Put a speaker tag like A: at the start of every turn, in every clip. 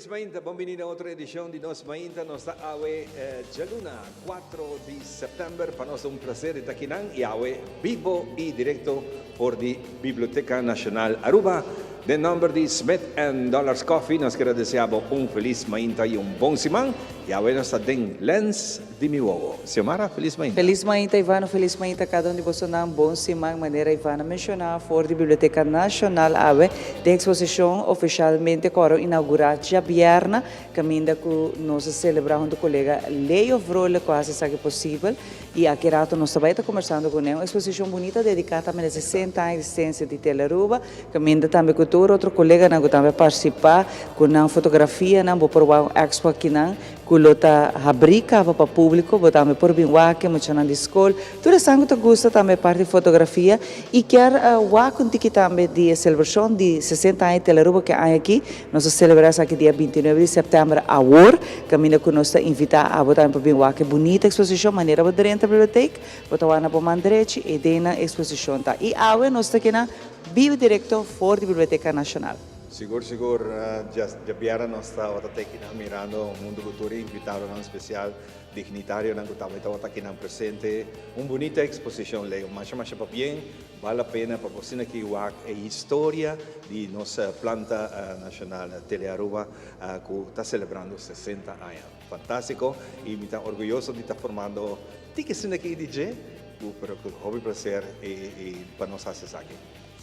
A: Felis mainta, bon bini na otro edicion di Nos Mainta. Nos ta awe djaluna 4 di september. Pa nos ta un placer di ta akinan y awe bibo y directo for di Biblioteca Nacional Aruba. Den nomber di Smith and Dollars Coffee nos kier a desea bo un felis mainta y un bon siman. Y awe nos ta den Lens di mi wowo. Xiomara, felis mainta.
B: Felis mainta Ivano, felis mainta cada un di bosonan. Bon siman. Manera Ivano a menciona for di Biblioteca Nacional awe den exposicion oficialmente cu ora inaugura djabièrna caminda cu nos a celebra hunto colega Leo Vrolijk cu a haci esaki posibel y aki rato nos ta bay ta conversando cu ne. Un exposicion bunita dedica tambe na e 60 aña existencia di Telearuba caminda tambe cu tur otro coleganan cu tambe a participa cu nan fotografianan. Bo por wak un expo akinan Ku lo ta habrí kaba pa públiko, bo tambe por bin wak e muchanan di skol. Tur esnan ku ta gusta tambe e parti fotografia i kier wak un tiki tambe di e selebrashon di 60 aña di Telaruba ku e aña aki nos ta selebrá esaki dia 29 di sèptèmber awor, kaminda ku nos ta invitá abo tambe pa bin wak e bunita eksposishon. Manera bo drenta bibliotek, bo ta wak na bo man drechi e den nan eksposishon ta. I awe nos ta kina biba direkto for di Biblioteka Nashonal.
A: Sigur sigur djabièrnè nos tabata te kinan mirando huntu ku tur e invitadonan spesial, dignitarionan ku tambe tabata kinan presente. Un bunita eksposishon Leo, masha masha pabien, bal la pena pa bo asina ki wak e historia di nos planta nashonal Telearuba ku ta selebrando 60 aña. Fantástiko i mi ta orguyoso di ta formando tiki asina ki di dje, pero ku hopi plaser i pa nos hasi esaki.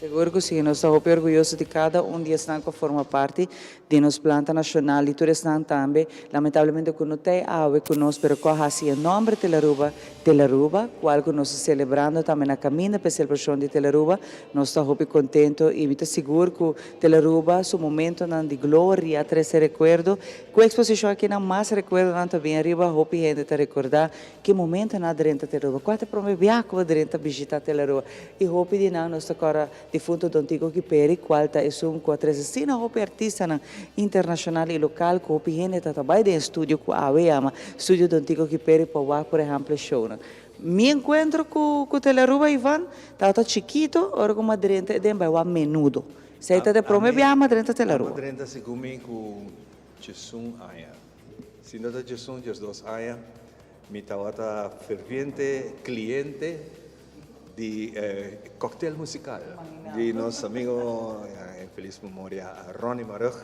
B: Sigur ku si, nos ta hopi orguyoso di kada un di esnan ku a forma parti di nos planta nashonal i tur esnan tambe lamentablemente ku no ta e awe ku nos pero ku a hasi e nòmber Telaruba Telaruba, kual ku nos ta selebrando tambe na kaminda pa e selebrashon di Telaruba. Nos ta hopi kontento i mi ta sigur ku Telaruba su momentonan di gloria a trese rekuerdo. Ku e eksposishon akinan mas rekuerdonan ta bin ariba, hopi hende ta rekordá Ki momento nan a drenta Telaruba? Kua ta e prome biaha ku bo drenta bishita Telaruba? I hopi di nan nos ta kòrda difunto Don Tico Giperi, kual ta esun ku a trese asina hopi artistanan internashonal i lokal ku hopi hende ta ta bai den e studio ku awe yama Studio Don Tico Giperi pa wak por ehèmpel e shownan. Mi enkuentro ku ku Telaruba, Ivan, tabata chikito ora ku mi a drenta e den bai wak Menudo. Esei ta e prome biaha mi a drenta Telaruba.
A: Ami a drenta segun mi ku 11 aña. Si no ta 11, 12 aña, mi tabata ferviente cliente di cocktail musical di nos amigo en feliz memoria Ronnie Marugg.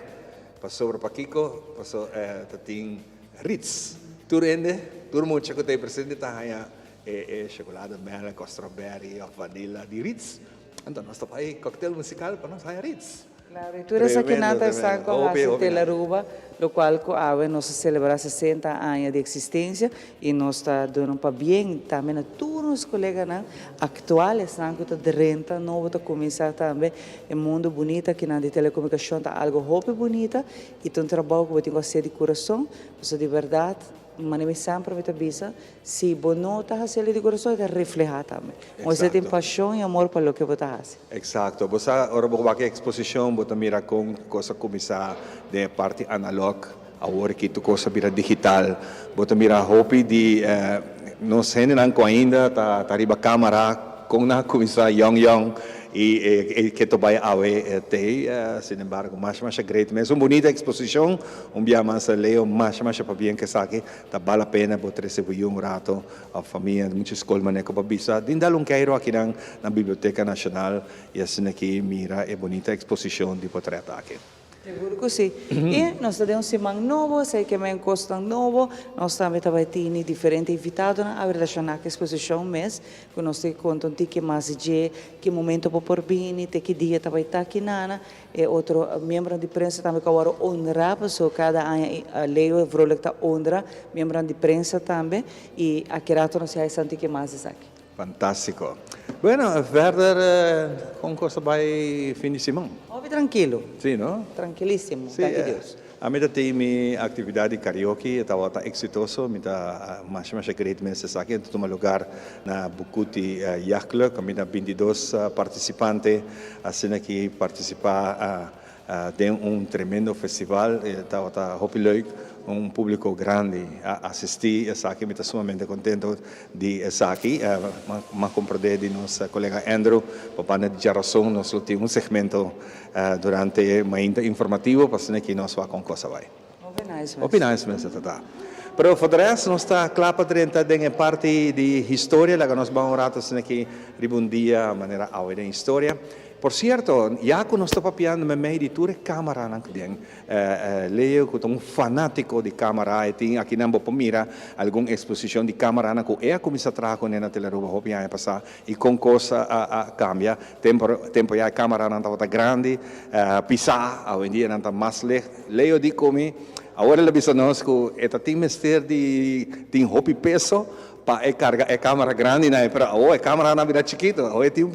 A: Pasobra pakico? Paso ta tin Ritz. Tur hende, tur mucha cu ta ey presente ta haya e chocolade melk of strawberry of vanilla di Ritz. Anto nos ta bay cocktail musical pa nos haya Ritz.
B: Claro, y tur esakinan ta esnan cu a haci Telaruba, locual cu awe nos ta celebra 60 aña di existencia y nos ta duna un pabien tambe na tur nos coleganan actual, esnan cu ta drenta nobo ta cuminsa tambe. E mundo bunita akinan di telecomunicacion ta algo hopi bunita y ta un trabou cu bo tin cu haci di curason, pasobra di berdad, manera mi semper mi ta bisa, Si bo no ta hasi el di kurason, e ta reflehá tambe. Bo tin pashon i amor pa loke bo ta hasi.
A: Eksakto. Bo sa, ora bo wak e eksposishon, bo ta mira kon kos a kuminsá den e parti analog, awor aki tur kos a bira digital. Bo ta mira hopi di nos hendenan ku ainda ta riba kamara, kon nan a kuminsá yòn yòn i e ke ta bai awe tei. Sinembargo, masha masha great mes. Un bunita eksposishon. Un bia mas, Leo, masha masha pabien ku esaki. Ta bal la pena bo trece bo yu un rato of famia di mucha scol manera cu bo bisa din dal un keiro akinan na Biblioteca Nacional y asina aki mira e bunita exposicion di potret aki.
B: Seguro cu si. Y nos ta den un siman nobo, esey ke men cosnan nobo. Nos tambe ta bay tini diferente invitadonan a relaciona cu exposicion mes, cu nos ta conta un tiki mas di dje, ki momento bo por bini, te ki dia ta bay ta ki nana. E otro miembronan di prensa tambe ku a wòrdu honrá, pasobra kada aña Leo Vrolijk ta honra miembronan di prensa tambe i aki rato nos ya esnan tin ke mas esaki.
A: Fantástiko. Bueno, verder kon kos ta bai fin di siman?
B: Hopi trankilo.
A: Sí, no?
B: Trankilisimo, danki Dios.
A: Ami ta tin mi actividad di karaoke, e tabata exitoso, mi ta masha masha great mes esaki, e ta tuma lugar na Bucuti Yacht Club, kaminda 22 participante asina ki participa den un tremendo festival, e tabata hopi leuk, un publico grandi a asisti esaki, mi ta sumamente contento di esaki. M'a comprende di nos colega Andrew, pa banda di djarason nos lo tin un segmento durante e mainta informativo pa asina ki nos wak con cosa bai.
B: Hopi nice mes.
A: Hopi nice mes e ta ta. Pero for de rest nos ta kla pa drenta den e parti di historia, laga nos ban un rato asina aki riba un dia manera awe den historia. Por cierto, ya cu nos ta papiando memey di tur e camaranan cu den Leo cu ta un fanatico di camara, e tin akinan bo por mira algun exposicion di camaranan cu e a cuminsa traha cune na Telearuba hopi aña pasa y con cos a cambia. Tempo tempo ya e camaranan tabata grandi, pisa, awendia nan ta mas licht. Leo di cu mi, awor el a bisa nos cu e ta tin mester di tin hopi peso Pa e carga e camara grandi na e pero awo e camaranan a bira chikito awo e tin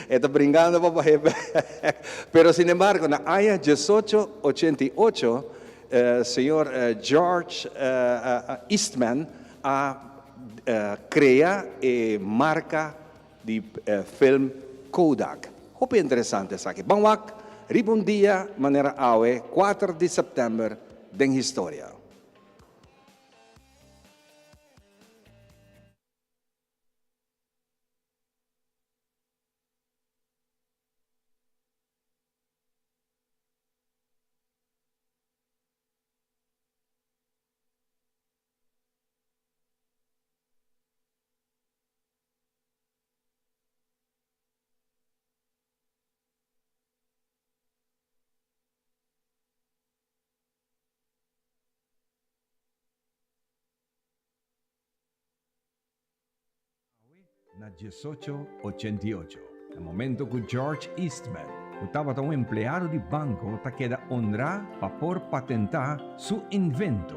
A: e ta bringando pa bahe bek pero sin embargo na aña diesocho ochenta i ocho señor George Eastman a crea e marca di film Kodak hopi interesante esaki ban wak riba un dia manera awe kuater di september den historia. Awe na diesocho ochenta i ocho, na momento ku George Eastman, ku tabata un empleado di banko, ta keda honrá pa por patentá su invento,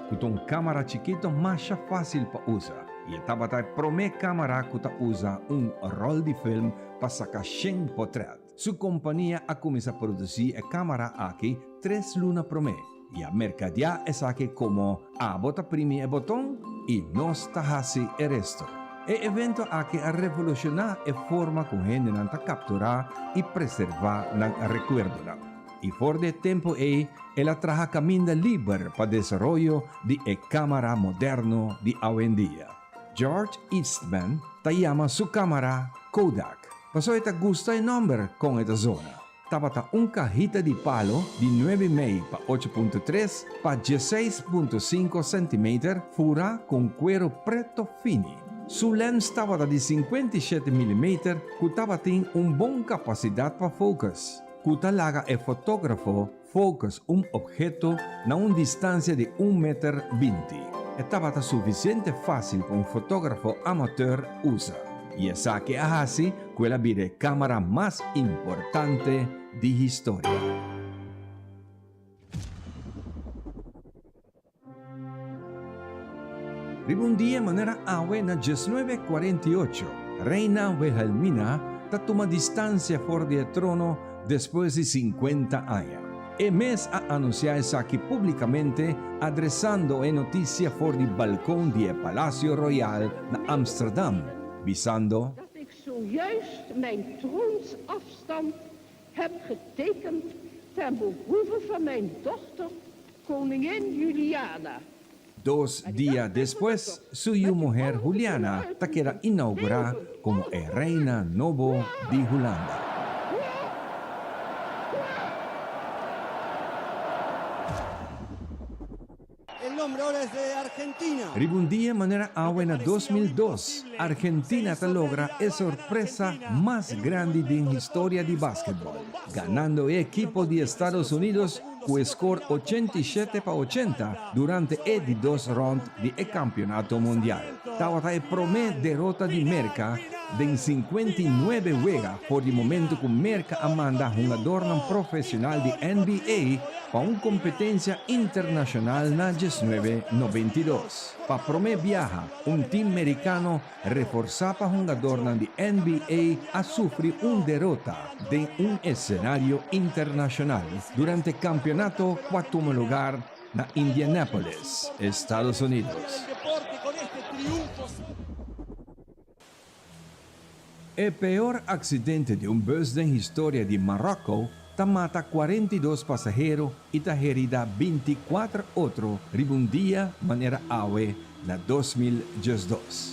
A: ku ta un kámara chikito masha fásil pa usa, i e tabata e promé kámara ku ta usa un ròl di film pa saka shen potrèt. Su kompania a kuminsá produsí e kámara aki tres luna promé i a merkadiá esaki komo Abo ta primi e boton i nos ta hasi e resto. E evento aki a revolushoná e forma ku hendenan ta kapturá i preservá nan rekuerdonan. I for di e tempu ei el a traha kaminda liber pa desaroyo di e kámara moderno di awendia. George Eastman ta yama su kámara Kodak. Pasobra e ta gusta e nòmber kon e ta zona. Tabata un kahita di palo di nuebe mei pa ocho punto tres pa dieseis punto sinku sèntimeter furá ku un kuero preto fini. Su lèns tabata di 57 milimeter ku tabatin un bon kapasidat pa focus, ku ta laga e fotógrafo focus un obheto na un distansia di un meter 20. E tabata sufisiente fásil pa un fotógrafo amateur usa, i esaki a hasi ku el a bira e kámara mas importante di historia. Riba un dia manera awe na diesnuebe kuarenta i ocho, Reina Wilhelmina ta tuma distansia for di e trono despues di sinkuenta aña. E mes a anunsiá esaki públikamente adresando e notisia for di balkon di e Palacio Royal na Amsterdam, bisando.
C: Dat ik zojuist mijn troonsafstand heb getekend ten behoeve van mijn dochter Koningin Juliana.
A: Dos dia despues, su yu muher Juliana ta keda inaugurá komo e reina nobo di Hulanda. Riba un dia manera awe na 2002, Argentina ta logra e sorpresa mas grandi den historia di basketball, ganando e ekipo di Estados Unidos ku e skor 87 pa 80 durante e di dos rònt di e kampionato mundial. Tabata e promé derota di Merka den 59 wega for di momento ku Merka a manda hungadornan profesional di NBA pa un kompetensia internashonal na 1992. Pa promé biaha, un tim merikano reforsá pa hungadornan di NBA a sufri un derota den un esenario internashonal durante kampionato ku a tuma lugar na Indianapolis, Estados Unidos. E peor aksidente di un bus den historia di Maròko ta mata 42 pasahero i ta herida 24 otro riba un dia manera awe na 2012.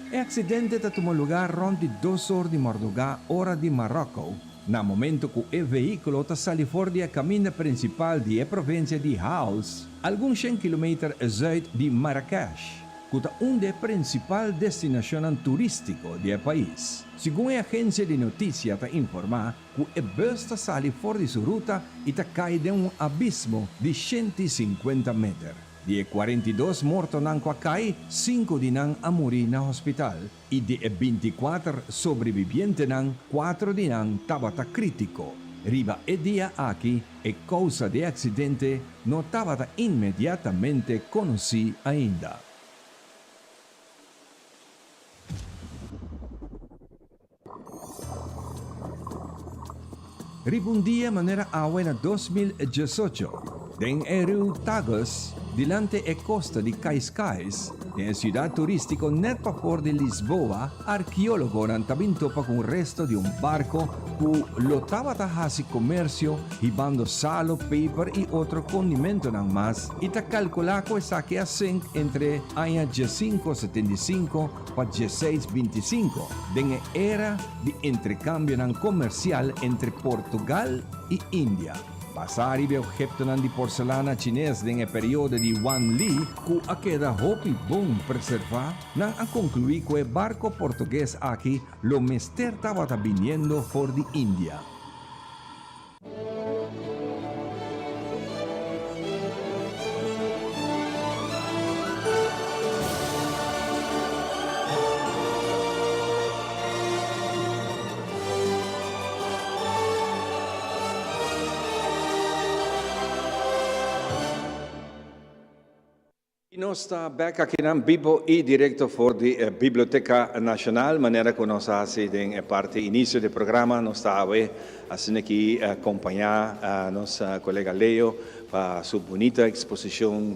A: E aksidente ta tuma lugá rònt di dos or di mardugá ora di Maròko.
D: Na momento ku e vehíkulo ta sali for di e kaminda prinsipal di e provinsia di Haouz, algun shen kilometer zùit di Marrakesh, ku ta un di e prinsipal destinashonnan turístiko di e pais. Segun e agensia di notisia ta informá ku e bùs ta sali for di su ruta i ta kai den un abismo di 150 meter. Di e 42 mortonan ku a kai, sinku di nan a muri na hospital i di e 24 sobrebibientenan, kuatro di nan tabata krítiko. Riba e dia aki e kousa di e aksidente no tabata inmediatamente konosí ainda. Riba un dia manera awe na 2018, den e riu Tagus, dilante e kosta di Cascais, den e siudat turístiko nèt pafor di Lisboa, arkeólogonan ta bin topa ku un resto di un barko ku lo tabata hasi komersio hibando salo, peper i otro kondimentonan mas i ta kalkulá ku esaki a sink entre aña 1575 pa 1625, den e era di entrekambionan komersial entre Portugal i India. Basá riba e ophetonan di porselana chines den e periodo di Wanli, ku a keda hopi bon preservá, nan a konkluí ku e barko portugues aki lo mester tabata biniendo for di India.
A: I nos ta bek akinan bibo i direkto for di e Biblioteka Nashonal. Manera ku nos a hasi den e parti inisio di e programa, nos ta awe asina aki kompañá nos kolega Leo pa su bunita eksposishon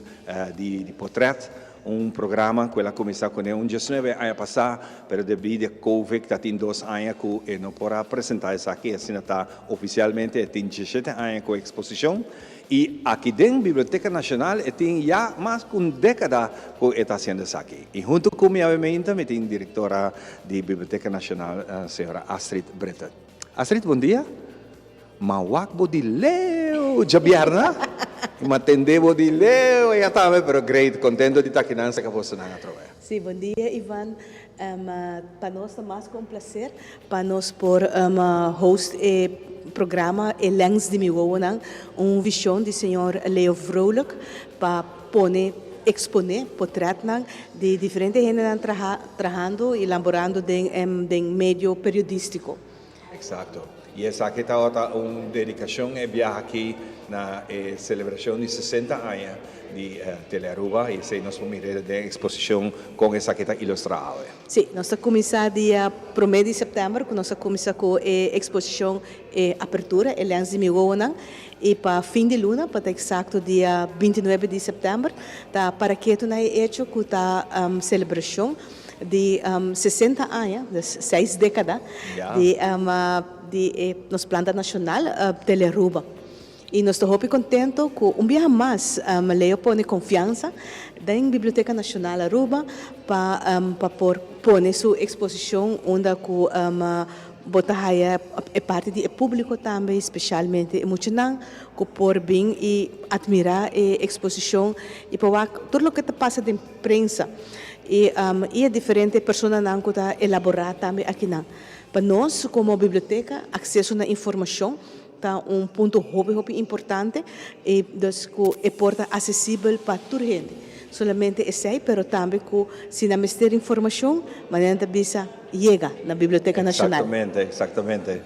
A: di potrèt. Un programa ku el a kuminsá kuné un diesnuebe aña pasá, pero debí di e Covid ta tin dos aña ku e no por a presentá esaki. Asina ta ofisialmente e tin diesshete aña ku e eksposishon. I aki den Biblioteka Nashonal e tin ya mas ku un dékada ku e ta hasiendo esaki. I huntu ku mi awe meinta mi tin direktora di Biblioteka Nashonal, señora Astrid Britten. Astrid, bon dia. M'a wak bo di leu djabièrnè. M'a tende bo di leu aya tambe, pero great, kontento di ta akinan saka bosonan atrobe.
E: Sí, bon dia Ivan. Pa nos ta mas ku un plaser pa nos por host e programa E Lens di Mi Wowonan, un vision di señor Leo Vrolijk pa pone, expone potretnan di diferente hendenan traha, trahando y laborando den den medio periodistico.
A: Exacto. Y esaki tabata un dedicacion e biaha aki na e celebracion di 60 aña di Telearuba y esey nos por mira den e exposicion con esaki ta ilustra awe.
E: Sí, nos ta cuminsa dia prome di september cu nos a cuminsa cu e exposicion e apertura, e lens di mi wowonan y pa fin di luna, pa ta exacto dia 29 di september, ta para ketu na e hecho cu ta celebracion di 60 aña, dus seis década, di di e nos planta nacional Telearuba. Y nos ta hopi contento cu un biaha mas Leo pone confiansa den Biblioteca Nacional Aruba pa pa por pone su exposicion unda cu bo ta haya e parti di e publico tambe, specialmente e muchanan cu por bin y admira e exposicion y pa wak tur loke ta pasa den prensa y y e diferente personanan cu ta elabora tambe akinan. Pa nos como biblioteca acceso na informacion ta un punto hopi hopi importante y dus cu e por ta accesibel pa tur hende. Solamente esey pero tambe cu si nan mester informacion manera nan ta bisa yega na Biblioteca Nacional.
A: Exactamente, exactamente.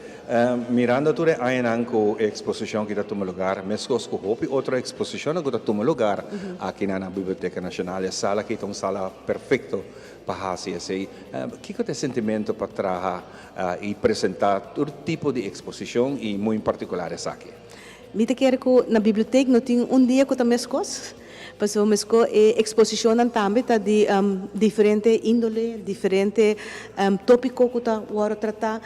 A: Mirando tur e añanan cu e exposicion aki ta tuma lugar, mescos cu hopi otro exposicionnan cu ta tuma lugar aki na Biblioteca Nacional, e sala aki ta un sala perfecto pa haci esey. Kico ta e sentimento pa traha y presenta tur tipo di exposicion y muy en particular esaki?
E: Mi ta kere cu na bibliotek no tin un dia cu ta mescos, pasobra mesco e exposicionnan tambe ta di diferente indole, diferente topico cu ta worde trata,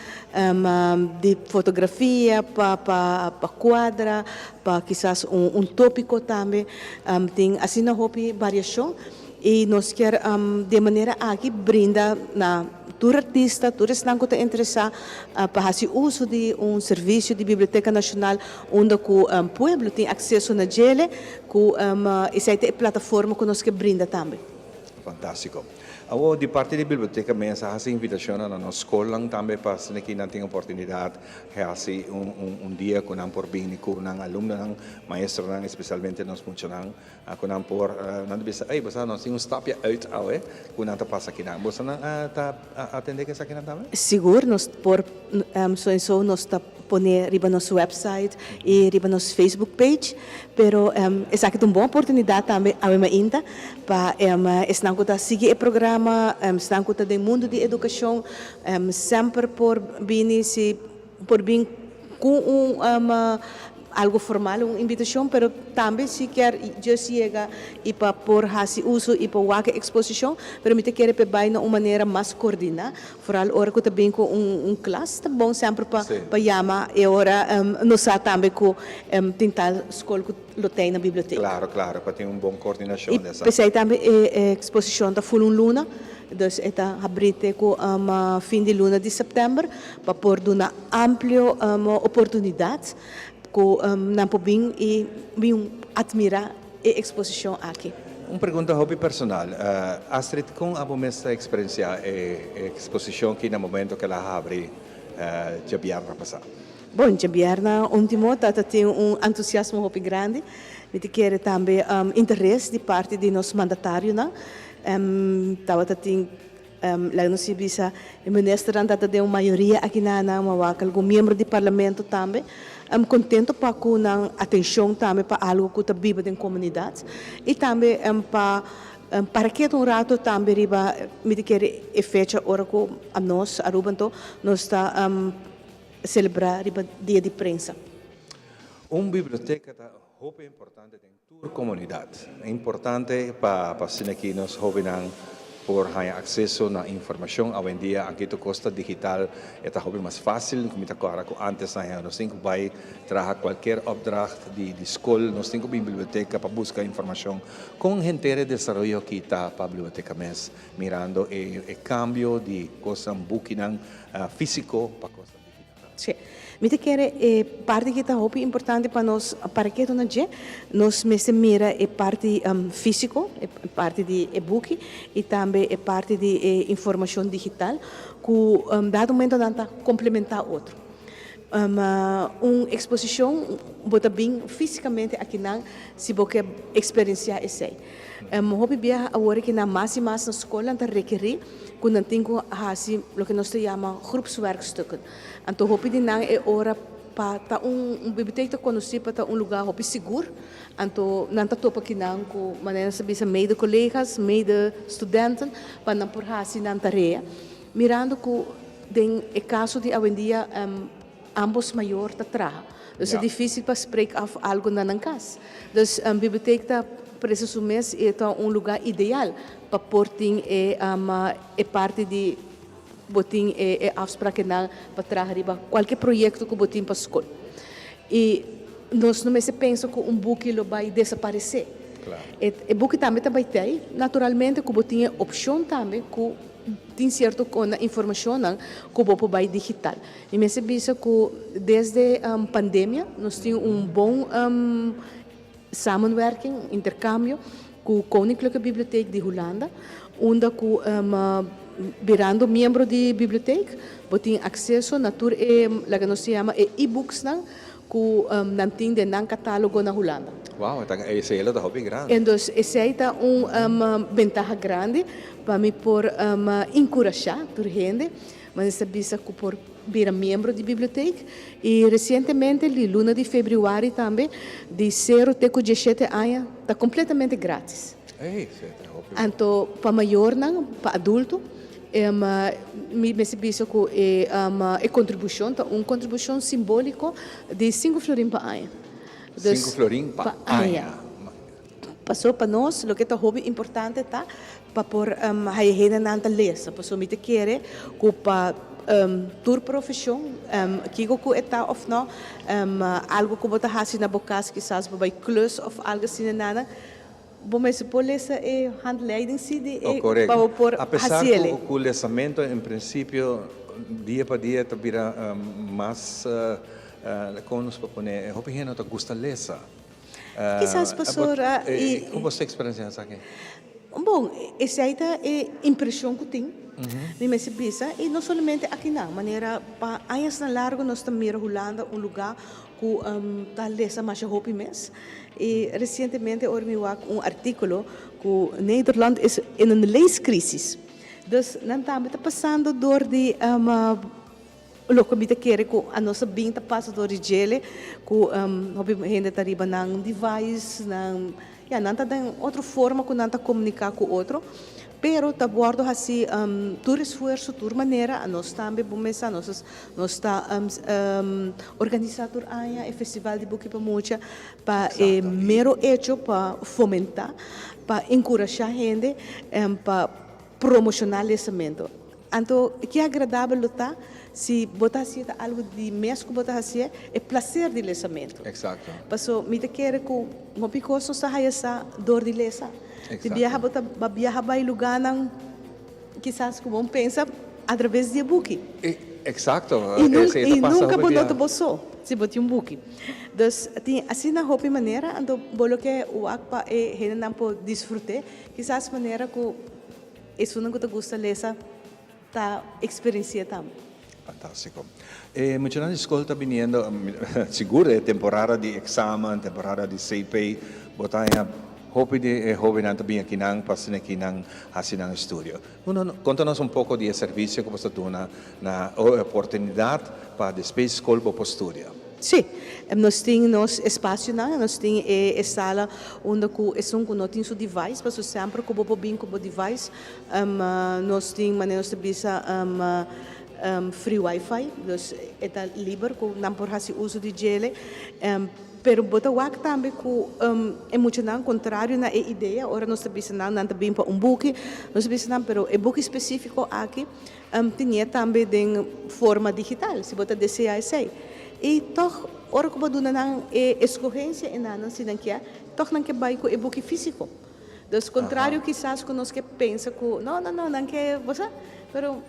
E: di fotografia pa pa cuadra, pa kisas un topico tambe, tin asina hopi variacion. I nos kier di e manera aki brinda na tur artista, tur esnan ku ta interesá pa hasi uso di un servisio di Biblioteka Nashonal unda ku pueblo tin akseso na djele, ku esei ta e plataforma ku nos ke brinda tambe.
A: Fantástiko. Awor di parti di biblioteka mes a hasi invitashonnan na nos skolnan tambe pa asina ki nan tin oportunidat hasi un dia ku nan por bini ku nan alumnonan, maestronan, espesialmente nos muchanan. Ku nan por, nan ta bisa, ey, bo sa nos tin un stapje uit awe ku nan ta pasa akinan. Boso nan ta atende ku esakinan tambe?
E: Sigur, nos por, soiso nos ta pone riba nos website i riba nos Facebook page, pero esaki ta un bon oportunidat tambe awe mainta pa esnan ku ta sigui e programa, esnan ku ta den mundu di edukashon, semper por bini si por bin ku un algo formal, un invitacion, pero tambe si kier just yega y pa por haci uso y pa wak e exposicion, pero mi ta kere p'e bay na un manera mas coordina, vooral ora cu ta bin cu un klas, ta bon semper pa pa yama e ora nos sa tambe cu tin tal scol cu lo tey na biblioteca.
A: Claro, claro, pa tin un bon coordinacion
E: Y
A: den esaki.
E: p'esey tambe e exposicion ta full un luna, dus e ta habri te cu fin di luna di september pa por duna amplio oportunidad cu nan por bin y bin admira e exposicion aki.
A: Un pregunta hopi personal, Astrid, con abo mes ta experiencia e exposicion aki na momento cu el a habri djabièrnè pasá?
E: Bon, djabièrnè ultimo tata tin un entusiasmo hopi grandi. Mi ta kere tambe interes di parti di nos mandatarionan. Tabata tin Laga nos si bisa e ministernan ta ta den un mayoria aki na nan, ma wak algun miembro di parlamento tambe. Contento pa cu nan atencion tambe pa algo cu ta biba den comunidad y tambe pa para keda un rato tambe riba mi ta kere e fecha ora cu anos Aruba anto nos ta celebra riba dia di prensa.
A: Un biblioteca ta hopi importante den Tur komunidat. E importante pa pa asina ki nos hobennan por haña akseso na informashon. Awendia anke tur kos ta digital e ta hopi mas fásil. Mi ta kòrda ku ántes nan nos tin ku bai traha kualker opdracht di di skol, nos tin ku bin biblioteka pa buska informashon. Kon henter e desaroyo aki ta pa biblioteka mes mirando e e kambio di kosnan bukinan físiko pa kosnan digital?
E: Sí. Mi ta kere e parti ki ta hopi importante pa nos para ketu na dje, nos mester mira e parti físiko, e parti di e buki i tambe e parti di e informashon digital ku dado momento nan ta komplementá otro. Un eksposishon bo ta bin físikamente akinan si bo ke eksperensiá esei. Hopi biaha awor ki nan mas i mas na skol nan ta rekerí ku nan tin ku hasi loke nos ta yama groepswerkstukken. Anto hopi di nan e ora pa ta un bibliotek ta konosí pa ta un lugá hopi sigur, anto nan ta topa kinan ku manera nos ta bisa mede kolegas, mede studenten pa nan por hasi nan tarea. Mirando ku den e kaso di awendia ambos mayor ta traha. Dus ta difícil pa spreek af algo na nan kas. Dus bibliotek ta presta su mes i e ta un lugá ideal pa por tin e e parti di bo tin e e afsprakennan pa traha riba kualke proyekto ku bo tin pa skol. I nos no mester pensa ku un buki lo bai desaparesé. E e buki tambe ta bai tei, naturalmente ku bo tin e opshon tambe ku tin sierto informashonnan ku bo por bai digital. Mi mester bisa ku desde pandemia nos tin un bon samenwerking, un interkambio ku Koninklijke Bibliotheek di Hulanda, unda ku birando miembro di bibliotheek bo tin akseso na tur e laga nos ta yama e e-booksnan ku nan tin den nan katalogo na Hulanda.
A: Wow, esei lo ta hopi grandi.
E: En dus esei ta un bentaha grandi pa mi por enkurashá tur hende. Mester bisa ku por bira miembro di bibliotek i resientemente di luna di febrüari tambe di sero te ku dieshete aña ta kompletamente gratis. Anto pa mayornan, pa adulto, mi mester bisa ku e e kontribushon ta un kontribushon simboliko di sinku florin pa aña.
A: Sinku florin pa aña.
E: Paso pa nos loke ta hopi importante ta pa por haya hendenan ta lesa, pasobra mi ta kere ku pa tur profeshon, kiko ku e ta òf no, algu ku bo ta hasi na bo kas kisas bo bai klus òf algu asina nada, Bo mester por lesa e handleiding si di
A: Oh,
E: e
A: correcto.
E: pa bo por
A: A pesar
E: haci ele.
A: cu, cu lesamento en principio dia pa dia ta bira mas, con nos por pone, hopi hende no ta gusta lesa.
E: Kisas pasobra i.
A: Con bo ta experiencia esaki?
E: Bon, esei ta e impresion cu tin, mi mester bisa, y no solamente akinan, manera pa añasnan largo nos ta mira Hulanda un lugar cu ta lesa masha hopi mes. Y recientemente ora mi wak un articulo cu Nederland is in een leescrisis. Dus nan tambe ta pasando door di loke mi ta kere cu anos a bin ta pasa door di djele cu hopi hende ta riba nan device, nan ya nan ta den otro forma cu nan ta comunica cu otro. Pero ta wordo haci tur esfuerzo, tur manera, anos tambe bo mesa nos nos ta organisa tur aña e festival di buki pa mucha pa e mero hecho pa fomenta, pa encurasha hende pa promociona lesamento. Anto ki agradabel lo ta si bo ta hacié ta algo di mes cu bo ta hacié, e placer di lesamento. Paso mi ta kere cu hopi cos nos ta haya sa door di lesa. Di biaha bo ta biaha bay lugarnan kisas cu bo no pensa a traves di e buki.
A: Exacto.
E: Y nunca bo no ta bo so si bo tin un buki. Dus tin asina hopi manera, anto bo lo ke wak pa e hendenan por disfrute, kisas manera cu Esunnan ku ta gusta lesa ta eksperensi'é tambe.
A: Fantástiko. E muchanan di skol ta biniendo, sigur e temporada di eksamen, temporada di CP, bo ta haña hopi di e hóbennan ta bini akinan pa asina aki nan hasi nan estudio. Konta nos un poko di e servisio ku bo ta duna na o e oportunidat pa despues skol bo por studia.
E: Sí, nos tin nos espasionan, nos tin e e sala unda ku esun ku no tin su device, pasobra semper ku bo por bin ku bo device, nos tin manera nos ta bisa free wifi, dus e ta liber ku nan por hasi uso di djele. Pero bo ta wak tambe ku e muchanan kontrario na e idea, ora nos ta bisa nan, nan ta bin pa un buki, nos ta bisa nan pero e buki spesífiko aki, Tinié tambe den forma digital, si bo ta deseá esei. I tòg, ora ku bo duna nan e eskohensia e nan si nan kier, tòg nan ke bai ku e buki físiko. Dus kontrario kisas ku nos ke pensa ku no, no, no, nan ke, bo sa. Pero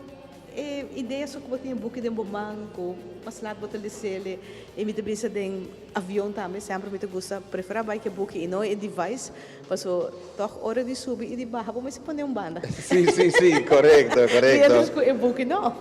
E: e idea so ku bo tin e buki den bo man, ku mas lat bo ta les'el, i mi ta bisa den avion tambe, semper mi ta gusta preferá bai ku e buki i no e device. Paso tòg ora di subi i di baha bo mester pone un banda.
A: Sí, sí, sí, korekto, korekto.
E: Mientras ku e buki no.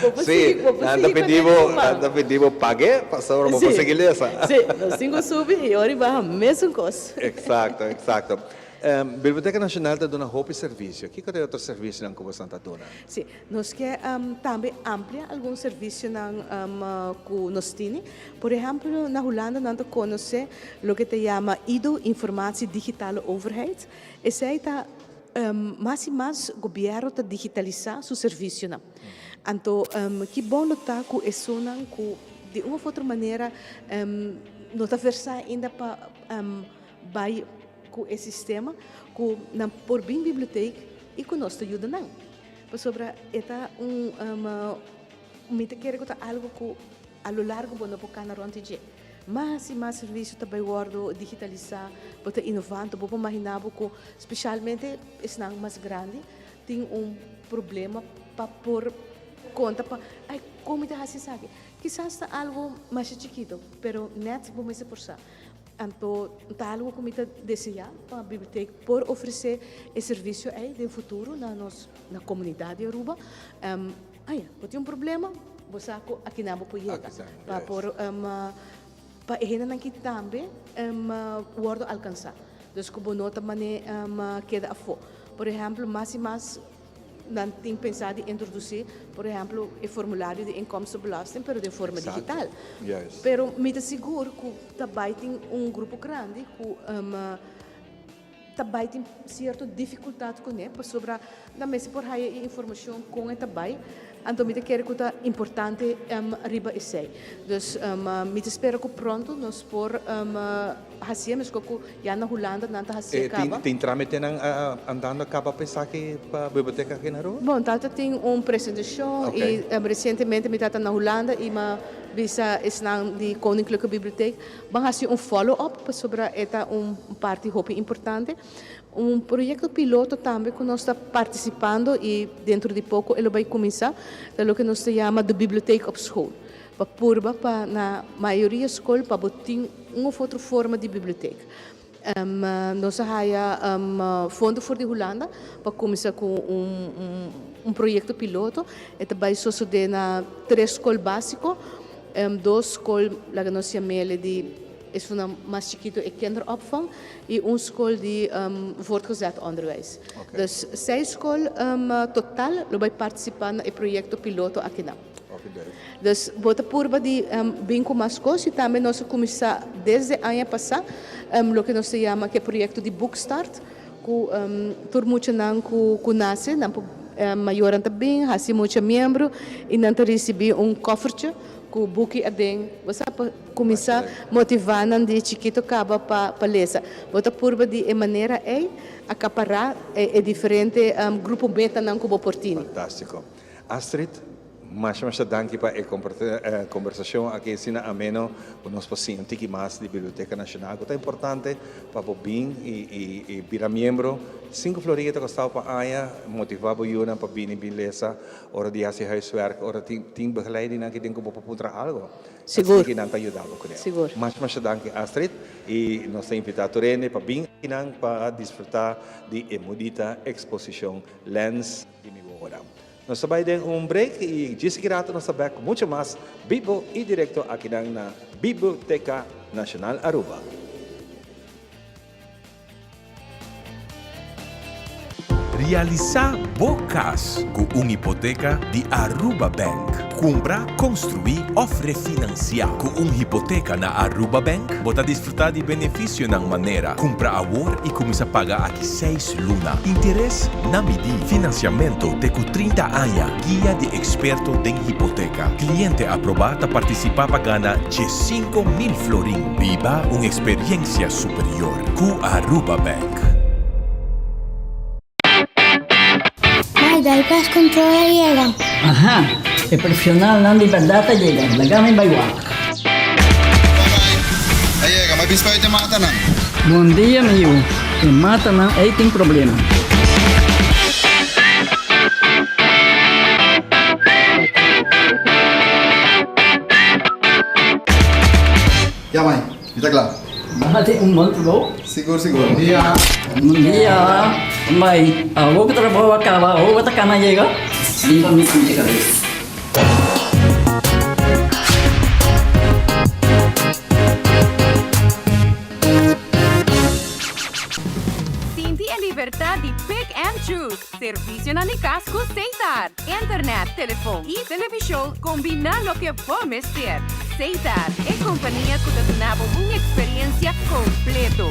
E: Bo por
A: Sí,
E: sigui, bo por
A: nan ta
E: sigui
A: pidi
E: kuné
A: bo,
E: den
A: nan
E: man.
A: ta pidi bo pag'é pasobra bo por
E: Sí,
A: sigui lesa.
E: sí, nos tin ku subi i ora di baha mesun kos.
A: Eksakto, eksakto. Biblioteka Nashonal ta duna hopi servisio. Kiko ta e otro servisionan ku boso ta duna?
E: Sí, nos ke tambe amplia algun servisionan ku nos tini. Por ehèmpel, na Hulanda nan ta konosé loke ta yama IDO, Informatie Digitale Overheid. Esei ta mas i mas gobièrnu ta digitalisá su servisionan. Anto ki bon lo ta ku esunnan ku di un òf otro manera no ta versá ainda pa bai ku e sistema, ku nan por bin bibliotek i ku nos ta yuda nan. Pasobra e ta un, mi ta kere ku ta algu ku a lo largo bo no por kana rònt di dje. Mas i mas servisio ta bai wòrdu digitalisá, bo ta inovando, bo por imaginá bo ku speshalmente esnan mas grandi tin un problema pa por konta pa, ai kon mi ta hasi esaki? Kisas ta algu masha chikitu, pero nèt bo mester por sa. Anto ta algo ku mi ta deseá pa bibliotek por ofresé e servisio ei den futuro na nos na komunidat di Aruba. Aya, bo tin un problema, bo sa ku akinan bo por yega pa por pa e hendenan aki tambe wòrdu alkansá. Dus ku bo no ta manera keda afó. Por ehèmpel, mas i mas Nan tin pensá di introdusí, por ehèmpel, e formulario di inkomstenbelasting, pero den forma digital. Pero mi ta sigur ku ta bai tin un grupo grandi ku ta bai tin sierto difikultat kuné, pasobra nan mester por haya e informashon kon e ta bai. Anto mi ta kere ku ta importante riba esei. Dus mi ta spera ku pronto nos por hasié meskos ku ya na Hulanda nan ta hasié kaba.
A: Tin trámitenan andando kaba pa esaki pa biblioteka aki na Aruba?
E: Bon, tata tin un presentashon i resientemente mi tata na Hulanda i mi a bisa esnan di Koninklijke Bibliotheek ban hasi un follow up pasobra e ta un parti hopi importante. Un proyecto piloto tambe cu nos ta participando y dentro di poco e lo bay cuminsa ta loke nos ta yama de bibliotheek op school. Pa purba pa na mayoria scol pa bo tin un of otro forma di bibliotheek. Nos a haya fondo for di Hulanda pa cuminsa cu un proyecto piloto. E ta bay sosode na tres scol basico, dos scol laga nos yam'ele di esunnan mas chikito e kinderopvang y un scol di voortgezet onderwijs. Dus seis scol total lo bay participa na e proyecto piloto akinan. Dus bo ta purba di bin ku mas kos i tambe nos a kuminsá desde aña pasá loke nos ta yama ku e proyekto di Bookstart ku tur muchanan ku ku nase nan por mayornan ta bin hasi mucha miembro i nan ta risibí un kòfertje ku buki aden. Bo sa pa kuminsá motivá nan di chikito kaba pa pa lesa. Bo ta purba di e manera ei akapará e diferente grupo metanan ku bo por tini.
A: Fantástiko. Astrid, masha masha danki pa e kombersashon aki asina ameno ku nos por siña un tiki mas di Biblioteka Nashonal ku ta importante pa bo bin i bira miembro. Sinku florin e ta kostau pa aña, motivá bo yunan pa bini bin lesa ora di hasi huiswerk, ora tin begeleidingnan aki den ku bo por puntra algo.
E: Sigur.
A: Asina ki nan ta yuda bo kuné.
E: Sigur.
A: Masha masha danki Astrid i nos ta invitá tur hende pa bin akinan pa disfrutá di e mudita eksposishon Lens di mi wowonan. Nos ta bai den un break y djis ki rato nos ta bek cu mucho mas bibo y directo akinan na Biblioteca Nacional Aruba.
F: Realisá bo kas ku un hipoteka di Aruba Bank. Kumpra, konstruí òf refinansiá. Ku un hipoteka na Aruba Bank, bo ta disfrutá di benefisionan manera, kumpra awor i kuminsá paga aki seis luna, interes na midí, finansiamentu te ku 30 aña, guia di eksperto den hipoteka. Kliente aprobá ta partisipá pa gana 15,000 florin. Biba un eksperiencia superior ku Aruba Bank.
G: Mai, dal pest control a yega.
H: Aha, e profesionalnan di berdad a yega, laga mi bai wak.
I: Bye bye, a yega, mi a bin spuit e matanan.
H: Bon dia mi yu, e matanan ei tin problema.
I: Ya mai, mi ta kla.
H: Nan tin un bon trabou?
I: Sigur, sigur. Bon dia.
H: Bon dia. Mai, awor ku trabou a kaba, awor bo ta kana yega? Bin pa mi pincha kabes.
J: Sinti e libertad di pick and choose. Servicionan di cas cu Setar. Internet, telefon y television combina loke bo mester. Setar, e compania cu ta duna bo un experiencia completo.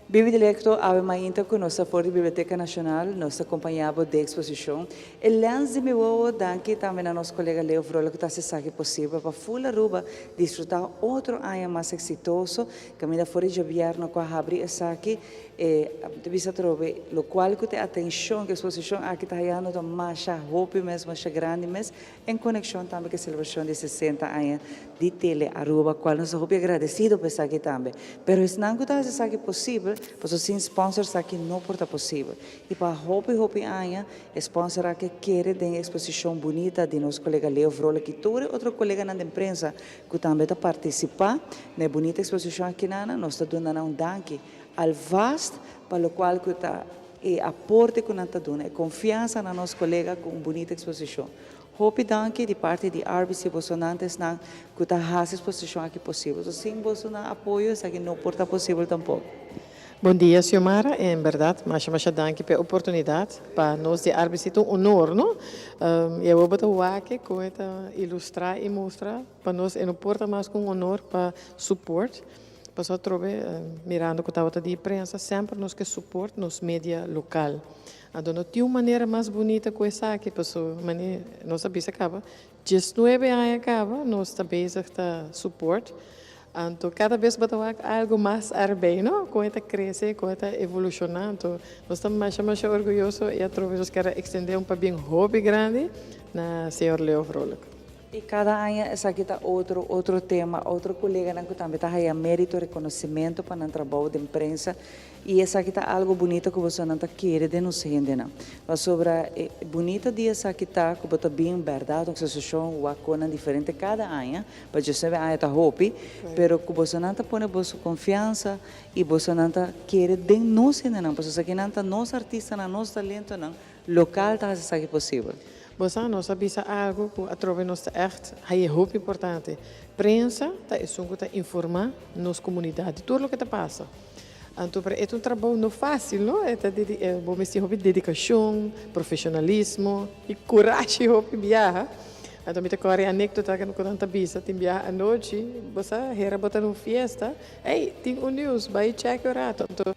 B: Bibi Directo awe mainta cu nos ta for di Biblioteca Nacional, nos ta acompaña bo den exposicion E Lens di Mi Wowo. Danki tambe na nos colega Leo Vrolijk cu ta haci esaki posibel pa full Aruba disfruta otro aña mas exitoso. Caminda for di djabierno cu a habri esaki e ta bisa atrobe locual cu ta e atencion cu e exposicion aki ta hayando ta masha hopi mes, masha grandi mes. En conexion tambe cu e celebracion di 60 aña di Tele Aruba, cual nos ta hopi agradecido pa esaki tambe. Pero esnan cu ta haci esaki posibel, pasobra sin sponsor esaki no por ta posibel. Y pa hopi hopi aña e sponsor aki a kere den e exposicion bunita di nos colega Leo Vrolijk y tur e otro coleganan den prensa cu tambe ta participa na e bunita exposicion aki nana, nos ta duna nan un danki alvast pa locual cu ta E aporte ku nan ta duna, e konfiansa na nos kolega ku un bunita eksposishon. Hopi danki di parti di RBC boso nan ta esnan cu ta haci exposicion aki posibel. So sin boso nan apoyo esaki no por ta posibel tampoco.
K: Bon dia Xiomara, en berdad masha masha danki pa e oportunidad. Pa nos di RBC ta un honor no. Y awor bo ta wak con e ta ilustra y mustra pa nos e no por ta mas cu un honor pa support. Pasobra atrobe mirando cu tabata di prensa semper nos ke support nos media local. Anto no tin un manera mas bunita cu esaki pasobra mane nos a bisa caba diesnuebe aña caba nos ta bezig ta support. Anto cada bes bo ta wak algo mas erbij no, con e ta crece, con e ta evoluciona. Anto nos ta masha masha orguyoso y atrobe nos kier a extende un pabien hopi grandi na señor Leo Vrolijk.
B: Y cada aña esaki ta otro, otro tema, otro coleganan cu tambe ta haya merito, reconocimento pa nan trabou den prensa. Y esaki ta algo bunita cu bosonan ta kere den nos hendenan. Pasobra e bunita di esaki ta cu bo ta bin berdad un asociacion waconan diferente cada aña, pa diesnuebe aña ta hopi, pero cu bosonan ta pone boso confiansa y bosonan ta kere den nos hendenan, pasobra esakinan ta nos artistanan, nos talentonan local ta haci esaki posibel.
K: Bo sa, nos a bisa algo cu atrobe nos ta echt haye hopi importante. Prensa ta esun cu ta informa nos comunidad di tur loke ta pasa. Anto pero e ta un trabou no fácil, no? E ta dedi bo mester hopi dedikashon, profeshonalismo i kurashi hopi biaha. Anto mi ta kòrda e anékdota ku nan ta bisa, tin biaha anochi bo sa hera bo ta na un fiesta, ey, tin un news, bai chèk un rato. Anto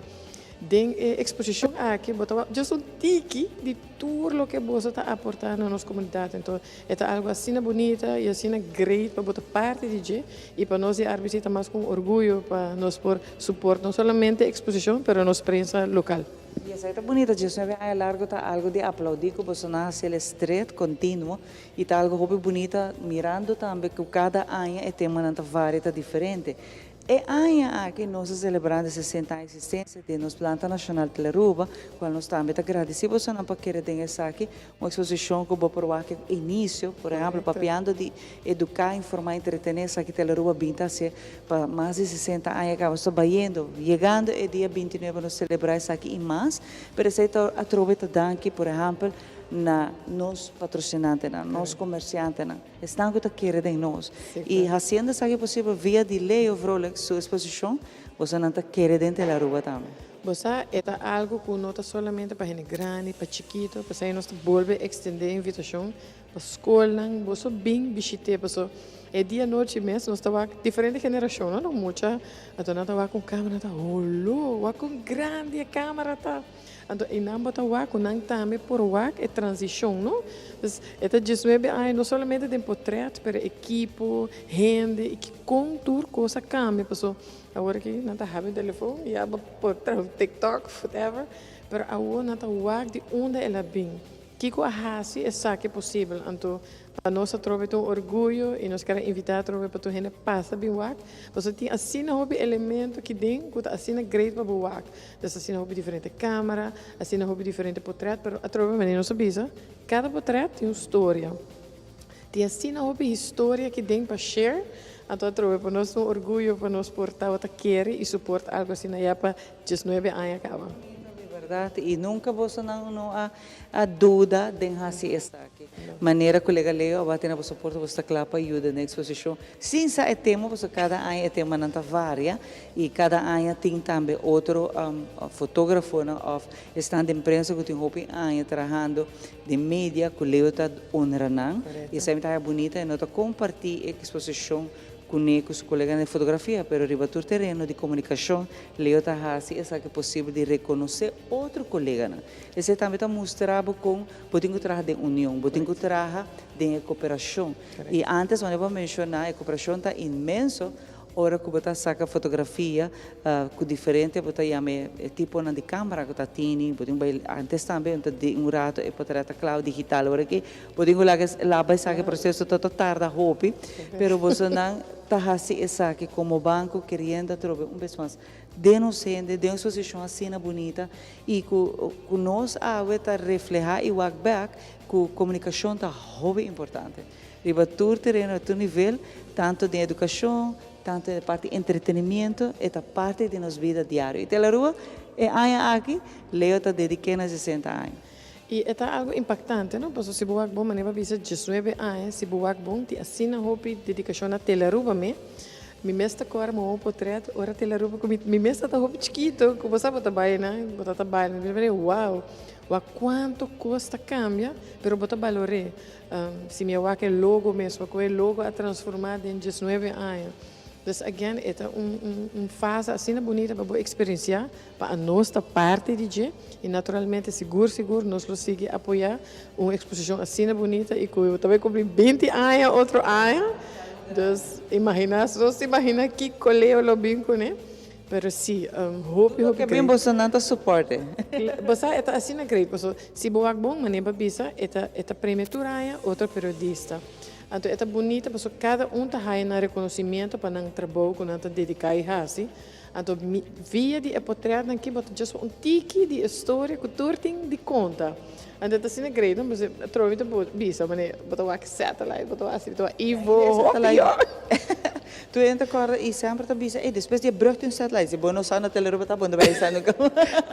K: den e eksposishon aki bo ta wak just un tiki di tur loke boso ta aportá na nos komunidat. Anto E ta algo asina bunita y asina great pa bo ta parti di dje y pa nos di RBC ta mas cu un orguyo pa nos por support no solamente exposicion pero nos prensa local.
B: Y esaki ta bunita, 19 aña largo ta algo di aplaudi cu boso nan haci el estret continuo y ta algo hopi bunita mirando tambe cu cada aña e temanan ta varia ta diferente. E aña aki nos ta selebrando e 60 aña existencia di nos Planta Nacional Tlaruba, cual nos tambe ta gradici bosonan pa kere den esaki, un exposicion cu bo por wak e inicio, por ehemplo, papiando di educa, informa, entretene, esaki Tlaruba bin ta hacié pa mas di 60 aña caba. Nos ta bayendo, yegando e dia 29 nos celebra esaki y mas, pero esey ta atrobe ta danki, por ehemplo, na nos patrocinantenan, nos comerciantenan. Esnan ku ta kere den nos. I hasiendo esaki posibel via di Leo Vrolijk su eksposishon, bosonan ta kere den Telaruba tambe.
K: Bo sa, e ta algu ku no ta solamente pa hende grandi, pa chikitu, p'esei nos ta bolbe ekstendé e invitashon pa skolnan, boso bin bishit'é, paso e dia anochi mes nos ta wak diferente generashon, no? Mucha anto nan ta wak un kamera, nan ta holó, wak kon grandi e kamera ta. Anto einan bo ta wak ku nan tambe por wak e transishon, no? Pues e ta diesnuebe aña no solamente den potret, pero ekipo, hende i ki kon tur kos a kambia. Paso awor aki nan ta habri un telefon i ya bo por traha un tiktok, whatever, pero awor nan ta wak di unda el a bin, kiko a hasi esaki posibel. Anto Pa nos atrobe ta un orguyo y nos kier a invita atrobe pa tur hende pasa bin wak, pasobra tin asina hopi elemento ki den cu ta asina great pa bo wak. Des asina hopi diferente camera, asina hopi diferente potret, pero atrobe manera nos a bisa, cada potret tin un storia. Tin asina hopi historia ki den pa share, anto atrobe pa nos ta un orguyo pa nos por tabata kere y support algo asina ya pa diesnuebe aña caba.
B: Di berdad, y nunca bosonan no a a duda den haci esaki. Manera colega Leo a bati na boso porta, boso ta cla pa yuda den exposicion. Sin sa e tema, pasobra cada aña e temanan ta varia y cada aña tin tambe otro fotografonan of esnan den prensa cu tin hopi aña trahando den media cu Leo ta honra nan. Y esaki mi ta haya bunita y no ta comparti e exposicion Kuné ku su koleganan di fotografia, pero riba tur tereno di komunikashon Leo ta hasi esaki posibel di rekonosé otro koleganan. Esei tambe ta mustra bo kon bo tin ku traha den union, bo tin ku traha den e koperashon. I ántes manera bo a menshoná e koperashon ta inmenso ora ku bo ta saka fotografia ku diferente bo ta yama e tiponan di kamera ku ta tini, bo tin ku bai ántes tambe di un rato e potrèt ta kla digital ora ki Bo tin ku laga laba esaki proseso ta ta tarda hopi, pero bosonan ta hasi esaki komo banko keriendo atrobe un bes mas den nos hende, den un sosishon asina bunita i ku ku nos awe ta reflehá i wak bèk ku komunikashon ta hopi importante riba tur tereno, riba tur nivel, tantu den edukashon, tantu den e parti entretenimiento, e ta parti di nos bida diario. I Telarua e aña aki Leo ta dedik'é na 60 aña.
K: I e ta algu impaktante, no? Pasobra si bo wak bon, manera bo a bisa diesnuebe aña, si bo wak bon, tin asina hopi dedikashon na Tele-Aruba me. Mi mes ta kòrda mi un potret ora Tele-Aruba ku mi, mi mes ta ta hopi chikitu, ku bo sa bo ta bai nan, bo ta ta baila, mi bisa wow, wak kuantu kos ta kambia, pero bo ta balor'é. Si mi a wak e logo mes, wak ku e logo a transformá den diesnuebe aña. Dus again, e ta un un un fase asina bunita pa bo eksperensiá. Pa anos ta parti di dje y naturalmente sigur sigur nos lo sigui apoya un exposicion asina bunita y cu ta bay cumpli binti aña otro aña, dus imagina nos imagina kico Leo lo bin cune, pero si hopi hopi
B: Ke bin
K: great.
B: bosonan ta suporte.
K: Bo sa e ta asina great paso si bo wak bon manera bo a bisa e ta e ta premia tur aña otro periodista anto e ta bunita paso cada un ta haya nan reconocimiento pa nan trabou cu nan ta dedica y haci. Anto mi via di e potretnan aki bo ta just un tiki di e storia ku tur tin di konta. Anto e ta asina great no pasobra atrobe mi ta bisa manera bo ta wak satellite, bo ta wak asi, bo ta wak Ivo, hopi yo.
B: Tur hende ta kòrda i semper ta bisa ey despues di e brug tin un satellite, si bo no sa na Tele-Aruba ta bo no ta bai sa nunka.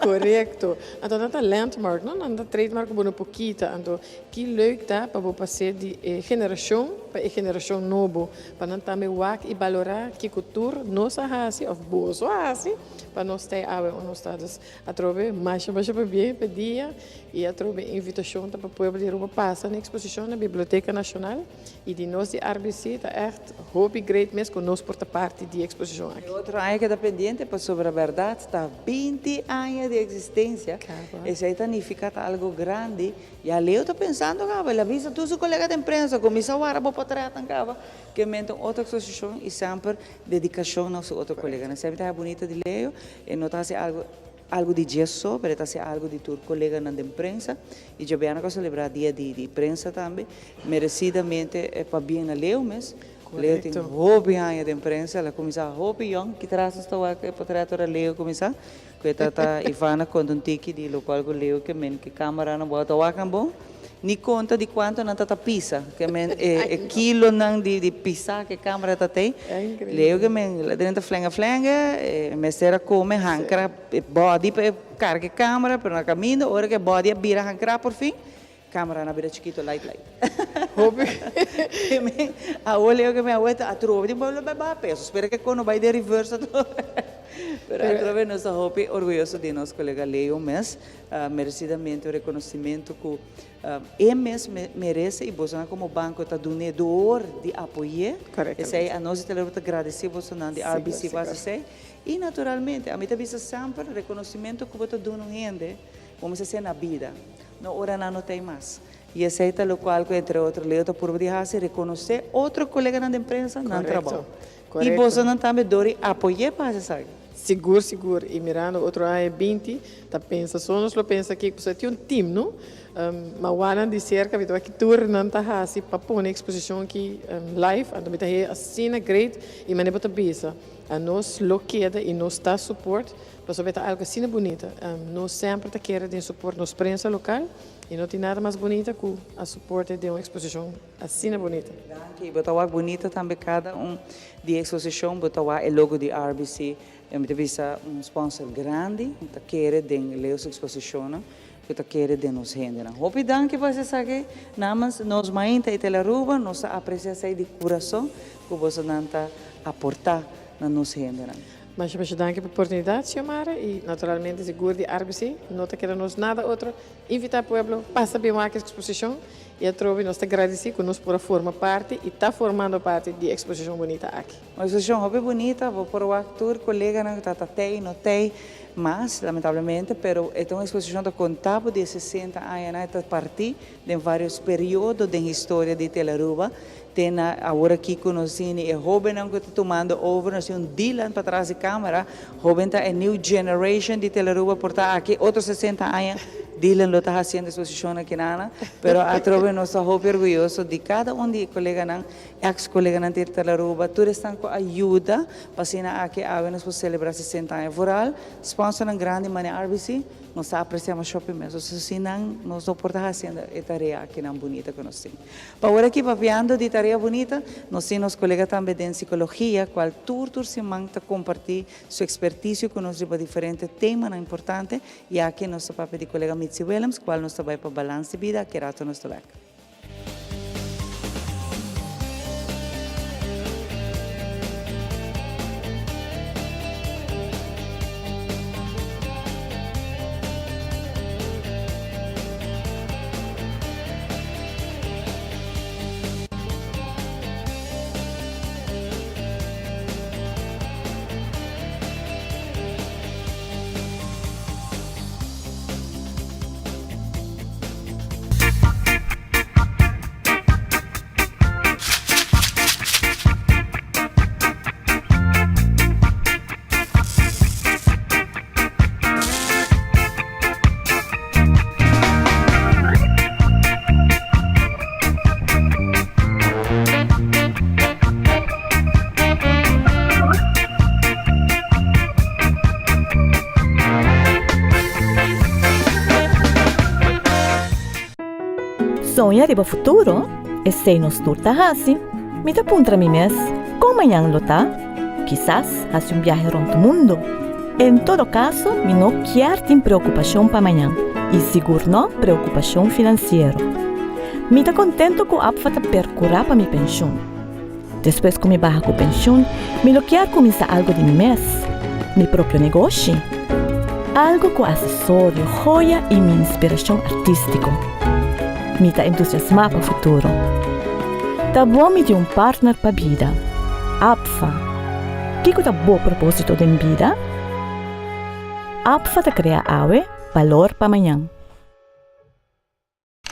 K: Korekto. Anto nan ta landmark no, nan ta trademark ku bo no por kita. Anto ki leuk ta pa bo pas'é di e generashon pa e generashon nobo. Pa nan tambe wak i balorá kiko tur nos a hasi òf boso a hasi pa nos ta e awe unda nos ta. Dus atrobe masha masha pabien p'e dia i atrobe invitashon ta pa pueblo di Aruba pasa na eksposishon na Biblioteka Nashonal i di nos di RBC ta ègt hopi great mes ku nos por ta parti di e eksposishon aki.
B: E otro aña keda pendiente pasobra bèrdat ta binti aña di eksistensia, esei ta nifiká ta algu grandi. Ya Leo ta pensando caba, el a bisa tur su colega den prensa, cuminsa wara bo potretnan caba, ke menta un otro exposicion y semper dedicacion na su otro coleganan. Esei mi ta haña bunita di Leo, e no ta haci algo algo di dje so, pero e ta haci algo di tur coleganan den prensa y djabièrnè cu a celebra dia di di prensa tambe, merecidamente pabien na Leo mes. Leo tin hopi aña den prensa, el a cuminsa hopi yong, kitras nos ta wak e potret ora Leo cuminsa. Ku e tata Ivana konta un tiki di lokual ku Leo ke men ke kameranan bo a ta wak nan bon, ni konta di kuantu nan ta ta pisa, ke men e e kilonan di di pisa ke kamera ta tei. Leo ke men la drenta flenga flenga, e mester a kome hankra e body pa e karga e kamera, pero na kaminda ora ku e body a bira hankra por fin, Camera na bira chikito light light.
K: Hopi.
B: Mi awor leo ke mi awor ta atrobe tin pueblo bai baha peso. Spera ke kono bai den reverse atrobe. Pero atrobe nos ta hopi orguyoso di nos kolega Leo mes. Merecidamente un reconocimento ku e mes merece i bosonan komo banco ta dun'é door di apoy'é. Esei anos di Telearuba ta gradeci bosonan di RBC pa hasi esei. I naturalmente ami ta bisa semper reconocimento ku bo ta duna un hende bo mester hasié na bida. No ora nan no ta ei mas. I esei ta lokual ku entre otro Leo ta purba di hasi, rekonosé otro koleganan den prensa nan trabou. I bosonan tambe dor di apoy'é pa hasi esaki.
K: Sigur, sigur. I mirando otro aña binti, ta pensa so nos lo pensa aki, pasobra tin un team, no? Ma wak di serka mi ta wak ki tur nan ta hasi pa pone eksposishon aki live, anto mi ta hei asina great i manera bo ta bisa, anos lo keda i nos ta support. Pasobra e ta algo asina bunita. Nos semper ta kere den support nos prensa local y no tin nada mas bunita cu a supporte den un exposicion asina bunita.
B: Danki. Bo ta wak bunita tambe cada un di e exposicion bo ta wak e logo di RBC. Mi ta bisa un sponsor grandi ta kere den Leo su exposicionnan cu ta kere den nos hendenan. Hopi danki pa esaki namens nos mainta y Tele Aruba nos ta aprecia esey di curason cu bosonan ta aporta na nos hendenan.
K: Masha masha danki pa oportunidat, Xiomara, i naturalmente sigur di RBC no ta keda nos nada otro invita pueblo pasa bin wak exposicion i atrobe nos ta gradisi ku nos por a forma parti i ta formando parti di exposicion bunita aki.
B: Un exposicion hopi bunita, bo por wak tur coleganan ku ta ta tei no tei mas lamentablemente, pero e ta un exposicion ta konta bo di e sesenta añanan e ta parti den varios periodo den historia di Tele Aruba Te na awor aki ku nos tin e hóbennan ku ta tumando over, nos tin un Dylan patras di kámara, hóben ta e new generation di Tele Aruba por ta aki otro sesenta aña Dylan lo ta hasiendo eksposishon aki nana, pero atrobe nos ta hopi orguyoso di kada un di e koleganan, eks koleganan di Tele Aruba, tur esnan ku a yuda pa asina aki awe nos por selebrá sesenta aña. Vooral sponsornan grandi manera RBC. Nos ta aprecia masha hopi mes. Nos sin nan nos no por ta haciendo e tarea akinan bunita cu nos tin. Pa ora aki papiando di tarea bunita, nos tin nos colega tambe den psicologia cual tur tur siman ta comparti su experticio cu nos riba diferente temanan importante y aki nos ta papia di colega. Mitzi Willems, cual nos ta bay pa Balans di Bida, ki rato nos ta bek.
L: Soña riba futuro? Esei nos tur ta hasi. Mi ta puntra mi mes, kon mañan lo ta? Kisas hasi un biahe rònt mundu. En todo kaso, mi no kier tin preokupashon pa mañan, i sigur no preokupashon finansiero. Mi ta kontentu ku APFA ta perkurá pa mi penshun. Despues ku mi baha ku penshun, mi lo kier kuminsá algu di mi mes, mi propio negoshi. Algu ku asesorio, joya i mi inspirashon artístiko. Mi ta entusiasmá pa futuro. Ta bon mi tin un partner pa bida. APFA. Kiko ta bo propósito den bida? APFA ta krea awe balor pa mañan.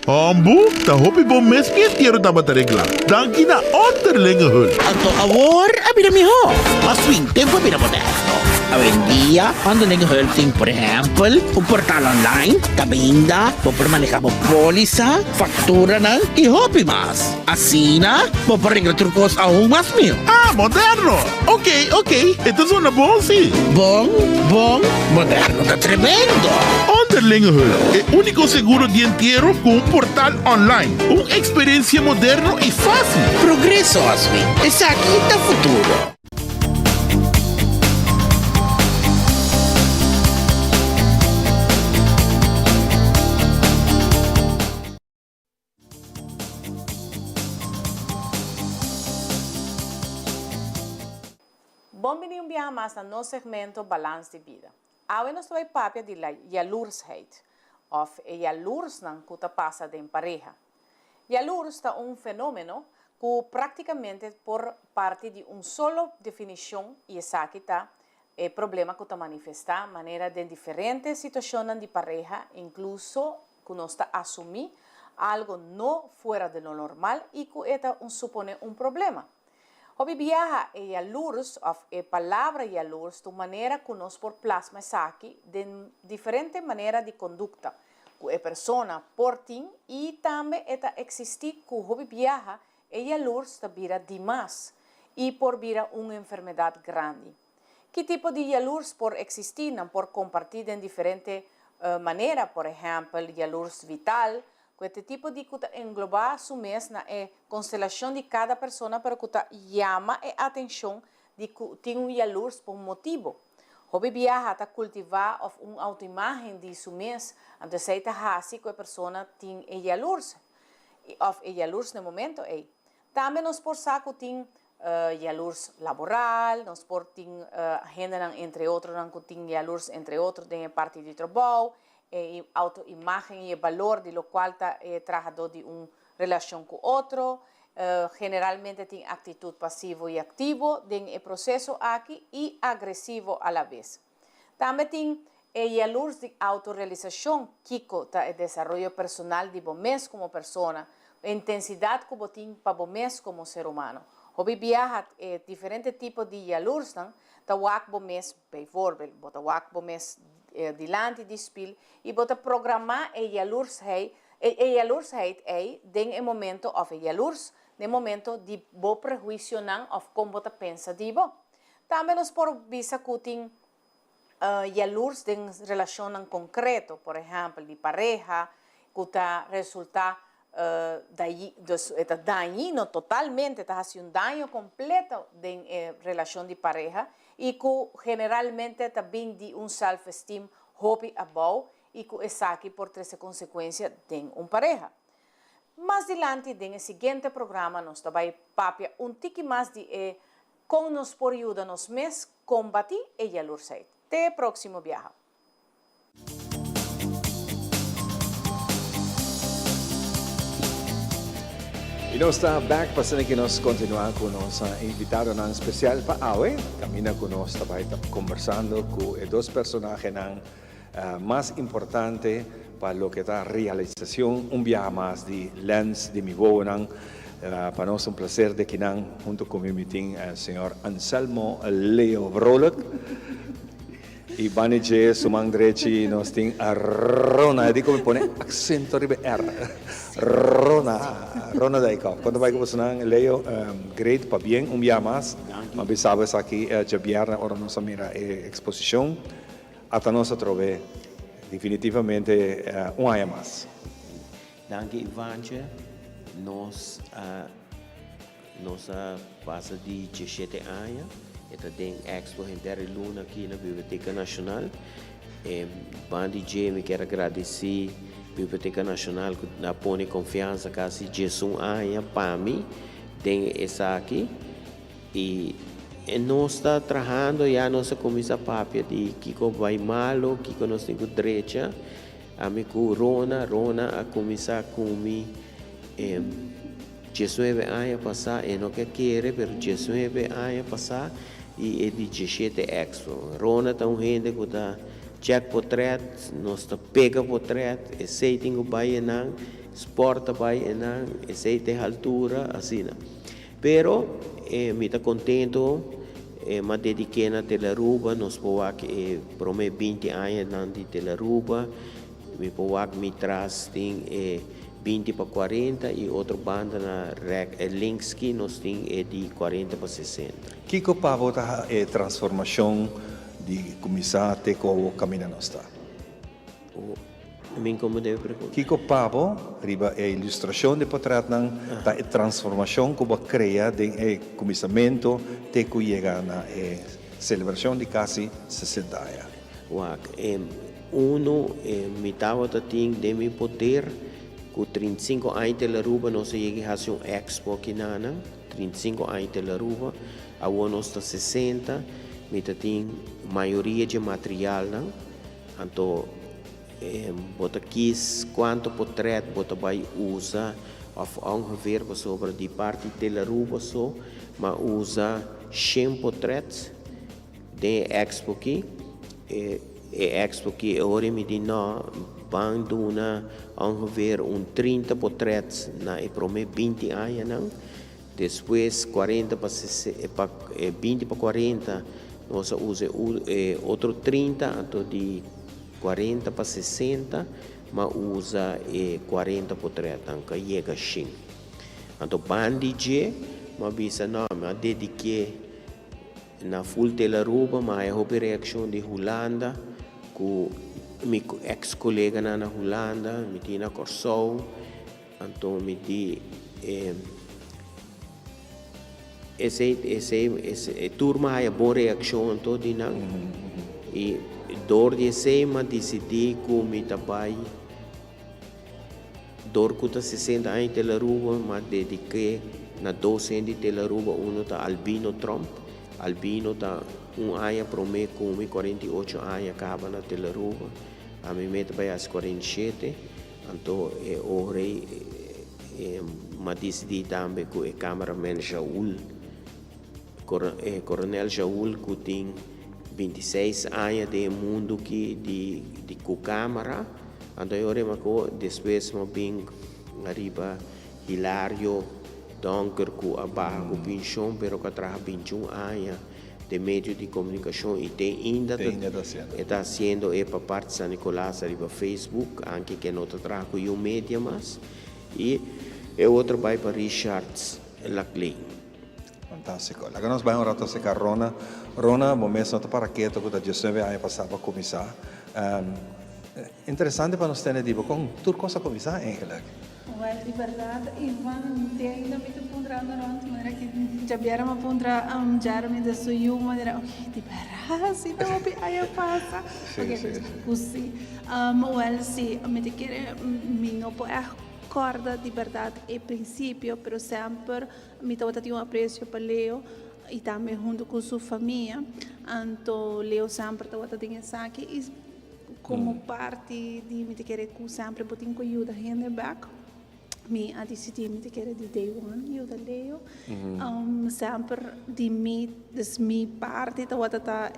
M: Hombu, ta hopi bon mes mi entiero tabata reglá. Danki na Onderlinge Hulp.
N: Anto awor a bira mihó. Mas fin tempu a bira moderno. Awendia Onderlinge Hulp tin por ehèmpel un portal online kaminda bo por maneha bo pólisa, fakturanan i hopi mas. Asina bo por regla tur kos aun mas mihó.
M: Ah, moderno! Ok, ok, e ta zona bon si.
N: Bon, bon, moderno ta tremendo!
M: Onderlinge Hulp, e úniko seguro di entiero ku un portal online. Un eksperensia moderno i fásil.
N: Progreso, Oswin. Esaki ta futuro.
O: Bon bini un biaha mas na nos segmento Balans di Bida. Awe nos ta bai papia di la jaloersheid, of e jaloersnan ku ta pasa den pareha. Jaloers ta un fenomeno ku praktikamente por parti di un solo definishon i esaki ta e problema ku ta manifestá manera den diferente situashonnan di pareha inkluso ku nos ta asumí algo no fuera de lo normal i ku e ta un suponé un problema. Hopi biaha e yalurs òf e palabra yalurs ta un manera ku nos por plasma esaki den diferente manera di kondukta ku e persona por tin i tambe e ta eksistí ku hopi biaha e yalurs ta bira dimas i por bira un enfermedat grandi. Ki tipo di yalurs por eksistí? Nan por kompartí den diferente manera, por ehèmpel, yalurs vital, ku e ta tipo di ku ta englobá su mes na e konstelashon di kada persona pero ku ta yama e atenshon di ku tin un yalurs pa un motibu. Hopi biaha ta kultivá òf un outoimágen di su mes, anto esei ta hasi ku e persona tin e yalurs òf e yalurs na e momento ei. Tambe nos por sa ku tin Yalurs laboral, nos por tin hendenan entre otronan ku tin yalurs entre otro den e parti di trabou, e autoimagen i e balor di lokual ta e trahadó di un relashon ku otro. Generalmente tin aktitut pasivo i aktivo den e proseso aki i agresivo alabes. Tambe tin e yalurs di autorealisashon, kiko ta e desaroyo personal di bo mes komo persona, e intensidat ku bo tin pa bo mes komo ser humano. Hopi biaha e diferente tipo di yalursnan ta wak bo mes, bijvoorbeeld, bo ta wak bo mes dilanti di spil i bo ta programá e yalursheid e yalursheid ei den e momento òf e yalurs den momento di bo prehuisionan òf kon bo ta pensa di bo. Tambe nos por bisa ku tin yalurs den relashonnan konkreto, por ehèmpel di pareha, ku ta resultá dus e ta dañino totalmente, ta hasi un daño kompleto den e relashon di pareha i ku generalmente ta bin di un self-esteem hopi abou i ku esaki por trese konsekuensia den un pareha. Mas dilanti den e siguiente programa nos ta bai papia un tiki mas di e kon nos por yuda nos mes kombatí e yalursheid. Te e próksimo biaha.
A: Y nos ta back pa asina ki nos continua cu nos invitadonan special pa awe. Caminda cu nos ta bay ta conversando cu e dos personahenan mas importante pa loke ta realisacion un biaha mas di Lens di Mi Wowonan. Pa nos ta un placer de kinan hunto cu mi mi tin señor Anselmo Leo Vrolijk. I bani dje su man drechi nos tin a Rona. E di ku mi pone aksento riba e R. Rona, Rona Dijkhoff. Kon ta bai ku bosonan, Leo? Great, pabien un bia mas. Mi a bisa bo esaki djabièrnè ora nos a mira e eksposishon. Ata nos atrobe definitivamente un aña mas.
P: Danki Ivantje. Nos a. Nos a pasa di diesshete aña, e ta den Expo henter e luna aki na Biblioteca Nacional. E ban di dje mi kier a gradeci Biblioteca Nacional cu a pone confiansa casi diesun aña pa mi den esaki. Y nos ta trahando ya nos a cuminsa papia di kico bay malo, kico nos tin cu drecha. Ami cu Rona, Rona a cuminsa cu mi. Diesnuebe aña pasá e no ke kere pero diesnuebe aña pasá i e di diesshete expo. Rona ta un hende ku ta chèk potrèt, nos ta pega potrèt, esei tin ku bai enan, spòrt ta bai enan, esei ta e haltura, asina. Pero mi ta kontento m'a dediké na Telaruba, nos por wak e promé binti añanan di Telaruba. Mi por wak mi tras tin e binti pa kuarenta i otro banda na rek e links ki nos tin e di kuarenta pa sesenta.
A: Kiko pa bo ta e transformashon di kuminsá te ku awor kaminda nos ta?
P: Mi komo debe pregunta?
A: Kiko pa bo riba e ilustrashon di potretnan ta e transformashon ku bo a krea den e kuminsamentu te ku yega na e selebrashon di kasi sesenta aña?
P: Wak, e Uno, e mi tabata tin den mi poder ku 35 aña Telaruba nos a yega hasi un expo aki nanan, 35 aña Telaruba, awor nos ta 60, mi ta tin mayoria dje materialnan, anto e bo ta kis kuantu potret bo ta bai usa òf ongeveer pasobra di parti Telaruba so m'a usa shen potret. Den e expo ki, e e expo ki e ora mi di no, ban duna ongeveer un trinta potret na e prome binti añanan, despues kuarenta pa pa binti pa kuarenta nos a usa e otro trinta, anto di kuarenta pa sesenta m'a usa e kuarenta potretnan ku a yega shin. Anto ban di dje m'a bisa no, mi a dediké. Na full Telaruba ma haya hopi reaccion di Hulanda cu mi ex coleganan na Hulanda, mi tin na Corsou, anto mi di e esey esey e tur mi haya bon reaccion anto di nan y door di esey mi a dicidi cu mi ta bay Dor ku ta sesenta aña Telaruba ma dediké na dos hende Telaruba uno ta Albino Tromp. Albino ta un aña promé ku mi 48 aña kaba na Telaruba. Ami me ta bai hasi 47 anto e ora ei m'a disidí tambe ku e cameraman Jaul. E coronel Jaul cu tin 26 aña den e mundo ki di di cu camara, anto e ora e cu despues mo bin ariba Hilario Donker cu a baha cu pension pero cu a traha 21 aña den medio di comunicacion y te inda e ta haciendo e pa parti San Nicolas ariba Facebook anke ke no ta traha cu Yu Media mas y e otro bay pa Richards Laclay.
A: Fantástiko. Laga nos bai un rato aserka Rona. Rona, bo mes no ta para keto ku ta diesnuebe aña pasá bo a kuminsá. Interesante pa nos tende di bo kon tur kos a kuminsá eigenlijk.
Q: Wel, di berdad, Ivan, te ainda mi ta puntrando rond, manera ki djabiera mi a puntra Jeremy de su yu, manera, ok, di berdad si ta hopi aña pasa?
A: Sí,
Q: Ok,
A: sí, sí.
Q: cu si. Wel, si, mi ta kere, mi no por echt corda di berdad e principio, pero semper mi tabata tin un aprecio pa Leo y tambe hunto cu su famia, anto Leo semper tabata den esaki y Komo parti di mi ta kere ku semper bo tin ku yuda hende bek, mi a disidí mi ta kere di day one yuda Leo. Semper di mi, dus mi parti tabata ta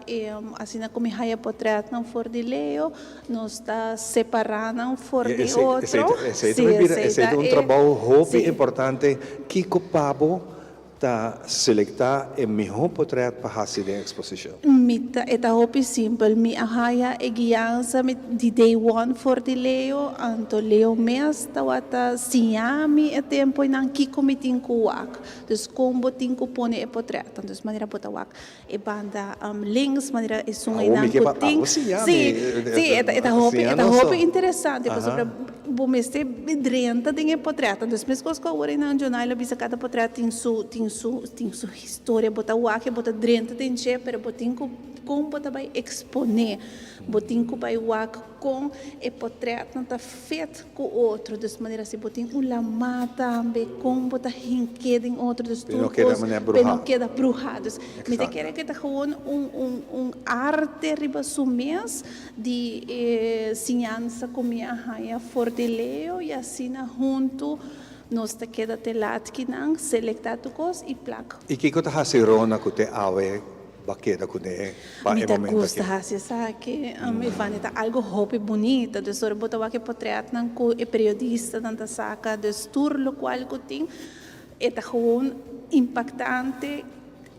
Q: asina ku mi haya potrètnan for di Leo, nos ta separá nan for di otro.
A: Esei ta un trabou hopi importante. Kiko pa bo Ta selektá e mihó potrèt pa hasi den eksposishon.
Q: Mi ta, e ta hopi simpel. Mi a haya e guiansa mi di day one for di Leo, anto Leo mes tawata siña mi e temponan kiko mi tin ku wak. Dus kon bo tin ku pone e potrètnan. Dus manera bo ta wak e banda links, manera esun
A: Awor
Q: einan
A: mi ke
Q: ku
A: pa
Q: tin.
A: abo siña mi.
Q: Sí, sí, e ta, e ta hopi,
A: Siña
Q: e ta
A: nos
Q: hopi
A: so.
Q: interesante pasobra
A: Aha.
Q: bo mester drenta den e potrètnan. Dus meskos ku awor einan Jonay lo bisa kada potrèt tin su, tin su, tin su historia. Bo ta wak e, bo ta drenta den dje, pero bo tin ku kon bo ta bai eksponé. Bo tin ku bai wak kon e potrètnan ta fit ku otro, dus manera si bo tin un lamá tambe kon bo ta hink'é den otro, dus
A: Pe no
Q: tur
A: keda
Q: kos
A: manera
Q: pe no
A: bruhá.
Q: keda bruhá. Dus mi ta
A: Exacto.
Q: kere ku e ta gewoon un un un arte riba su mes di e siñansa ku mi a haña for di Leo i asina huntu nos ta keda te lat kinan, selektá tur kos i plak.
A: I kiko ta hasi Rona ku te awe Ba keda kuné pa
Q: Mi
A: e
Q: ta
A: momento
Q: gusta
A: aki.
Q: hasi esaki, Iván, ta algo hopi bunita. Dus ora bo ta wak e potretnan ku e periodistanan ta saka, dus tur lokual ku tin, e ta gewoon impaktante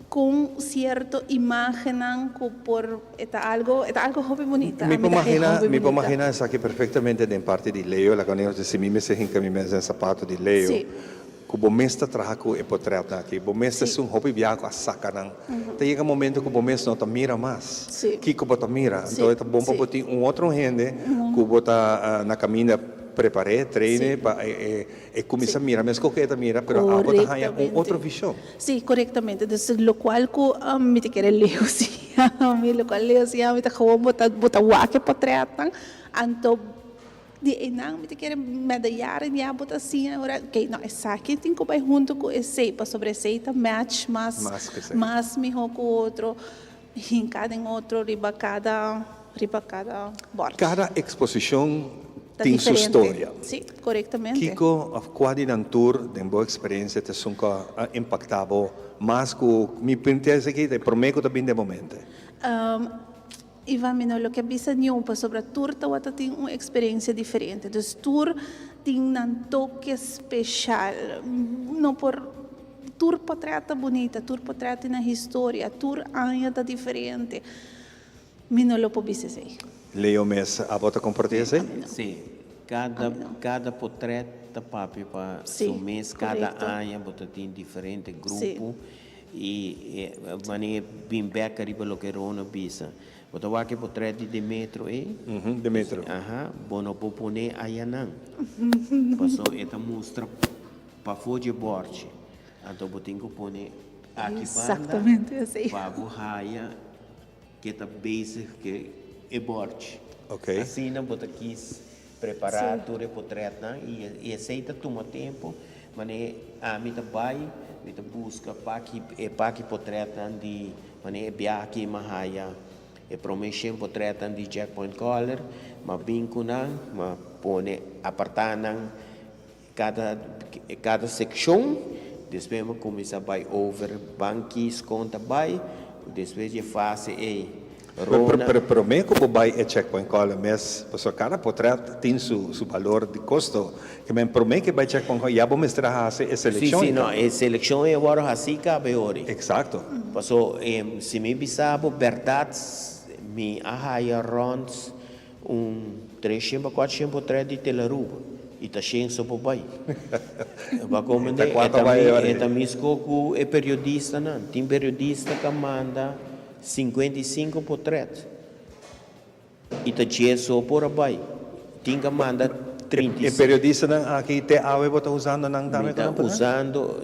Q: kon sierto imagennan ku por, e ta algo, e ta algo hopi bunita.
A: Mi por
Q: Mi ta hei
A: magina,
Q: hopi
A: mi por
Q: bunita.
A: magina esaki perfectamente den parti di Leo, laga nos deci mi mester hinca mi mes den sapato di Leo.
Q: Sí.
A: Ku bo mes ta traha ku e potretnan aki, bo mes ta esun hopi biaha ku a saka nan. Ta yega momento ku bo mes no ta mira mas kiko bo ta mira. Anto e ta bon pa bo tin un otro hende ku bo ta na kaminda prepar'é, train'é pa e kuminsá mira meskos ku e ta mira, pero abo ta haña un otro vishon.
Q: Sí, korektamente. Dus lokual ku mi ta kere leu siña mi, lokual leu siña mi ta gewoon bo ta bo ta wak e potretnan, anto Di einan mi ta kere meda yaren ya bo ta siña ora ok no esaki tin ku bai hunto ku esei pasobra esei ta match mas mas miho ku otro hinka den otro riba kada riba kada bòrchi.
A: Kada eksposishon
Q: Ta
A: tin su
Q: diferente.
A: storia.
Q: Si, korektamente.
A: Kiko òf kua di nan tur den bo eksperensia ta esun ku a impaktá bo mas ku mi pinta esaki ta e promé ku ta bin den bo mente?
Q: Ivan, mi no lo ke bisa niun pasobra tur tawata tin un experiencia diferente. Dus tur tin nan toke special. No por tur potret ta bunita, tur potret tin nan historia, tur aña ta diferente. Mi no lo por bisa esey.
A: Leo mes, abo ta comparti esey?
P: Sí, cada cada potret ta papia pa su mes, cada aña bo ta tin diferente grupo. I e manera bin bek ariba loke Ron a bisa. Bo ta wak e potret di Demetro ei?
A: Demetro.
P: Aha, bo no por pone ayanan. Paso e ta mustra pafó dje bòrchi. Anto bo tin ku pone aki banda pa bo haya ke ta bezig ke e bòrchi. Asina bo ta kis Prepará tur e potretnan i esei ta tuma tempu. Manera ami ta bai, mi ta buska paki e paki potretnan di manera e biaha aki mi a haya e promé shen potretnan di Jack Point Color. Mi a bin ku nan, mi a pone apartá nan kada kada sekshon. Despues mi a kuminsá bai over ban kis kon ta bai. Despues di e fase ei.
A: Pero pero prome cu bo bay e checkpoint call mes, pasobra cada potret tin su su balor di costo, ke men prome ke bay checkpoint call ya bo mester a haci e
P: Sí,
A: seleccion
P: sí, no,
A: caba.
P: e seleccion e worde haci caba e ori.
A: Exacto.
P: Paso si mi bisa bo berdad mi a haya rond un treshen pa cuatroshen potret di Telaruba y ta shen so por bay. Bo a comprende?
A: Ta
P: E
A: cuanto
P: ta
A: bay
P: mi
A: e ori?
P: e ta misco cu e periodistanan. Tin periodista ca manda 55 potret y ta dje so por a bay. Tin ka manda
A: E periodistanan aki te awe bo ta usando nan tambe
P: Mi ta usando,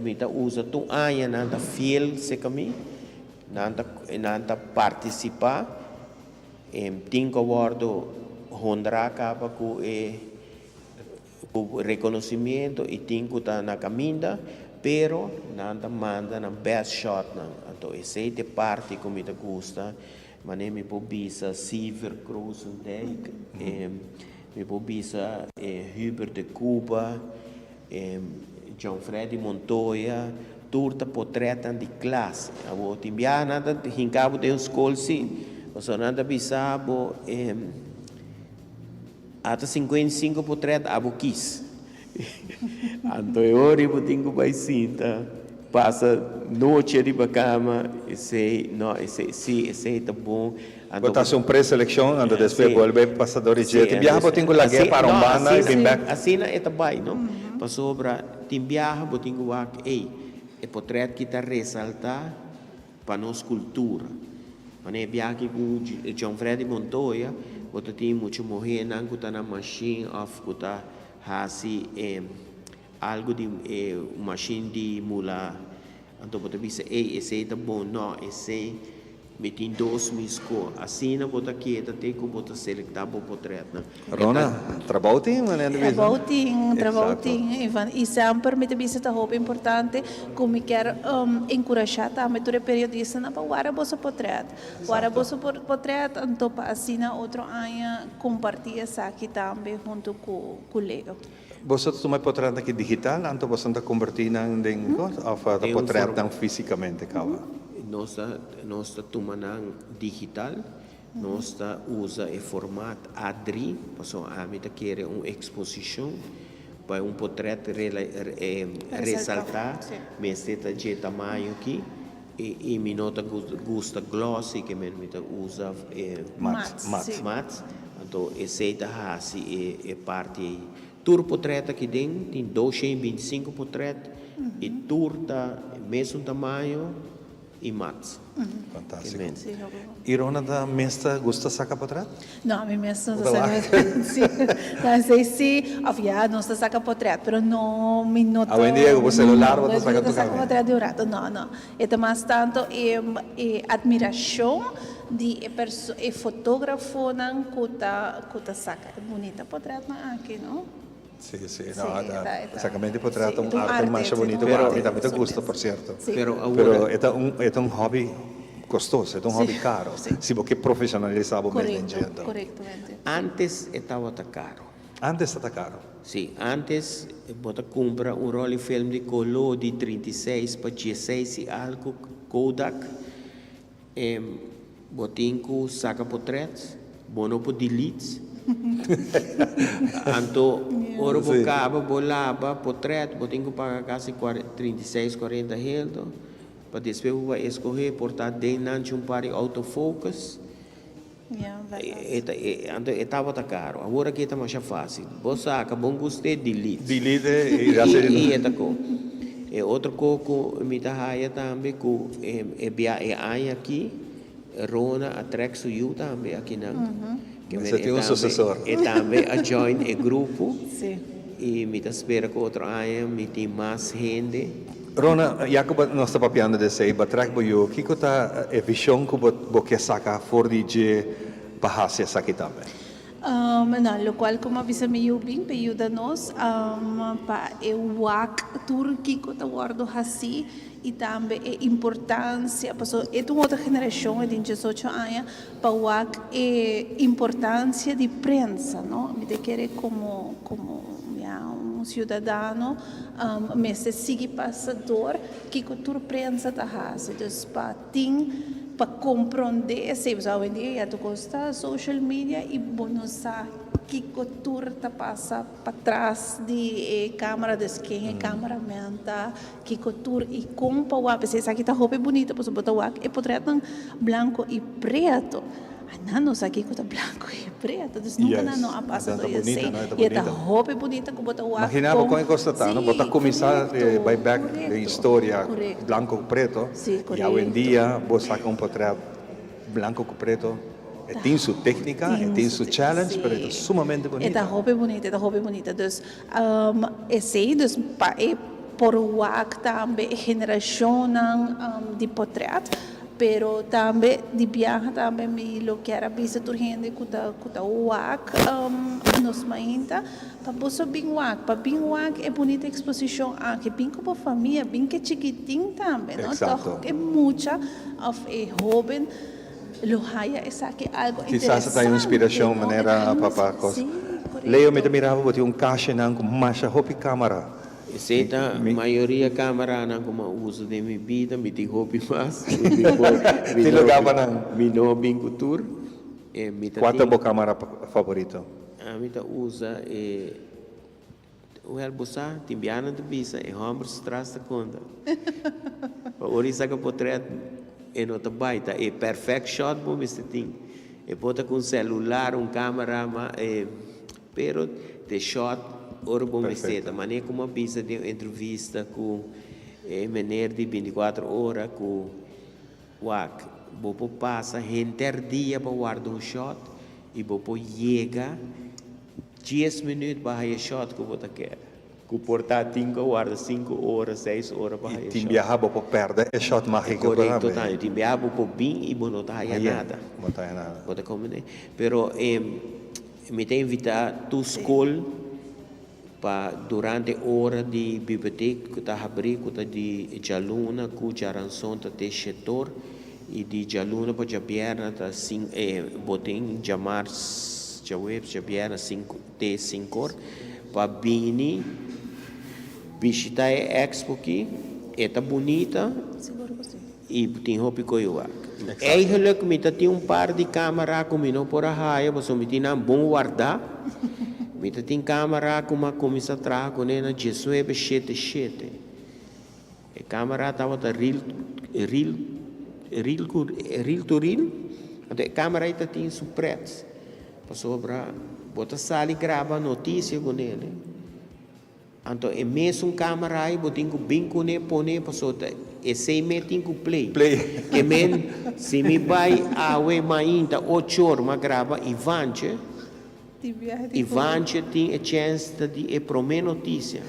P: mi ta usa tur aña nan ta fiel cerca mi, nan ta nan ta participa, tin cu a wordo honra caba cu e cu reconocimiento y tin cu ta na caminda, pero nan ta manda nan best shotnan, anto esey ta e parti cu mi ta gusta Manera mi por bisa Siever Krozendijk, mi por bisa Hubert de Cuba, John Freddy Montoya, tur ta potretnan di klas. Awor tin biaha nan ta hinka bo den un skol si, pasobra nan ta bisa bo ata 55 potret abo kis. Anto e ora bo tin ku bai sinta pasa nochi riba kama, esei no, esei si, esei ta bon.
A: Bo ta hasi un preselekshon, anto despues bolbe pasa dor di dje. Tin biaha bo tin ku lag'é para un banda i bin bèk.
P: Asina e ta bai, no? Pasobra tin biaha bo tin ku wak, ey, e potrèt ki ta resaltá pa nos cultura. Manera e biaha ku John Freddy Montoya, bo ta tin mucha muhernan ku ta na machine of ku ta hasi e algo di e machine di mula, anto bo ta bisa ey esey ta bon, no esey Mi tin dos misko. Asina bo ta keda te ku bo ta selektá bo potretnan.
A: Rona, trabou tin, manera di bisa.
Q: Trabou tin, trabou tin, Ivan. I semper mi ta bisa ta hopi importante ku mi kier enkurashá tambe tur e periodistanan pa wara boso potret. Wara boso potret anto pa asina otro aña kompartí esaki tambe huntu ku Leo.
A: Boso ta tuma e potretnan aki digital anto boso ta kombertí nan den kos òf ta potretnan físikamente kaba?
P: Nos ta nos ta tuma nan digital, nos ta usa e format A3, pasobra ami ta kere un eksposishon pa un potret resaltá mester ta dje tamaño aki i mi no ta gusta glossy ke men mi ta usa mat, anto esei ta hasi e parti ei. Tur potret aki den tin 225 potret y tur ta mesun tamaño y mat.
A: Fantástico. Y Rona ta mes ta gusta saca potret?
Q: No, ami mes no ta saca potret. Sí. No, esey sí, of ya nos ta saca potret, pero no, mi no ta.
A: Awendia cu bo celular bo ta saca
Q: tur saca potret di un rato. No, no. E ta mas tanto e e admiracion di e perso e fotografonan cu ta cu ta saca. E bunita potretnan aki, no?
A: Sí, sí, no, exactamente potret ta un arte masha bunito cu ami tambe ta gusta, por cierto. Pero e ta un, e ta un hobby costoso, e ta un hobby caro, si bo ke profesionalisa bo mes den dje anto.
P: Antes e tabata caro.
A: Antes tabata caro.
P: Sí, antes bo ta cumpra un rolli film di color di 36 pa dieseis y algo Kodak. E bo tin ku saka potret, bo no por delete. Anto ora bo kaba bo laba potret bo tin ku paga kasi 36, 40 heldo pa despues bo bai eskohe por ta den nan un par di autofocus. Anto e tabata karo. Awor aki e ta masha fácil. Bo saka, bon gust'é, delete.
A: Delete i hasi
P: I e ta ko. E otro ko ku mi ta haya tambe ku e bia e aña aki Rona a trek su yu tambe akinan.
A: Mester tin un susesor.
P: E tambe a join e grupo. I mi ta spera ku otro aña mi tin mas hende.
A: Rona, ya ku nos ta papiando di esei, bo a trek bo yu, kiko ta e vishon ku bo bo ke saka for di dje pa hasi esaki tambe?
Q: No, lokual ku mi a bisa mi yu bin pa e yuda nos pa e wak tur kiko ta wòrdu hasí i tambe e importansia, pasobra e ta un otro generashon, e tin diesocho aña, pa wak e importansia di prensa, no? Mi ta kere komo komo ya un siudadano mester sigui pasa dor kiko tur prensa ta hasi. Dus pa tin pa komprondé esei, pasobra awendia ya tur kos ta social media i bo no sa kiko tur ta pasa patras di e kamera, dus ken e kameraman ta. Kiko tur i kon pa wak. P'esei esaki ta hopi bunita pasobra bo ta wak e potretnan blanko i preto. A nan no sa kiko ta blanko i preto. Dus nunka nan no a pasa door esei. I e ta hopi bunita ku bo ta wak
A: Imagina bo kon e kos ta ta, no? Bo ta kuminsá bai bèk den historia blanko ku preto i awendia bo saka un potret blanko ku preto. E tin su técnica, e tin su challenge, pero e ta sumamente
Q: E
A: bunita.
Q: ta hopi bunita, e ta hopi bunita. Dus esei, dus pa e por wak tambe e generacionnan di potret, pero tambe di biaha tambe mi lo kier a bisa tur hende cu ta cu ta wak nos mainta pa boso bin wak, pa bin wak e bunita exposicion aki, bin cu bo famia, bin cu e chikitin tambe, no? Toch e mucha of e hoben Lo haya esaki algo
A: Kisas ta un
Q: interesante,
A: inspiracion
Q: no?
A: manera papa cos. Leo mi ta mira bo tin un cachenan cu masha hopi camara.
P: Esey ta mayoria camaranan cu mi a usa den mi bida, mi tin hopi mas, mi por mi
A: Tin
P: no
A: lugar pa nan.
P: mi no bin cu tur, e mi ta
A: Cua ta
P: tin.
A: bo camara favorito?
P: Ami ta usa e. Wel bo sa, tin bianan ta bisa e homber su tras ta konta. Pa ora i saka potret e no ta bai, ta e perfect shot bo mester tin. E por ta ku un celular, un camera, ma e pero te shot ora bo mester. Ta manera ku mi a bisa den un entrevista ku e meneer di binticuatro ora ku wak bo por pasa henter dia pa warda un shot i bo por yega Dies minuut pa haya shot ku bo ta kere. Ku por ta tin ku a warda sinku ora, seis ora pa haya
A: I tin
P: shot.
A: biaha bo por pèrdè e shot mágiko
P: Korekto
A: tambe.
P: tambe. Tin biaha bo por bin i bo no ta haya nada.
A: Bo no ta haya nada.
P: Bo ta komprendé? Pero mi ta invitá tur skol pa durante ora di bibliotek ku ta habrí ku ta di djaluna ku djaranson ta te shetor I di djaluna pa djabièrnè ta sin e bo tin djamars, djaweps, djabièrnè sinku te sinkor pa bini bishita e expo ki e ta bunita i tin hopi koe wak. Eigenlijk mi ta tin un par di kamera ku mi no por a haya pasobra mi tin nan bon wardá. Mi ta tin kamera ku mi a kuminsá traha kuné na diesnuebe shete shete. E camera tabata reel reel reel ku reel to reel, anto e camera ei ta tin su prets, pasobra bo ta sali graba noticia kuné, anto e mesun camera ei bo tin ku bin kuné pone pasobra ta esei me tin ku play. Ke men si mi bai awe mainta ocho or mi a graba Ivantje, Ivantje tin e chèns ta di e promé notisia.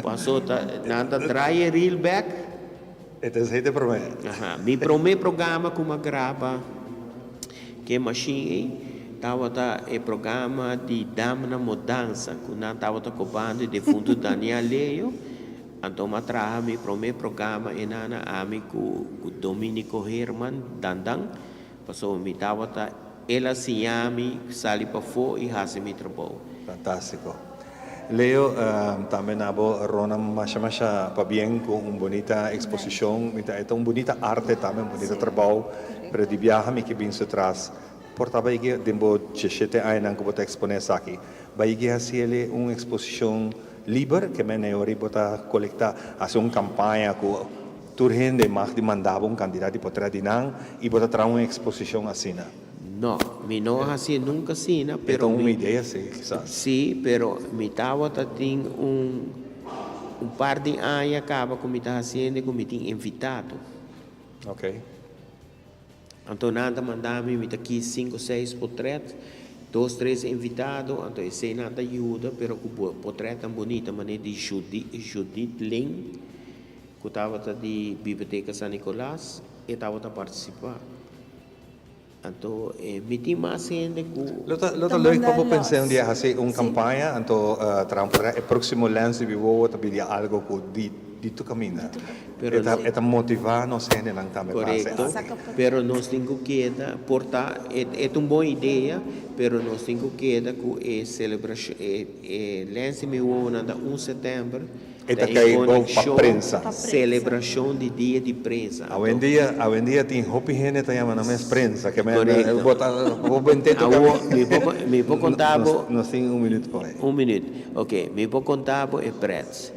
P: Paso ta nan ta draai e reel bèk.
A: E ta esei ta promé.
P: Aha. Mi promé programa ku mi a graba ku e mashin ei tabata e programa di Damnan Modansa ku nan tabata kobando e defuntu Daniel Leo. Anto mi a traha mi promé programa enana ami ku Dominico Herman, Dandan. Pasobra mi tabata, el a siña mi sali pafó i hasi mi trabou.
A: Fantástiko. Leo, tambe na bo rona masha masha pabien ku un bunita eksposishon. Mi ta, e ta un bunita arte tambe, un bunita trabou. Pero di biaha mi ke bin su tras. Por ta bai ke den bo diesshete añanan ku bo ta eksponé esaki, bai ke hasi el un eksposishon liber, ke men e ora bo ta kolektá, hasi un kampaña ku Tur hende mag di manda bo un kandidat di potret di nan i bo ta traha un eksposishon asina.
P: No, mi no a hasié nunka asina,
A: E
P: pero
A: ta un
P: mi.
A: idea si, kisas.
P: Sí, pero mi tabata tin un un par di aña kaba ku mi ta hasiendo ku mi tin invitado.
A: Ok.
P: Anto nan ta manda mi, mi ta kis sinku seis potret, dos tres invitado, anto esei nan ta yuda, pero ku potretnan bunita manera di Judith Ling. Ku tabata di Biblioteca San Nicolas, e tabata partisipá. Anto e mi tin mas hende ku.
A: Lo ta lo ta leuk pa bo pens'é un dia hasi un kampaña, anto traha un programa, e próksimo lens di Biwowo ta bini algo ku di di tur kaminda.
P: Pero
A: E ta e ta motivá nos hendenan tambe pa hasi
P: Korekto,
A: algu.
P: pero nos tin ku keda por ta e e ta un bon idea, pero nos tin ku keda ku e selebrashon e e lens di Miwowonan ta un sètèmber.
A: E ta kai bou pa prensa.
P: Celebracion di dia di prensa.
A: Awendia, awendia tin hopi hende ta yama nan mes prensa. Ke men
P: Correcto.
A: bo ta bo bente toca
P: Awo, mi por mi por conta bo.
A: Nos tin un minuut por ahí.
P: Un minuut. Ok, mi por conta bo e prets.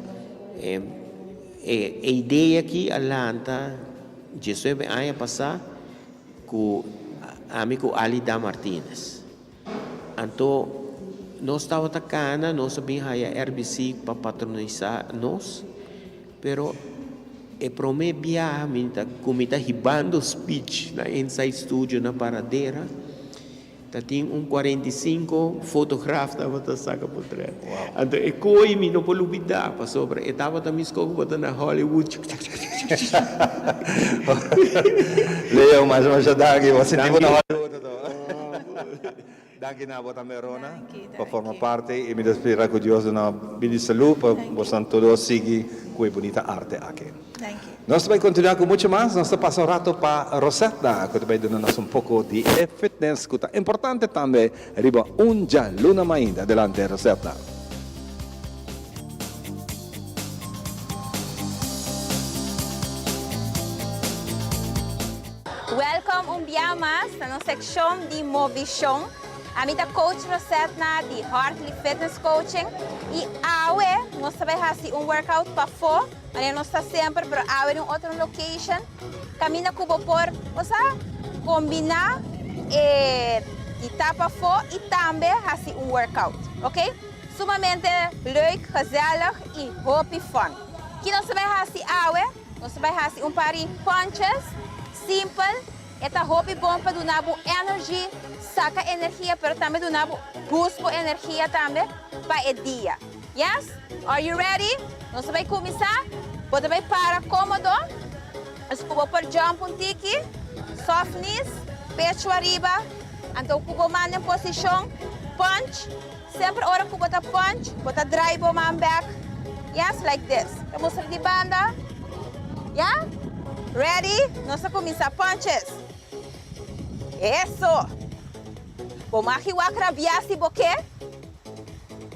P: E e idea aki a lanta diesnuebe aña pasa cu ami cu Alida Martinez. Anto nos tabata cana, nos a bin haya RBC pa patronisa nos, pero e prome biaha mi ta cu mi ta hibando speech na Inside Studio na Paradera. Ta tin un 45 fotograaf tabata saka potret. Anto e koe mi no por lubida pasobra e tabata miskó ku bo ta na Hollywood.
A: Leo, masha masha danki. Bo a sinti bo na Hollywood anto. Danki na bo tambe Rona pa forma parti y mi ta spera cu Dios duna bida y salud pa bosan todo sigui cu e bunita arte aki. Nos ta bay continua cu mucho mas, nos ta pasa un rato pa Rosetta cu ta bay duna nos un poco di e fitness cu ta importante tambe riba un djaluna mainta. Adelante Rosetta.
R: Welcome un bia mas na nos seccion di Movishon. Ami ta coach Rosetna di Hartley Fitness Coaching y awe nos ta bay haci un workout pafo, manera nos ta semper, pero awe den un otro location caminda cu bo por, o sa, combina e di ta pafo y tambe haci un workout, ok? Sumamente leuk, gezellig y hopi fun. Ki nos ta bay haci awe? Nos ta bay haci un par di punches simpel. E ta hopi bon pa duna bo energy, saca energia, pero tambe duna bo boost bo energia tambe pa e dia. Yes? Are you ready? Nos ta bay cuminsa. Bo ta bay para comodo. Pues cu bo por jump un tiki, soft knees, pecho ariba, anto cu bo man den posicion punch. Semper ora cu bo ta punch, bo ta draai bo man back. Yes, like this. Ta mustra di banda. Ya? Ready? Nos ta cuminsa. Punches. Eso. Bo mag wak rabia si bo ke.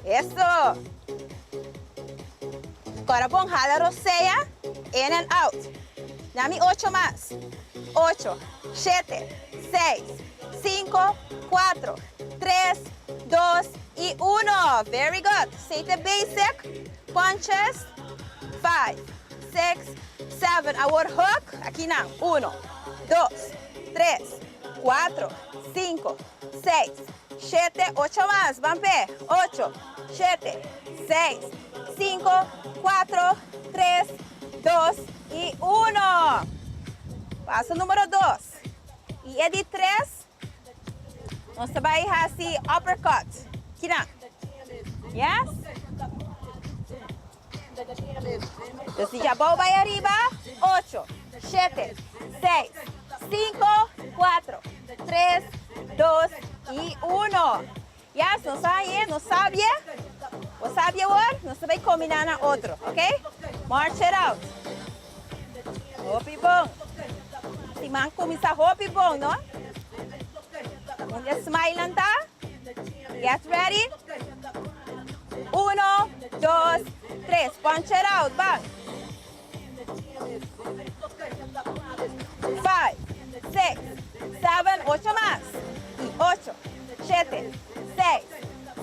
R: Eso. Cora bon hala rosea. In and out. Nami ocho mas. Ocho, shete, seis, cinco, cuatro, tres, dos y uno. Very good. Say the basic. Punches. Five, six, seven. Awor hook. Aki nan. Uno, dos, tres, cuatro, cinco, seis, shete, ocho mas. Ban pe. Ocho, shete, seis, cinco, cuatro, tres, dos y uno. Paso numero dos. Y e di tres. Nos ta bay haci uppercut. Kinan. Yes? Dus di abou bay ariba. Ocho, shete, seis, cinco, cuatro, tres, dos y uno. Yes, nos a haye, nos sabi. Bo sabi awor, nos ta bay combina na otro, ok? March it out. Hopi bon. Siman cuminsa hopi bon, no? Un smile nan ta. Get ready. Uno, dos, tres. Punch it out, ban. Five, six, seven, ocho mas. Y ocho, shete, seis,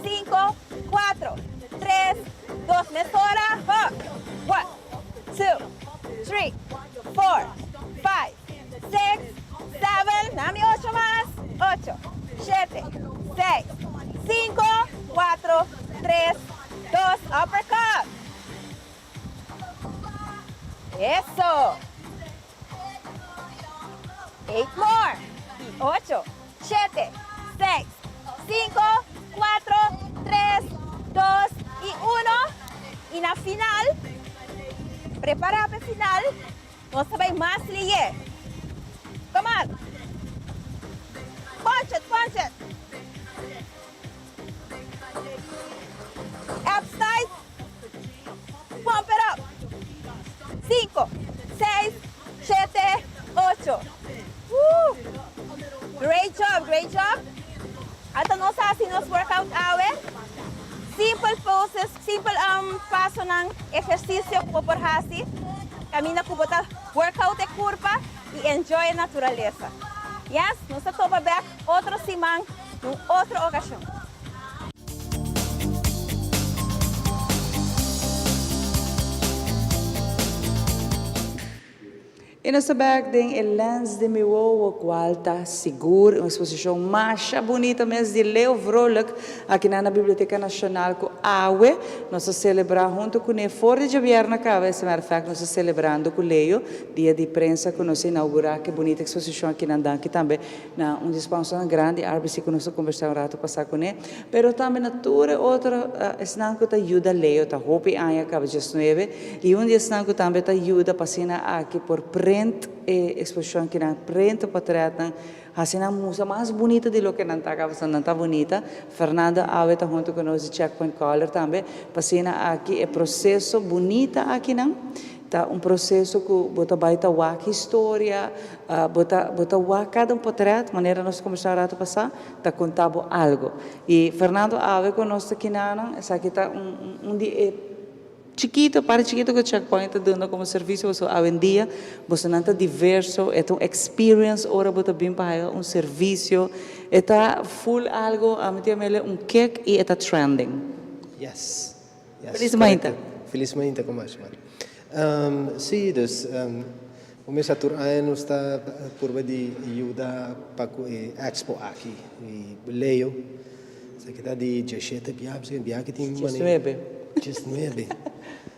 R: cinco, cuatro, tres, dos. Mesora. Hook. One, two, three, four, five, six, seven. Nami ocho mas. Ocho, shete, seis, cinco, cuatro, tres, dos. Uppercut. Eso. Eight more. Y ocho, shete, seis, cinco, cuatro, tres, dos y uno. Y na final, prepara pa e final, nos ta bay mas lihe. Come on. Punch it, punch it. Upside. Pump it up. Cinco, seis, shete, ocho. Woo! Great job, great job. Ata nos haci nos workout awe. Simple poses, simple pasonan ehercicio cu bo por haci. Caminda cu bo ta workout e curpa y enjoy e naturalesa. Yes, nos ta topa bek otro siman den un otro ocasion.
B: I nos ta bek den e Lens di mi wowo cual ta sigur un exposicion masha bunita mes di Leo Vrolijk akinan na Biblioteca Nacional cu awe nos ta celebra hunto cune for di djabièrnè caba as a matter of fact nos ta celebrando cu Leo dia di prensa cu nos a inaugura ke bunita exposicion akinan danki tambe na un di sponsornan grandi RBC cu nos a conversa un rato pasa cune pero tambe na tur e otro esnan cu ta yuda Leo ta hopi aña caba diesnuebe I un di esnan ku tambe ta yuda pa asina aki por prent e eksposishon ki nan prent e potretnan, hasi nan musa mas bunita di loke nan ta kaba nan ta bunita. Fernando awe ta huntu ku nos di Checkpoint Color tambe pa asina aki e proseso bunita akinan ta un proseso ku bo ta bai ta wak historia, bo ta bo ta wak kada un potret manera nos kombersá un ratu pasá ta konta bo algu. I Fernando awe ku nos ta kinanan esaki ta un un di e. Chikito, parti chikito ku Checkpoint ta duna komo servisio pasobra awendia bosonan ta diverso, e ta un experience ora bo ta bin pa haya un servisio, e ta full algo, ami ta yam'el un kick i e ta trending.
S: Yes, yes,
B: Felis mainta.
S: korekto. Felis mainta komashi Mari. Si, dus bo mester tur aña nos ta purba di yuda pa ku e expo aki, i Leo. Esaki ta di diashete bia, mi bia ki tin mane.
B: Diesnuebe.
S: Diesnuebe.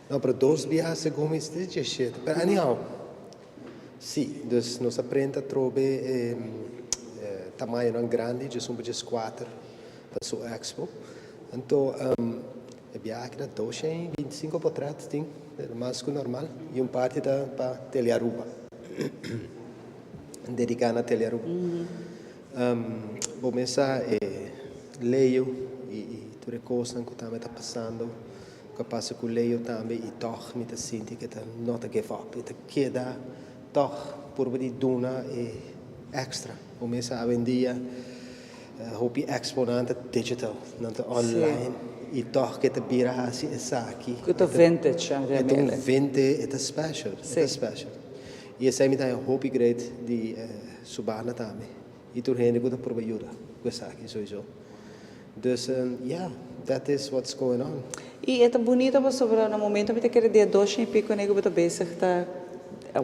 S: No, pero dos bia segun mi si diashete. Pero anyhow, si, dus nos a prenta atrobe e tamayonan grandi, diesun pa dieskuater pa su expo. Anto e bia aki ta doshen i bintisinko potret tin, mas ku normal, i un parti ta pa Telearuba, dediká na Telearuba. Bo mes sa e Leo i tur e kosnan ku tambe ta pasando, ku a pasa ku Leo tambe i tòg mi ta sinti ku e ta no ta give up, e ta keda tòg purba di duna e èkstra. Bo mes sa awendia hopi exponan ta digital, nan ta online i tòg ke ta bira hasi esaki.
B: Ku ta vintage,
S: E ta un vintage, e ta special, e ta special. I esei mi ta haña hopi great di su banda tambe i tur hende ku ta purba yuda ku esaki souiso. Dus yeah, that is what's going on.
B: I e ta bunito pasobra na momento mi ta kere dia dosha i piko ne ku bo ta bezig ta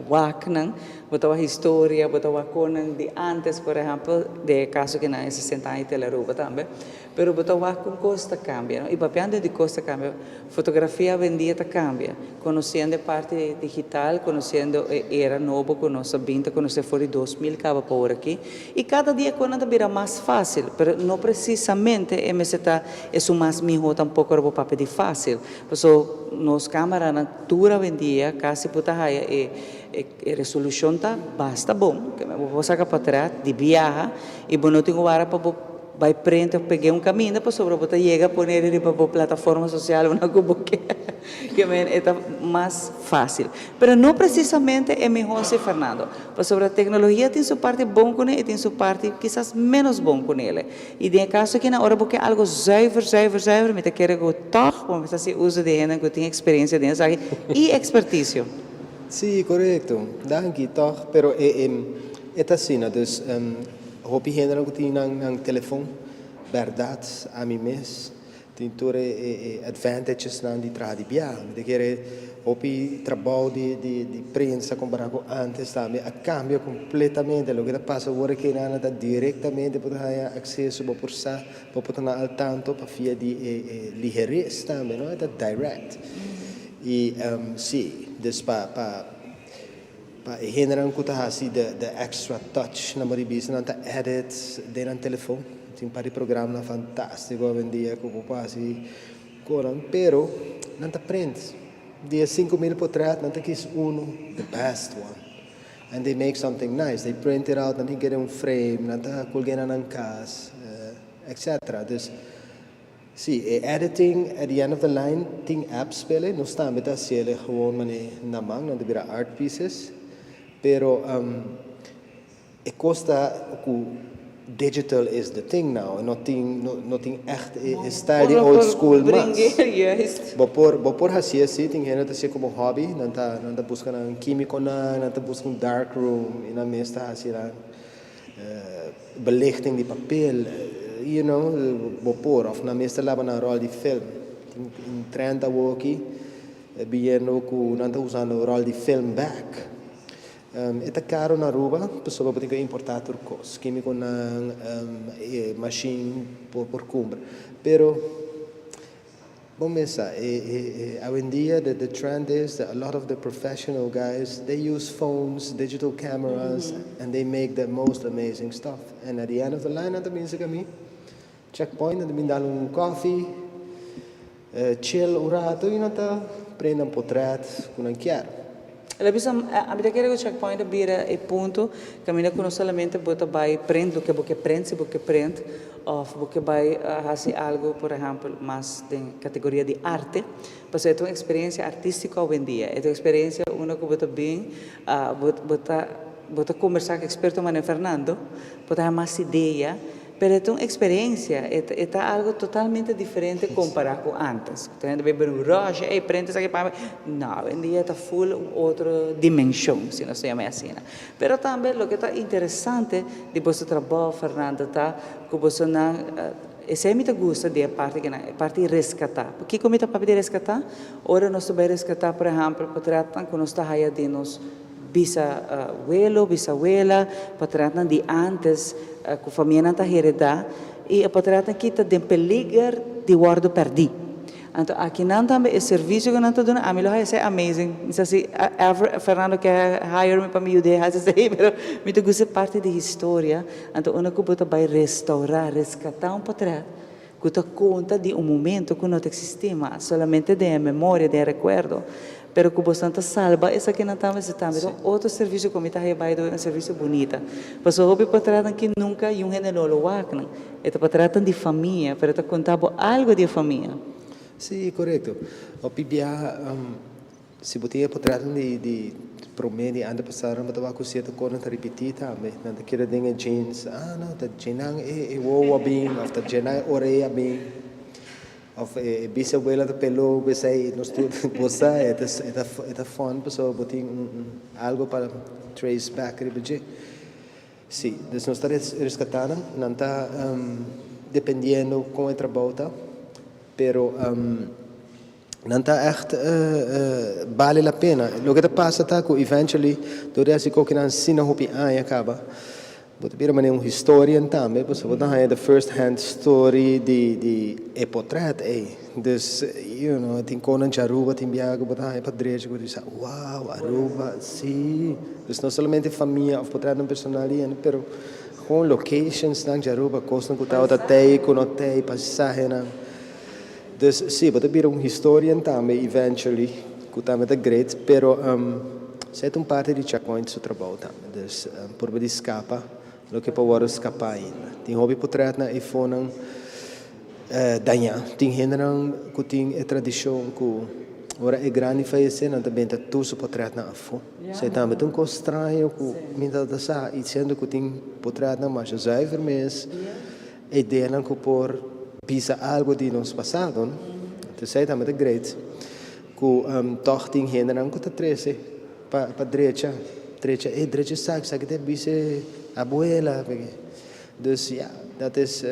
B: wak nan, bo ta wak historia, bo ta wak konan di antes por ehempel den e kaso ki nan e sesenta aña Tele Aruba tambe, pero bo ta wak kon kos ta kambia no i papiando di kos ta kambia Fotografia awendia ta cambia. Conociendo e parti digital, conociendo e era nobo cu nos a bin ta conoce for di 2000 caba pa ora aki. Y cada dia cu nan ta bira mas facil, pero no precisamente e mester ta esun mas miho tampoco ora bo papia di facil. Paso nos camaranan tur awendia casi bo ta haya e e resolucion ta basta bon, bo por saca patrat di biaha y bo no tin cu wara pa bo. Bai prente of peg'é un kaminda pasobra bo ta yega pone riba bo plataforma sosial una ku bo ke. Ke men e ta mas fásil. Pero no presisamente e mihó si Fernando. Pasobra teknologia tin su parti bon kuné i tin su parti kisas ménos bon kunele. I den e kaso aki nan ora bo ke algu zuiver zuiver zuiver mi ta kere ku tòg bo mester hasi uso di hende ku tin eksperensia den esaki i ekspertisio.
S: Sí, korekto. Danki tòg. Pero e e ta asina. Dus Hopi hendenan ku tin nan nan telefon, bèrdat ami mes tin tur e e advantagesnan di traha di biaha. Mi ta kere hopi trabou di di di prensa kompará ku ántes tambe a kambia kompletamente. Loke ta pasa awor e kenana ta direktamente bo ta haña akseso, bo por sa, bo por ta na al tanto pafia di e e liheres tambe no, e ta direct. I si, dus pa pa. Pa e hendenan ku ta hasi the the extra touch na mori bisa nan ta edit den nan telefon. Tin un par di programnan fantástiko awendia ku bo por hasi konan pero nan ta print di e 5000 potret nan ta kis unu the best one and they make something nice they print it out nan tin kere un frame nan ta kolg'e na nan kas etcetera dus Sí, e editing at the end of the line tin apps p'ele, nos tambe ta hasiele gewoon mane na man, nan ta bira art pieces, pero e kos ta ku digital is the thing now, e no tin no tin ègt e style di old school mas. Bo por bo por hasié sí, tin hende ta hasié komo hobby, nan ta nan ta buska nan kímikonan, nan ta buska un dark room i nan mes ta hasi nan. Belichting di papel, you know, bo por, of nan mester laba nan rol di film. Tin un trend awoki biyendo ku nan ta usando rol di film bek. E ta caro na Aruba pasobra bo tin cu importa tur cos, quimiconan, e machine por por cumpra. Pero bo mesa e awendia the the trend is that a lot of the professional guys they use phones, digital cameras and they make the most amazing stuff and at the end of the line nan ta binse cu mi checkpoint nan ta bin dal un coffee, Chill un rato y nan ta prende nan potret cu nan kier.
B: El a bisa, Ami ta kere cu Checkpoint a bira e punto caminda cu no solamente bo ta bay prent loke bo ke prent si bo ke prent of bo ke bay haci algo por ehempel mas den categoria di arte, pasobra e ta un experiencia artistico awendia, e ta un experiencia unda cu bo ta bin bo ta bo ta combersa cu experto manera Fernando, bo ta haña mas idea. Pero e ta un experiencia, e ta e ta algo totalmente diferente compara cu antes. Cu ta hende bay bira un rush, ey prende esaki pa mi. No, awendia ta full un otro dimension, si nos ta yama e asina. Pero tambe loke ta interesante di boso trabou, Fernando, ta cu bosonan, esey mi ta gusta di e parti kinan, e parti rescata. Pakico mi ta papia di rescata? Ora nos ta bay rescata, por ehempel, potretnan cu nos ta haya den nos. Bisa welo, bisa wela, patratnan di antes ku famianan ta heredá i e patratnan ki ta den peliger di wòrdu pèrdí. Anto akinan tambe e servisio ku nan ta duna ami lo haya esei amazing. Mi sa si ever Fernando ke hire mi pa mi yud'é hasi esei pero mi ta gusta e parti di historia. Anto unda ku bo ta bai restourá, reskatá un patrat ku ta konta di un momento ku no ta eksistí mas, solamente den e memoria, den e rekuerdo, pero ku bosnan ta salba esakinan tambe, esei tambe ta un otro servisio ku mi ta haya bai dor, un servisio bunita. Pasobra hopi patratnan ki nunka yun hende lo lo wak nan. E ta patratnan di famia, pero e ta konta bo algu di e famia.
S: Sí, korekto. Hopi biaha Si bo tin e potretnan di di prome di antepasado nan bo ta wak ku sierto kosnan ta ripití tambe. Nan ta keda den e jeans, ah no ta djenan e e wowo a bin òf ta djenan e orea a bin òf e e bisabuela ta peló esei nos tur bo sa e ta e ta e ta fòn pasobra bo tin un un algu pa trace back riba dje. Si, dus nos ta reskatá nan, nan ta dependiendo kon e trabou ta pero. Nan ta ègt bale la pena. Loke ta pasa ta ku eventually dor di hasi kokinan asina hopi aña kaba, bo ta bira manera un historian tambe, pasobra bo ta haña the first hand story di di e potret ei. Dus, you know, tin konan dje Aruba tin biaha ku bo ta haña pa drecha ku bo ta bisa, wow, Aruba, si. Dus no solamente famia òf potretnan personal di hende, pero gewoon locationsnan dje Aruba, kosnan ku tabata tei, ku no tei, paisahenan. Dus si, bo ta bira un historian tambe eventually, ku tambe ta great, pero esei ta un parti di Checkpoint su trabou tambe. Dus purba di skapa loke por wòrdu skapá ainda. Tin hopi potretnan eifonan dañá. Tin hendenan ku tin e tradishon ku ora e grandi fayesé nan ta benta tur su potretnan afó. Esei tambe ta un kos straño ku mi tabata sa i siendo ku tin potretnan masha zuiver mes. E ideanan ku por bisa algu di nos pasado, entonces esei tambe ta great ku tòg tin hendenan ku ta trese pa pa drecha, drecha e drecha esaki, esaki ta bisa e abuela, dus ya dat is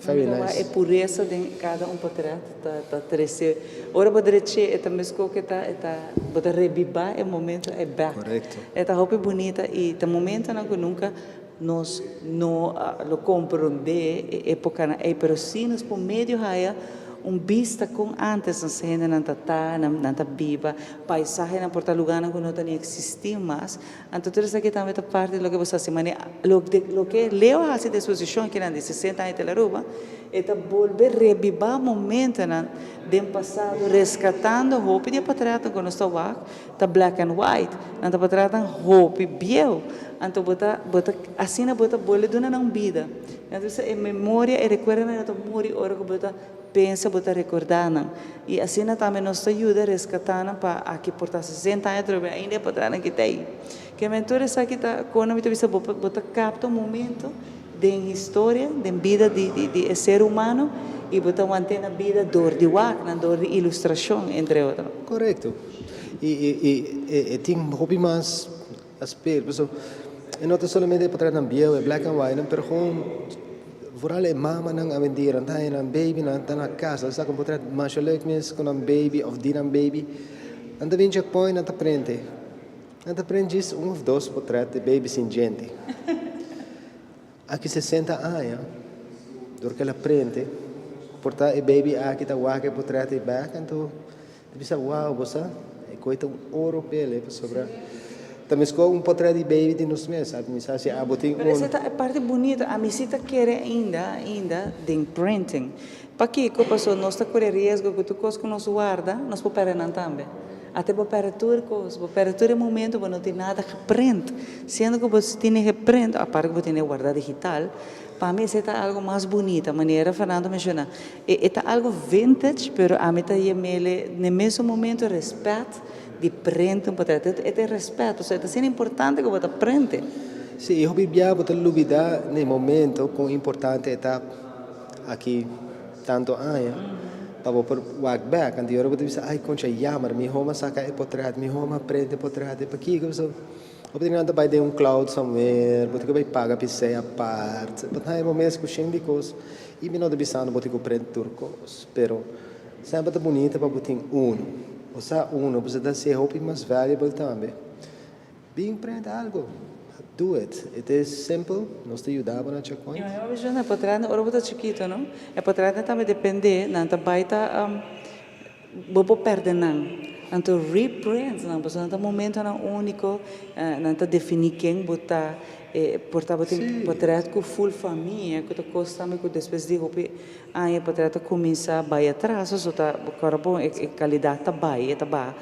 S: very nice.
B: E puresa den kada un potret ta ta trese, ora bo drech'é e ta meskos ku e ta e ta bo ta rebibá e momento ei bèk.
S: Korekto.
B: E ta hopi bunita i ta momentonan ku nunka Nos no lo komprondé e épokanan ei, pero sí nos por medio haya un bista kon ántes nos hendenan ta ta, nan ta biba, paisahenan por ta lugánan ku no ta ni eksistí mas. Anto tur esaki tambe ta parti di loke bo sa hasi. Manera loke Leo a hasi den eksposishon akinan di sesenta aña Telaruba, e ta bolbe rebibá momentonan den pasado, reskatando hopi di e patriarka ku nos ta wak, Ta black and white, nan ta patratan hopi bieu, anto bo ta bo ta asina bo ta bolbe duna nan bida. Entonces e memoria, e recuerdonan no ta muri ora cu bo ta pensa, bo ta recorda nan. Y asina tambe nos ta yuda rescata nan pa aki por ta 60 aña atrobe ainda e patranan ki ta ey. Kiamen tur esaki ta con mi ta bisa bo bo ta capta un momento den historia, den bida di di di e ser humano y bo ta want'e na bida door di wak nan, door di ilustracion entre otro.
S: Correcto. Y y y e tin hopi mas aspecto pasobra e no ta solamente e potretnan bieu, e black and white nan, pero gewoon vooral e mamanan awendia nan ta haña nan baby nan ta na cas nan sa cu un potret masha leuk mes cu nan baby of di nan baby, nan ta bin checkpoint nan ta prente. Nan ta print djis un of dos potret di baby sin djente. Aki 60 aña, dor ku el a print, por ta e baby aki ta wak e potret ei bek, anto ta bisa, wow, bo sa, e koe ta un oro p'el, pasobra ta meskos un potret di baby di nos mes. Mi sa si abo tin
B: Pero
S: un.
B: esei ta e parti bunito. Ami si ta kere ainda, ainda den printing. Pakiko? Pasobra nos ta kore riesgo ku tur kos ku nos warda, nos por pèrdè nan tambe. Ate bo pèrdè tur kos, bo pèrdè tur e momento, bo no tin nada geprint. Siendo ku bo tine geprint, aparte ku bo tine wardá digital, pa mi esei ta algu mas bunita, manera Fernando menshoná. E e ta algu vintage, pero ami ta yam'ele n'e mesun momento rèspèt di print un potrèt. E ta e rèspèt, pasobra e ta asina importante ku bo ta printe.
S: Sí, i hopi bia bo ta lubidá n'e momento kon importante e ta. Aki tanto aña pa bo por wak bek anto ora bo ta bisa ay concha jammer mi home a saca e potret mi home a print e potret e pakiko so bo tin nan ta bay den un cloud somewhere bo tin cu bay paga p'esey apart bo ta haña bo mes cu shen di cos y mi no ta bisando bo tin cu print tur cos pero semper ta bunita pa bo tin uno bo sa uno pasobra ta haci'e hopi mas valuable tambe. Bin prende algo. Do it. It is simple. Nos ta yuda bo na checkpoint.
B: Yo a bisa e potretnan ora bo ta chikito no. E potretnan tambe depende nan ta bai ta bo por perde nan. Anto reprint nan pasobra nan ta momentonan unico nan ta defini ken bo ta e por ta bo tin potret cu full famia cu ta cos tambe cu despues di hopi aña e potret ta cuminsa bai atras so ta ora bon e calidad ta bai e ta baha.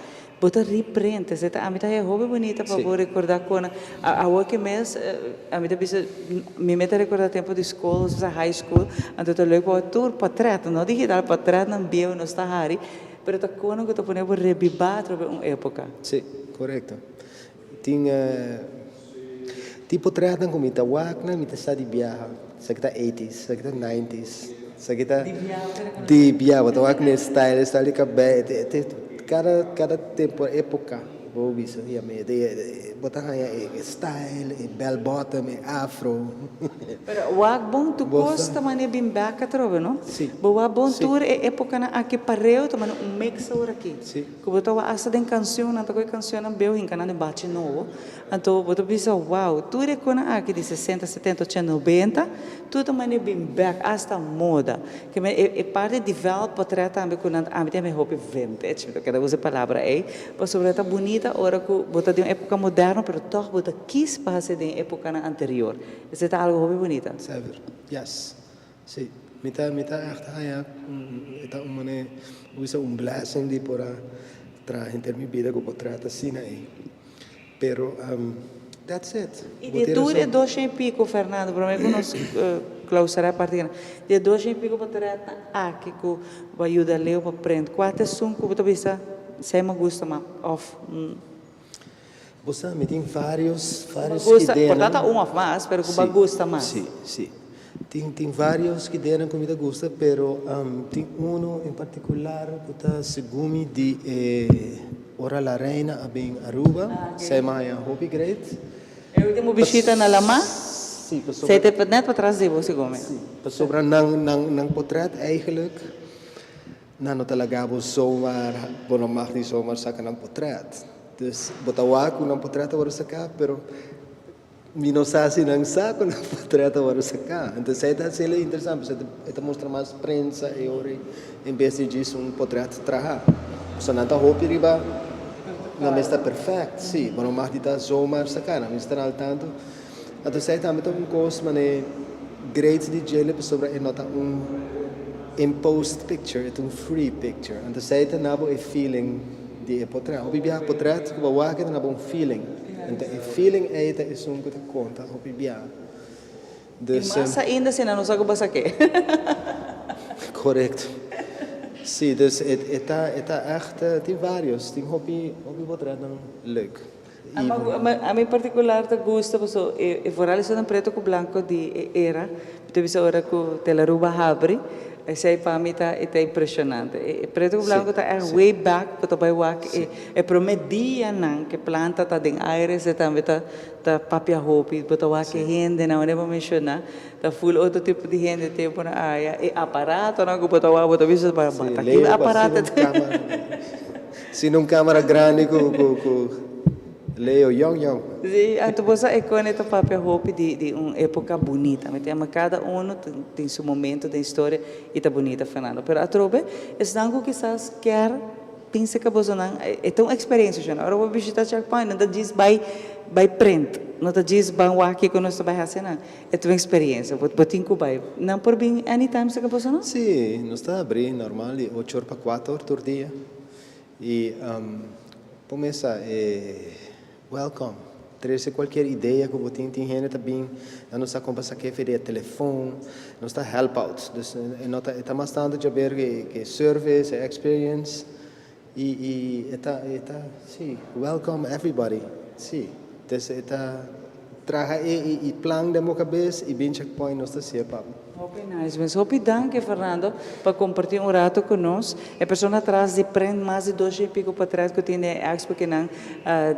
B: Bo ta reprint, esei ta ami ta haya hopi bunita pa bo recorda con awor ki mes ami ta bisa mi me ta recorda tempo di school nos bisa high school anto ta leuk pa tur potret no digital potretnan bieu nos ta hari pero ta con cu ta pone bo rebiba atrobe un epoca.
S: Si, corecto. Tin tin potretnan cu mi ta wak nan mi ta sa di biaha, esaki ta eighties, esaki ta nineties, esaki ta di biaha, bo ta wak mi style, style di cabei, cada cada tempo epoca bo bisa ya mi bo ta haña e style, e bell bottom, e afro.
B: Pero wak bon tur cos ta mane bin bek atrobe no? Bo wak bon tur e epocanan aki pareu ta mane un mix awor aki. Ku bo ta wak asta den kanshonnan, ta kohe kanshonnan beu hinka nan den bachi nobo. Anto bo ta bisa, wow, tur e konan aki di sesenta, setenta, ochenta, nobenta, tur ta manera bin bek, asta moda. Ke men e e parti di develop potrèt tambe ku nan ami ta yama e hopi vintage, mi ta keda usa e palabra ei, pasobra e ta bunita ora ku bo ta den un epoka moderno pero tòg bo ta kis pa hasi den e epokanan anterior. Esei ta algu hopi bunita.
S: Sever, yes. Sí, mi ta mi ta echt haña e ta un manera bo bisa un blessing di por a traha henter mi bida ku por trata asina ei. Pero that's it.
B: I di tur e doshen i piko, Fernando, prome ku nos clausura e parti aki, di e doshen i piko potretnan aki ku bo a yuda Leo pa print, kua ta esun ku bo ta bisa esei mi gusta mas òf?
S: Bo sa, mi tin varios, varios
B: Gusta,
S: ideanan.
B: por ta ta un of mas, pero ku bo a gusta mas.
S: Sí, sí. Tin, tin varios ideanan ku mi ta gusta, pero tin uno en particular ku ta segun mi di e ora La Reina a bin Aruba, esei mi a haña hopi great.
B: E ultimo bishita na Lamá?
S: Sí, pasobra.
B: Esei ta net patras di bo, segun mi.
S: Sí, pasobra nan, nan, nan potret eigenlijk. Nan no ta laga bo zomaar, bo no mag di zomaar saka nan potret. Dus bo ta wak ku nan potret a wòrdu saká, pero mi no sa si nan sa ku nan potret a wòrdu saká. Entonces esei ta hasiel interesante, pasobra e ta mustra mas prensa e ora ei en bes di djis un potret traha. Pasobra nan ta hopi riba nan mes ta perfèkt, si, bo no mag di ta zomaar saká, nan mester al tanto. Anto esei tambe ta un kos manera great di djele pasobra e no ta un imposed picture, e ta un free picture. Anto esei ta nabo e feeling di e potret. Hopi biaha potret ku bo wak e ta nabo un feeling. Anto e feeling ei ta esun ku ta konta hopi biaha.
B: Dus. I mas ainda si nan no sa ku bo sa ke.
S: Korekto. Si, dus e ta e ta ègt tin vários, tin hopi hopi potretnan leuk.
B: Ami en particular ta gusta paso e vooral esun preto cu blanco di e era, mi ta bisa ora cu Telaruba habri, esey pa mi ta e ta impresionante. E preto cu blanco ta echt way back bo ta bay wak e e prome dianan cu e planta ta den aire esey tambe ta ta papia hopi, bo ta wak e hendenan manera bo menciona ta full otro tipo di hende temponan aya, e aparatonan cu bo ta wak bo ta bisa ta ki aparato.
S: Sin un camera grandi cu cu cu. Leo yong yong.
B: Sí, anto bo sa e kone ta papia hopi di di un epoca bunita. Mi ta yama cada uno tin su momento den historia y ta bunita Fernando. Pero atrobe esnan cu kisas kier pinsa cu bosonan e ta un experiencia shon. Ora bo bishita Checkpoint no ta djis bay bay prent, no ta djis ban wak kico nos ta bay haci nan. E ta un experiencia, bo bo tin cu bay. Nan por bin anytime sa cu bosonan?
S: Sí, nos ta abri normal di ocho or pa cuater or tur dia. Y bo mesa e welcome, trece cualkier idea cu bo tin, tin hende ta bin nan no sa con pa saca efe di e telefon, nos ta help out, dus e no ta e ta mas tanto djaber ke e service, e experience y y e ta e ta si welcome everybody si, dus e ta traha e e plan den bo cabes y bin checkpoint nos ta haci'e pa bo.
B: Hopi nice mes. Hopi danki Fernando pa comparti un rato cu nos. E persona tras di prent mas di dosha y pico potret cu tin den e expo kinan.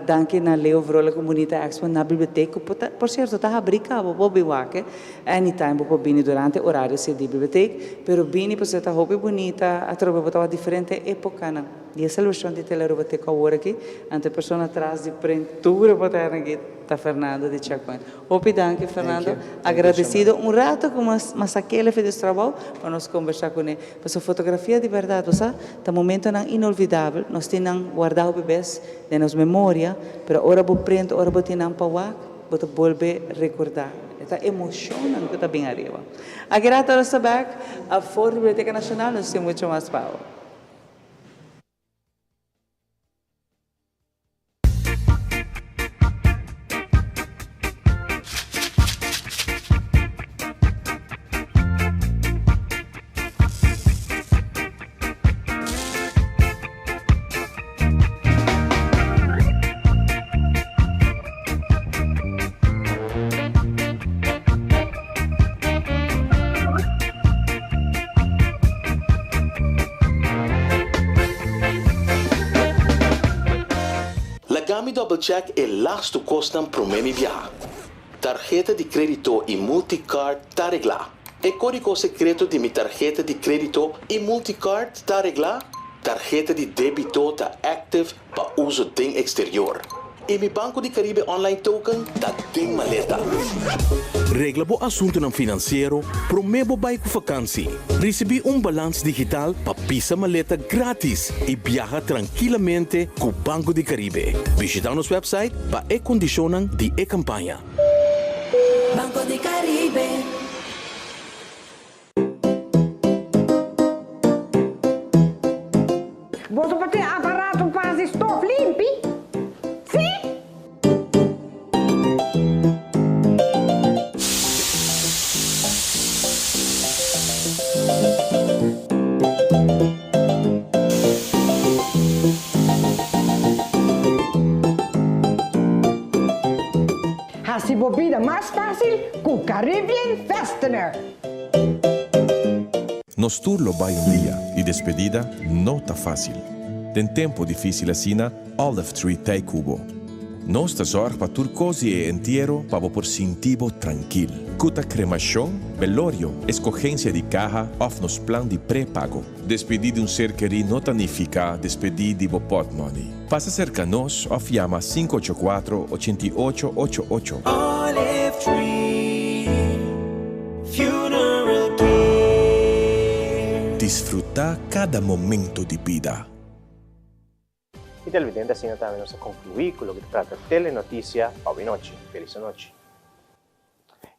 B: Danki na Leo Vrolijk un bunita expo na biblioteca cu por ta, por cierto ta habri cabo bo bin wak anytime bo por bini durante horario si di biblioteca pero bini pasobra ta hopi bunita atrobe bo ta wak diferente epocanan di e celebracion di Telearuba te cu awor aki anto e persona tras di prent tur e potretnan aki ta Fernando di Checkpoint. Hopi danki Fernando, agradecido un rato cu mas mas aquel efe des trabou pa nos conversa cune, pasobra fotografia di berdad bo sa ta momentonan inolvidabel, nos tin nan guarda hopi bes den nos memoria, pero ora bo prent ora bo tin nan pa wak bo ta bolbe recorda e ta emocionnan cu ta bin ariba. Aki rato nos ta bek for di Biblioteca Nacional nos tin mucho mas pa bo.
T: Laga mi double check e lastu kosnan promé mi biaha. Tarheta di krédito i multicard ta reglá. E kódigo sekreto di mi tarheta di krédito i multicard ta reglá? Tarheta di débito ta active pa uso den exterior. I mi Banco di Caribe Online Token ta den maleta. Regla bo asuntunan finansiero promé bo bai ku fakansi. Risibí un balans digital pa pisa maleta grátis i biaha trankilamente ku Banco di Caribe. Bishitá nos wèpsait pa e kondishonnan di e kampaña.
U: Banco di Caribe.
V: Boso por tin aparato pa hasi stof limpi? Sí! Hasi bo bida mas fácil ku Caribbean Fastener!
F: Nos tur lo bai un dia y despedida no ta facil. Den tempo dificil asina, Olive Tree t'ey cu bo. Nos ta zorg pa tur cos di e entiero pa bo por sinti bo trankil. Cu ta cremacion, velorio, escogencia di caha of nos plan di prepago. Despedi di un ser keri no ta nifica despedi di bo potmoney. Pasa cerca nos of yama 584 88 ocho ocho.
U: Olive Tree Funeral Care.
F: Disfruta cada momento di bida.
W: Y televidente asina tambe nos a conclui cu loke ta trata Telenoticia pa awinochi. Feliz anochi.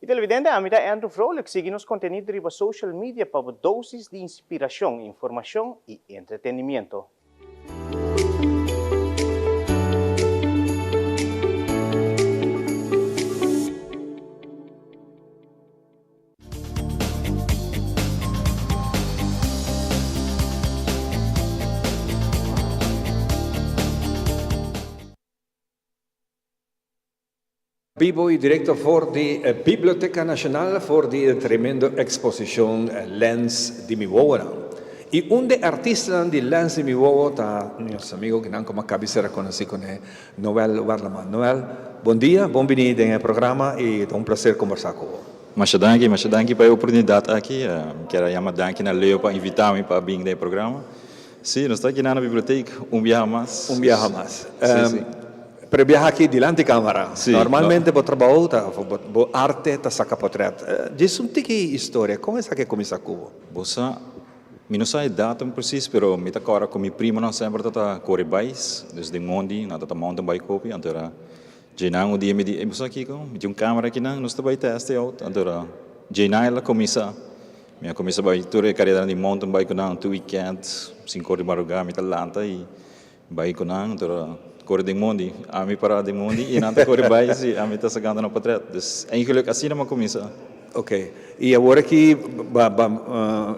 W: Y televidente ami ta Andrew Vrolijk sigui nos contenido riba social media pa bo dosis di inspiracion, informacion y entretenimiento.
A: Bibo y directo for di Biblioteca Nacional for di e tremendo exposicion Lens di mi wowonan. Y un de artistanan di Lens di mi wowo ta nos amigo cu nan como a cabi sera conoci cune, Noel Werleman. Noel, bon dia, bon bini den e programa y ta un placer combersa cu bo.
X: Masha danki, masha danki pa e oportunidad aki. Mi kier a yama danki na Leo pa invita mi pa bin den e programa. Si, nos ta aki na na biblioteek un biaha mas.
A: Un biaha mas.
X: Si, si.
A: Pero biaha aki dilanti camara.
X: Si.
A: Normalmente bo trabou ta, of bo arte ta saca potret. Djis un tiki historia, con esaki a cuminsa cu bo?
X: Bo sa, mi no sa e datum precies, pero mi ta corda cu mi primonan semper ta ta core bais, dus den mondi nan ta ta mountain bike hopi, anto era dje nan un dia mi di, ey bo sa kico, mi tin un camera akinan, nos ta bay test e out, anto era dje nan el a cuminsa, mi a cuminsa bay tur e caredanan di mountain bike cu nan, tur weekend, cinco or di madruga mi ta lanta y Bai ku nan, anto kore den mondi. Ami pará den mondi i nan ta kore bai, si ami ta sakando nan potret. Dus eigenlijk asina mi a kuminsá.
A: Ok. I awor aki ba ba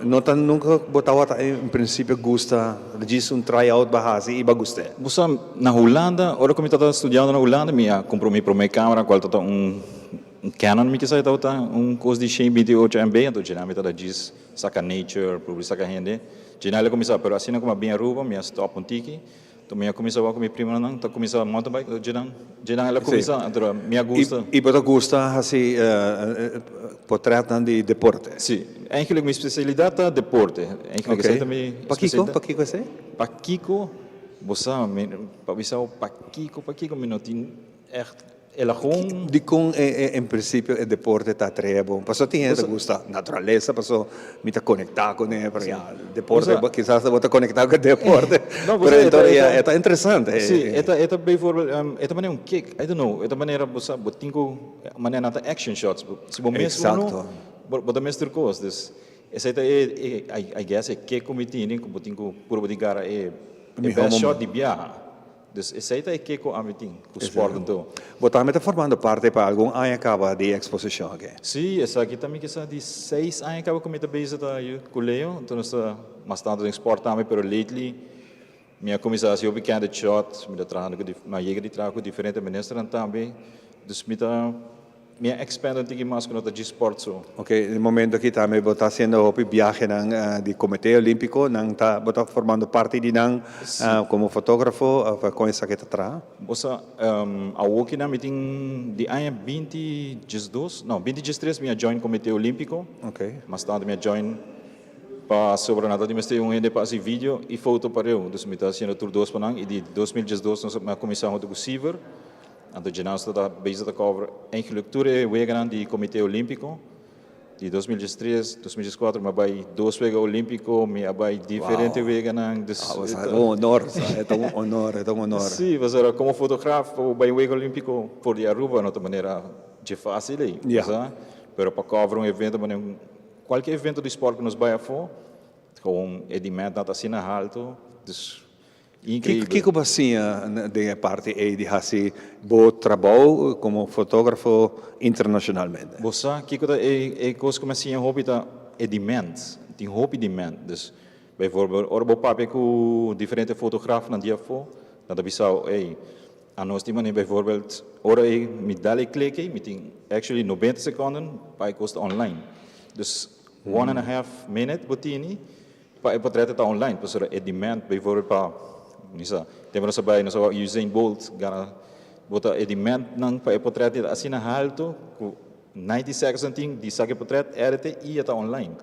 A: no ta nunka bo tabata en prinsipio gusta djis un try out ba hasi i ba gust'é?
X: Bo sa, na Hulanda, ora ku mi tabata studiando na Hulanda mi a kumpra mi promé kamera kual tabata un Canon mi kisa e tabata, un kos di shen binti i ocho MB, anto dje nan mi tabata djis saka nature, probeer saka hende. Dje nan el a kuminsá, pero asina ku mi a bin Aruba mi a stòp un tiki, anto mi a kuminsá wak ku mi primonan ta kuminsá mountain bike, anto dje nan dje nan el a kuminsá, anto mi a gusta.
A: I bo ta gusta hasi potrètnan di deporte?
X: Si, eigenlijk mi spesialidat ta deporte, eigenlijk esei ta mi
A: Pakiko, pakiko esei?
X: Pakiko, bo sa, mi pa bisa bo pakiko, pakiko mi no tin ègt. El a gewoon.
A: Dikon en prinsipio e deporte ta atraé bo? Pasobra tin hende ta gusta naturalesa, pasobra mi ta konektá kuné, pero ya, deporte, kisas bo ta konektá ku e deporte, pero enton ya e ta interesante.
X: Sí, e ta, e ta bijvoorbeeld, e ta manera un kick, I don't know, e ta manera bo sa, bo tin ku, manera nan ta action shots, si bo mes uno, bo ta mester kos, dus esei ta e, I guess e kick ku mi tini, ku bo tin ku purba di gara e best shot di biaha. Dus esei ta e ke ku ami tin ku sport anto.
A: Bo tambe ta formando parte pa algun aña kaba di e eksposishon aki?
X: Sí, esaki ta mi kisa di seis aña kaba ku mi ta bezig ta ku Leo. Anto nos ta mas tantu den sport tambe, pero lately mi a kuminsá hasi hopi candid shot, mi ta trahando ku mi a yega di traha ku diferente ministernan tambe. Dus mi ta. Mi a expand un tiki mas ku no ta djis sport so.
A: Ok, e momento aki tambe bo ta haciendo hopi biahenan di Comité Olimpico, nan ta, bo ta formando parti di nan como fotografo of con esaki ta traha?
X: Bo sa, awokinan mi tin di aña binti diesdos, no, binti diestres mi a join Comité Olimpico.
A: Ok.
X: Mas tanto mi a join pa sobra nan ta di mester un hende pa haci video y foto pareu, dus mi ta haciendo tur dos pa nan y di 2012 nos a cuminsa hunto cu Siever. Anto dje nos ta bezig ta cover eigenlijk tur e weganan di Comité Olimpico. Di 2013, 2014 mi a bay dos wega Olimpico, mi a bay diferente weganan. Dus
A: Ah, ta un honor, e ta un honor, e ta un honor.
X: Si, pasobra como fotograaf pa bo bay un wega Olimpico for di Aruba no ta manera dje facil ey, sa. Pero pa cover un evento manera cualkier evento di sport cu nos bay afo, gewoon e demand nan ta asina halto, dus Increíbel.
A: Kiko bo a siña den e parti ei di hasi bo trabou komo fotógrafo internashonalmente?
X: Bo sa kiko ta e e kos ku mi a siña hopi ta e demand. Tin hopi demand. Dus bijvoorbeeld ora bo papia ku diferente fotografnan di afó, nan ta bisa bo, ey, anos tin manera bijvoorbeeld ora ei mi dal e klik ei mi tin actually nobenta sekonden pa e kos ta online. Dus one and a half minute bo tini. Pa e potret ta online pasobra e demand bijvoorbeeld pa mi sa tempo nos a bai nos a wak Usain Bolt gana bo ta e demand nan pa e potret ta asina halto ku 90 seconds nan tin di saka e potret edit e i e ta online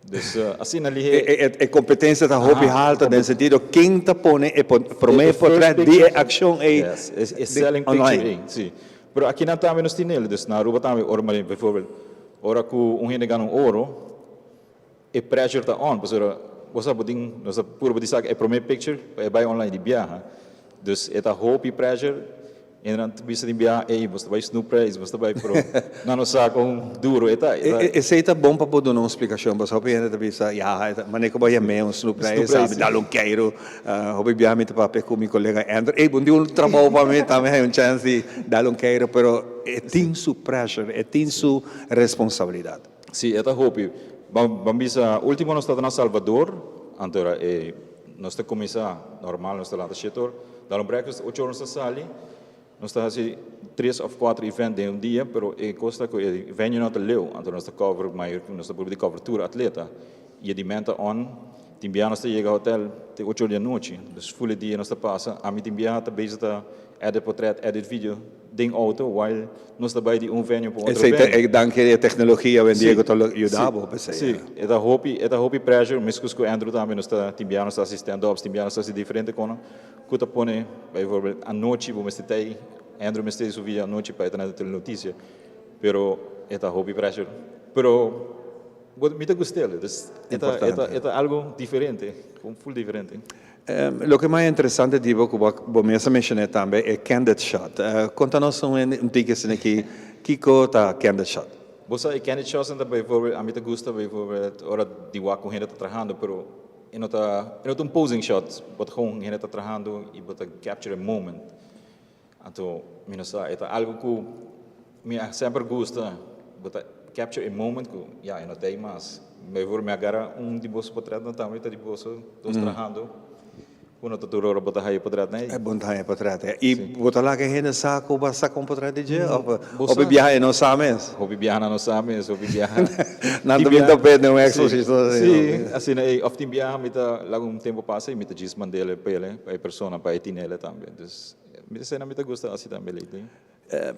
X: dus asina lihe.
A: E competencia ta hopi halto den sentido ken ta pone e prome potret di e accion ei
X: Yes e selling picture ei si pero akinan tambe nos tin el dus na Aruba tambe ora bijvoorbeeld ora ku un hende gana un oro. E pressure ta on pasobra bo sa bo tin nos ta purba di saka e prome picture pa e bai online di biaha dus e ta hopi pressure y nan ta bisa di biaha ey bo sta bai snoep prijs bo sta bai pero nan no sa con duro e ta.
A: Esey ta bon pa bo duna un splicacion pasobra hopi hende ta bisa ya mane cu bo a yam'e un snoep prijs sabi dal un keiro hopi biaha mi ta papia cu mi colega Andrew ey bo tin un trabou pa mi tambe hay un chance di dal un keiro pero e tin su pressure e tin su responsabilidad.
X: Sí, e ta hopi. Ban bisa, ultimo nos tabata na Salvador, anto era e, nos ta kuminsá normal, nos ta lanta shete or, dal un breakfast, ocho or nos ta sali, nos ta hasi tres òf kuater event den un dia, pero e kos ta ku e venue no ta leu, anto nos ta cover mayor, nos ta purba di cover tur atleta, i e demand ta on, tin biaha nos ta yega hotel te ocho or di anochi, dus ful e dia nos ta pasa, ami tin biaha ta bezig ta edit potret, edit video. Den auto while nos ta bay di un venue pa otro
A: Esey ta
X: venue.
A: e danki e tecnologia awendia cu ta lo yuda bo p'esey.
X: Si, e ta hopi, e ta hopi pressure, mescos cu Andrew tambe nos ta tin bia nos ta haci stand ups, tin bia nos ta haci diferente conan cu ta pone bijvoorbeeld anochi bo mester ta ey, Andrew mester su via anochi pa e ta na telenoticia, pero e ta hopi pressure, pero bo mi ta gust'el, dus e ta, e ta, e ta algo diferente, full diferente.
A: Loke mas interesante di bo ku bo mes a menshoné tambe e candid shot. Konta nos un tiki asina ki kiko ta candid shot?
X: Bo sa e candid shotnan ta bijvoorbeeld, ami ta gusta bijvoorbeeld ora di wak ku hende ta trahando pero e no ta e no ta un posing shot, bo ta gewoon hende ta trahando i bo ta capture e moment. Anto mi no sa e ta algo ku mi a semper gusta, bo ta capture e moment ku ya e no ta ei mas. Bijvoorbeeld mi a gara un di boso potretnan tambe ta di boso dos trahando ku no ta tur ora bo ta haya e potretnan ei.
A: E bon ta haya e potret ei. I bo ta laga e hende sa ku bo a saka un potret di dje of hopi biaha e no sa mes?
X: Hopi biaha nan no sa mes, hopi biaha.
A: Nan ta bin top'é den un exposition.
X: Si, asina ei. Of tin biaha mi ta laga un tempo pasa i mi ta djis mand'el pa el, pa e persona pa e tin'el tambe. Dus Esei mi ta gusta hasi tambe lately.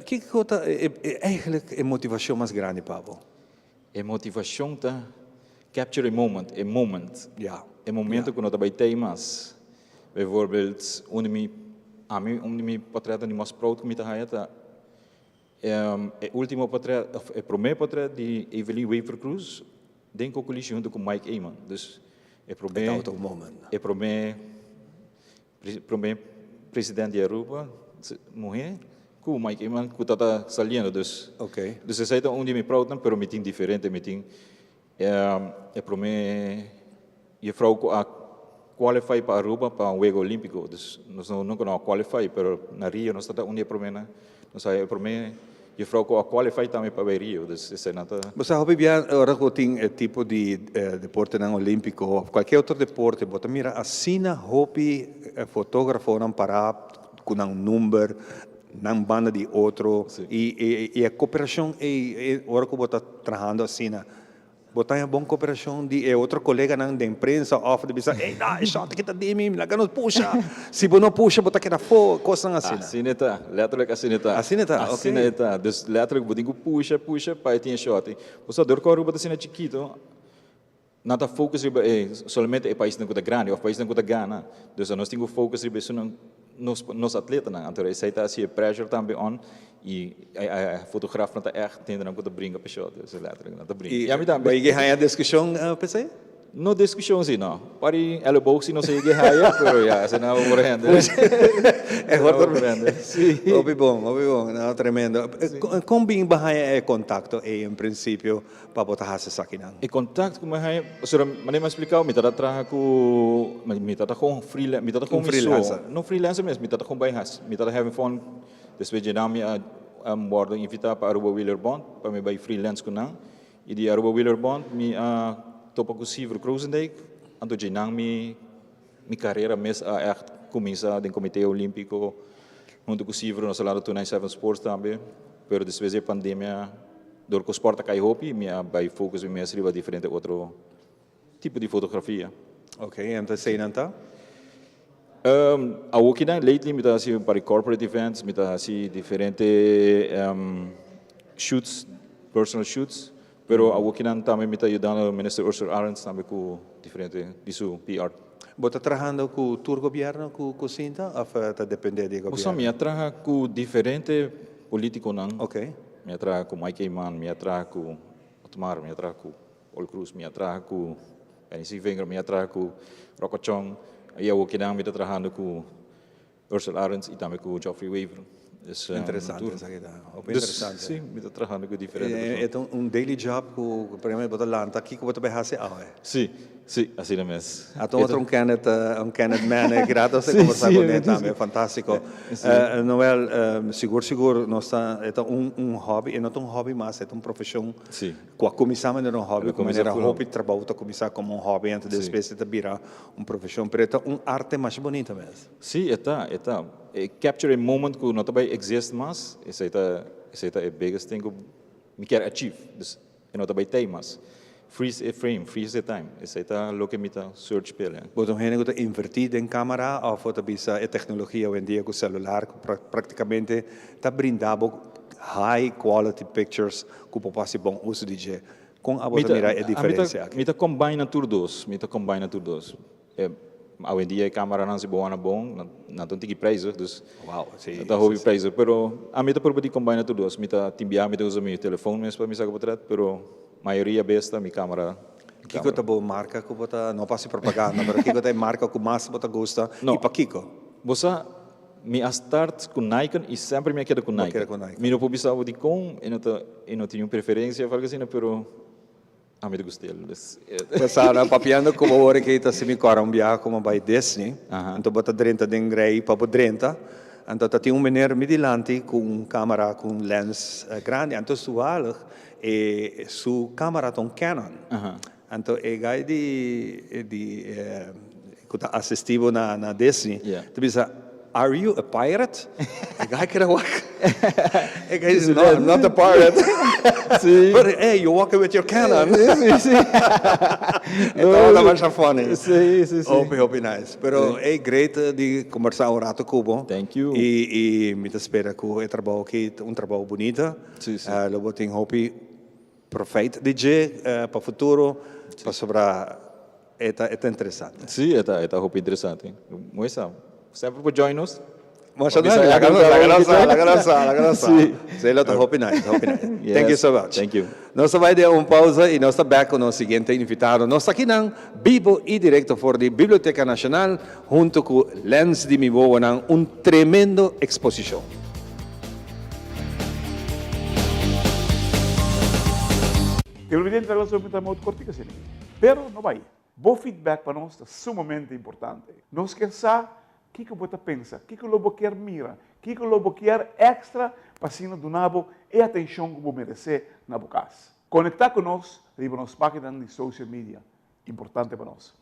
A: Kiko ta eigenlijk e motivashon mas grandi pa bo?
X: E motivashon ta capture a moment, e moment.
A: Ya.
X: E momento ku no ta bai tei mas. Bijvoorbeeld, un di mi, ami un di mi portretnan di mas proud ku mi ta haya ta e ultimo portret, of e prome portret di Evelyn Wever Croes den Cocolishi hunto ku Mike Eman. Dus e prome,
A: E tabata un moment.
X: E prome Prome president di Aruba muhe cu Mike Eman cu ta ta saliendo dus dus esey ta un di mi proudnan pero mi tin diferente mi tin e prome juffrouw cu a qualify pa Aruba pa un wega olimpico dus nos nunca no a qualify pero na Rio nos ta ta un di e promenan nos a e prome Juffrouw cu a qualify tambe pa bay Rio, dus esey nan ta.
A: Bo sa hopi bia ora cu tin e tipo di deportenan olimpico of cualkier otro deporte bo ta mira asina hopi fotografonan para cu nan number, nan banda di otro y e cooperacion ey ora cu bo ta trahando asina Bo ta haña bon koperashon di e otro koleganan den prensa òf di bisa, ey da, e shòt aki ta di mi, laga nos pusha. Si bo no pusha bo ta keda afó, kosnan asina.
X: Asina e ta, letterlijk asina e ta.
A: Asina e ta, oké.
X: Asina e ta. Dus letterlijk bo tin ku pusha, pusha pa e tin e shòt. Bo sa dor ku Aruba ta asina chikito, nan ta focus riba e solamente e paisnan ku ta grandi òf paisnan ku ta gana. Dus anos tin ku focus riba esunnan nos nos atletanan. Anto esei ta hasi e pressure tambe on y e fotografnan ta echt hendenan ku ta bringa pa shot. Esei letterlijk nan ta bringa.
A: Y ami tambe. Bo yega haña diskushon p'esei?
X: No diskushon si no. Par di elleboog si nos a yega haña, pero ya esei nan por hende.
A: E por hende. Si. Hopi bon, hopi bon. No, tremendo. Kon bin bo haña e kontakto ei en prinsipio pa bo ta hasi esakinan?
X: E kontakto ku mi a haña, pasobra manera mi a splikao mi tabata traha ku, mi tabata kon freelancer, mi tabata kon mi so, no freelancer mes, mi tabata kon bai hasi, mi tabata having fun, despues dje nan mi a wòrdu invitá pa Aruba Wieler Bond pa mi bai freelance ku nan, i di Aruba Wieler Bond mi a topa ku Siever Krozendijk, anto dje nan mi mi karera mes a ègt kuminsá den Komité Olímpiko huntu ku Siever, nos a lanta 297 Sports tambe, pero despues di e pandemia Dor ku sport a kai hopi, mi a bai focus mi mes riba diferente otro tipo di fotografia.
A: Ok, en eseinan ta?
X: Awokinan, lately mi ta hasi un par di corporate events, mi ta hasi diferente shoots, personal shoots, pero awokinan tambe mi ta yudando Minister Ursula Arends tambe ku diferente di su PR.
A: Bo ta trahando ku tur gobierno ku ku sinta of ta depende di e
X: Bo sa,
A: gobierno?
X: mi a traha ku diferente politiconan.
A: Ok.
X: Mi a traha ku Mike Eman, mi a traha ku Otmar, mi a traha ku Paul Croes, mi a traha ku Benny Sievinger, mi a traha ku Rocco Chong i awor kinan mi ta trahando ku Ursel Arends i tambe ku Geoffrey Wever. Dus,
A: Interesante
X: tur.
A: esaki ta, hopi
X: Dus,
A: interesante.
X: si, mi ta trahando ku diferente persona.
A: E ta un daily job ku por ehempel bo ta lanta kiko bo ta bai hasi awe?
X: Si, si, asina mes.
A: Ata otro un Kenneth, un Kenneth man e grato se conversa con e tambe, fantastico. Noel, sigur sigur nos ta, e ta un un hobby, e no ta un hobby mas, e ta un profesion cu a cuminsa manera un hobby, cu manera hopi trabou ta cuminsa como un hobby, anto despues e ta bira un profesion, pero e ta un arte masha bunita mes.
X: Si, e ta, e ta. E capture e moment cu no ta bay exist mas, esey ta, esey ta e biggest thing cu mi kier achieve. Dus e no ta bay tey mas. Freeze e frame, freeze e time. Esei ta loke mi ta search p'el.
A: Bo ta un hende ku ta invertí den kámara òf bo ta bisa e teknologia oyendia ku selular ku praktikamente ta brinda bo high quality pictures ku bo por hasi bon uso di dje? Kon abo ta mira e diferensia aki?
X: Mi ta combine nan tur dos, mi ta combine nan tur dos. Awendia e camaranan si bo wana bon, nan ta un tiki prijzig, dus ta hopi prijzig. Pero ami ta purba di combine nan tur dos. Mi ta tin biaha mi ta usa mi telefon mes pa mi saca potret, pero mayoria bes ta mi camara.
A: Kiko ta bo marca ku bo ta, no pa hasi propaganda, pero kiko ta e marca ku mas bo ta gusta i pakiko?
X: Bo sa, mi a start ku Nikon i semper mi a keda ku Nikon. Mi no por bisa bo dikon, e no ta, e no tin un preferencia of algo asina, pero. Ami ta gusta el.
A: Pasada papiando ku bo ora ki ta si mi kòrda un biaha ku mi a bai Disney, anto bo ta drenta den rei pa bo drenta, anto ta tin un meneer mi dilanti ku un kamera ku un lens grandi, anto toevallig e su kamera ta un Canon, anto e guy di di ku ta asisti bo na Disney ta bisa, Are you a pirate? E guy keda wak. E guy dice, no, I'm not a pirate.
X: Sí.
A: But hey, you're walking with your cannon.
X: Sí, sí.
A: E tabata masha funny.
X: Sí, sí, sí.
A: Hopi, hopi nice. Pero hey, great di combersa un rato cu bo.
X: Thank you.
A: Y, y mi ta spera cu e trabou aki ta un trabou bunita.
X: Sí, sí.
A: Lo bo tin hopi profijt di dje pa futuro, pasobra E ta e ta interesante.
X: Sí, e ta e ta hopi interesante. Mooi sa. Semper por join nos.
A: Masha danki. Laga nos sa, laga nos sa, laga nos sa, laga nos sa.
X: Sí.
A: Sí, lo ta hopi nice, hopi nice.
X: Yes.
A: Thank you so much.
X: Thank you.
A: Nos ta bai den un pausa y nos ta back cu nos siguiente invitado. Nos ta akinan bibo y directo for di Biblioteca Nacional hunto cu Lens di Mi Wowonan, un tremendo exposicion.
C: Televidente ta sopi ta modo cortico asina. Pero no bay. Bo feedback pa nos ta sumamente importante. Nos kier sa kico bo ta pensa, kico lo bo kier mira, kico lo bo kier extra pa asina duna bo e atencion cu bo merece na bo cas. Conecta cu nos riba nos paginanan di social media. Importante pa nos.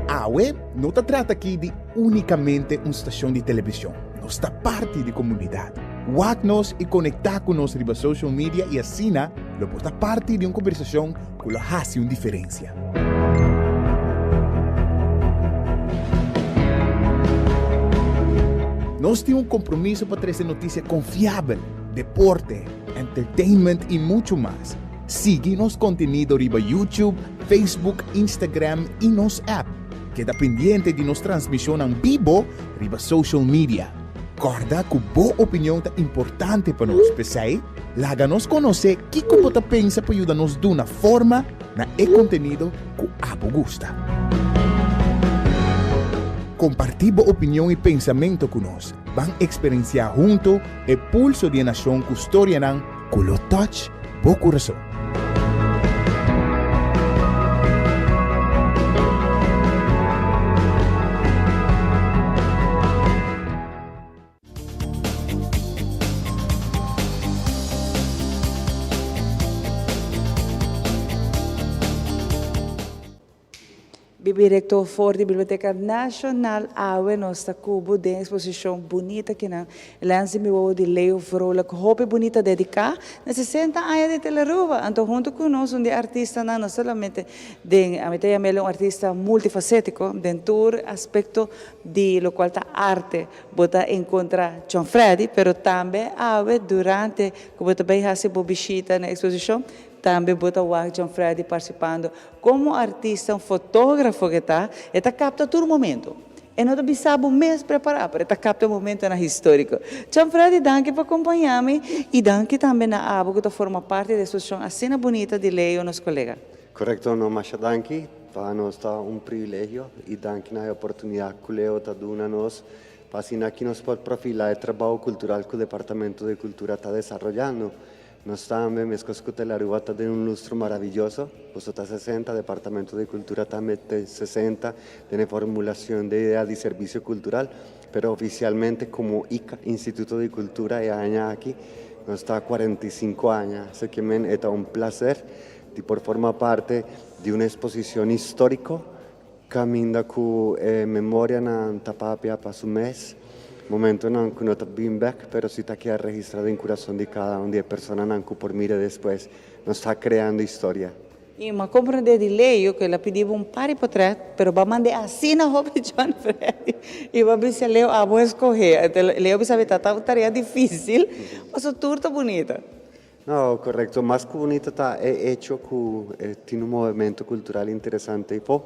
D: Awe no ta trata aki di únikamente un stashon di televishon. Nos ta parti di komunidat. Wak nos i konektá ku nos riba social media i asina lo por ta parti di un kombersashon ku lo hasi un diferensia. Nos tin un kompromiso pa trese notisia konfiabel, deporte, entertainment i muchu mas. Sigui nos kontenido riba YouTube, Facebook, Instagram i nos app. Keda pendiente di nos transmishonnan bibo riba social media. Kòrda ku bo opinion ta importante pa nos, p'esei laga nos konosé kiko bo ta pensa pa yuda nos duna forma na e kontenido ku abo gusta. Kompartí bo opinion i pensamentu ku nos. Ban eksperensiá huntu e pulso di e nashon ku storianan ku lo touch bo kurason.
B: Bibi Rector for di Biblioteca Nacional awe nos ta cu bo den exposicion bunita kinan Lens di mi wowo di Leo Vrolijk hopi bunita dedica na 60 aña di Telearuba anto hunto cu nos un di artistanan no solamente den ami ta yam'el un artista multifacetico den tur aspecto di locual ta arte bo ta encontra John Freddy pero tambe awe durante cu bo ta bay haci bo bishita na exposicion Tambe bo ta wak John Freddy participando como artista, un fotografo ke ta, e ta capta tur momento. E no ta bisa bo mes prepara, pero e ta capta momentonan historico. John Freddy, danki pa compaña mi y danki tambe na abo cu ta forma parti di e exposicion asina bunita di Leo, nos colega.
E: Correcto, no masha danki. Pa nos ta un privilegio y danki na e oportunidad cu Leo ta duna nos.
S: Pa asina aki nos por profila e trabou cultural cu Departamento di Cultura ta desaroyando. Nos tambe, mescos cu Telaruba ta den un lustro maravilloso, boso ta 60, Departamento di Cultura tambe ta 60 den e formulacion di idea di servicio cultural, pero oficialmente como ICA, Instituto di Cultura, e aña aki nos ta 45 aña. Así que men e ta un placer di por forma parte di un exposicion historico Caminda cu e memorianan ta papia pa su mes, momentonan cu no ta bin bek, pero si ta keda registra den curason di cada un di e personanan cu por mira despues. Nos ta creando historia.
B: I m'a comprende di Leo cu el a pidi bo un par di potret, pero bo a mand'e asina hopi John Freddy i bo a bisa Leo abo escoge. Anto Leo a bisa mi ta ta un tarea dificil, pasobra tur ta bunita.
S: No, correcto. Mas cu bunita ta e hecho cu tin un movimento cultural interesante y po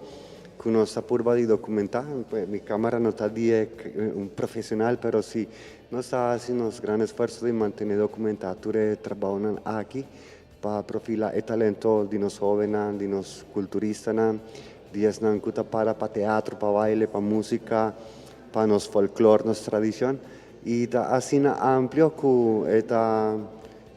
S: cu nos ta purba di documenta. Mi camara no ta di e un profesional, pero si nos ta haci nos gran esfuerzo di mantene documenta tur e trabaonan aki pa profila e talento di nos hobennan, di nos culturistanan, di esnan cu ta para pa teatro, pa baile, pa musica, pa nos folklor, nos tradicion. Y ta asina amplio cu e ta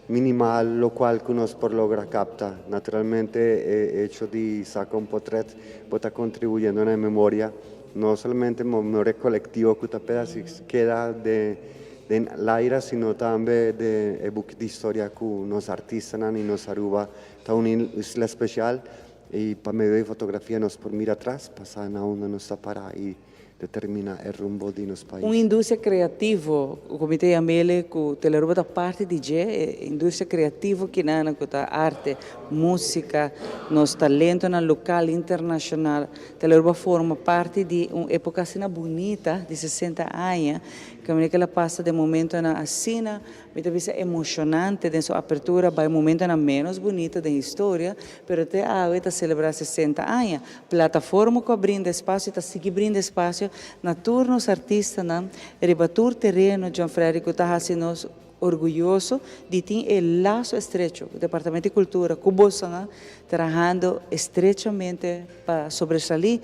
S: minimal locual cu nos por logra capta. Naturalmente e hecho di saca un potret bo ta contribuyendo na e memoria, no solamente memoria colectivo cu ta peda keda den laira, sino tambe den e buki di historia cu nos artistanan y nos Aruba ta un isla special y pa medio di fotografia nos por mira atras pa sa na unda nos ta para y determina e rumbo di nos pais.
B: Un industria creativo, Comité Yamele cu Telearuba ta parti di dje, e industria creativo kinan cu ta arte, musica, nos talentonan local, internacional. Telearuba forma parti di un epoca asina bunita di 60 aña, caminda cu el a pasa den momentonan asina Mi ta bisa emocionante den su apertura bay momentonan menos bunito den historia, pero te awe ta celebra 60 aña. Plataforma cu a brinda espacio y ta sigui brinda espacio na tur nos artistanan riba tur tereno, John Freddy, cu ta haci nos orguyoso di tin e lazo estrecho cu Departamento di Cultura, cu bosonan trahando estrechamente pa sobresali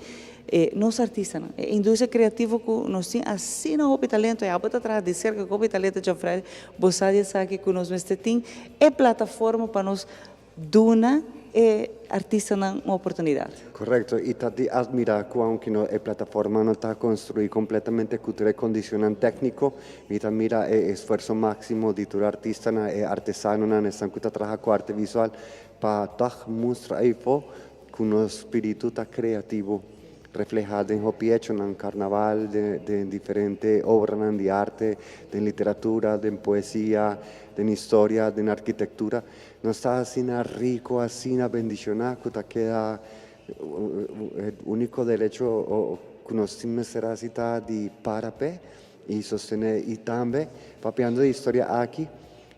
B: E nos artistanan, e industria creativo cu nos tin asina hopi talento, y abo ta traha di cerca cu hopi talento John Freddy, bo sa di esaki cu nos mester tin e plataforma pa nos duna e artistanan un oportunidad.
S: Correcto, y ta di admira cu aunke no e plataforma no ta construi completamente cu tur e condicionnan tecnico, mi ta mira e esfuerzo maximo di tur artistanan, e artesanonan, esnan cu ta traha cu arte visual pa tog mustra eyfo Ku nos spiritu ta kreativo, reflehá den hopi echonan, karnaval, den diferente obranan di arte, den literatura, den poesia, den historia, den arkitektura. Nos ta asina riku, asina bendishoná ku ta keda e úniko derecho ku nos tin mester hasi ta di para p'e i sostené. I tambe, papiando di historia aki,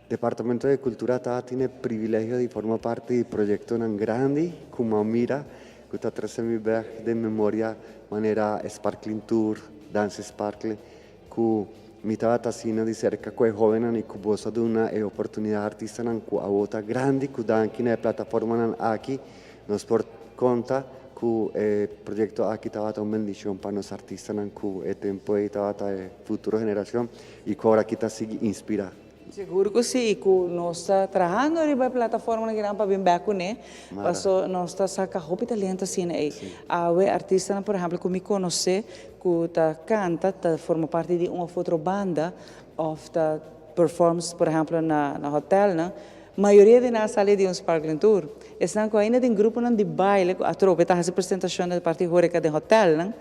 S: Departamento di Cultura ta tin e privilegio di forma parti di proyectonan grandi cu m'a mira cu ta trece mi bek den memoria manera Sparkling Tour, Dance Sparkle, cu mi tabata asina di cerca cu e hobennan y cu boso a duna e oportunidad artistanan cu awo ta grandi cu danki na e plataformanan aki nos por conta cu e proyecto aki tabata un bendicion pa nos artistanan cu e tempo ey tabata e futuro generacion y cu awor aki ta sigui inspira.
B: Sigur ku si, i ku nos ta trahando riba e plataformanan kinan pa bin bek kuné, paso nos ta saka hopi talento asina ei. Awe artistanan por ehèmpel ku mi konosé ku ta kanta, ta forma parti di un òf otro banda òf ta performs por ehèmpel na na hotèlnan, mayoria di nan a sali di un sparkling tour. Esnan ku ainda den gruponan di baile ku atrobe ta hasi presentashon na parti horeka den hotèlnan,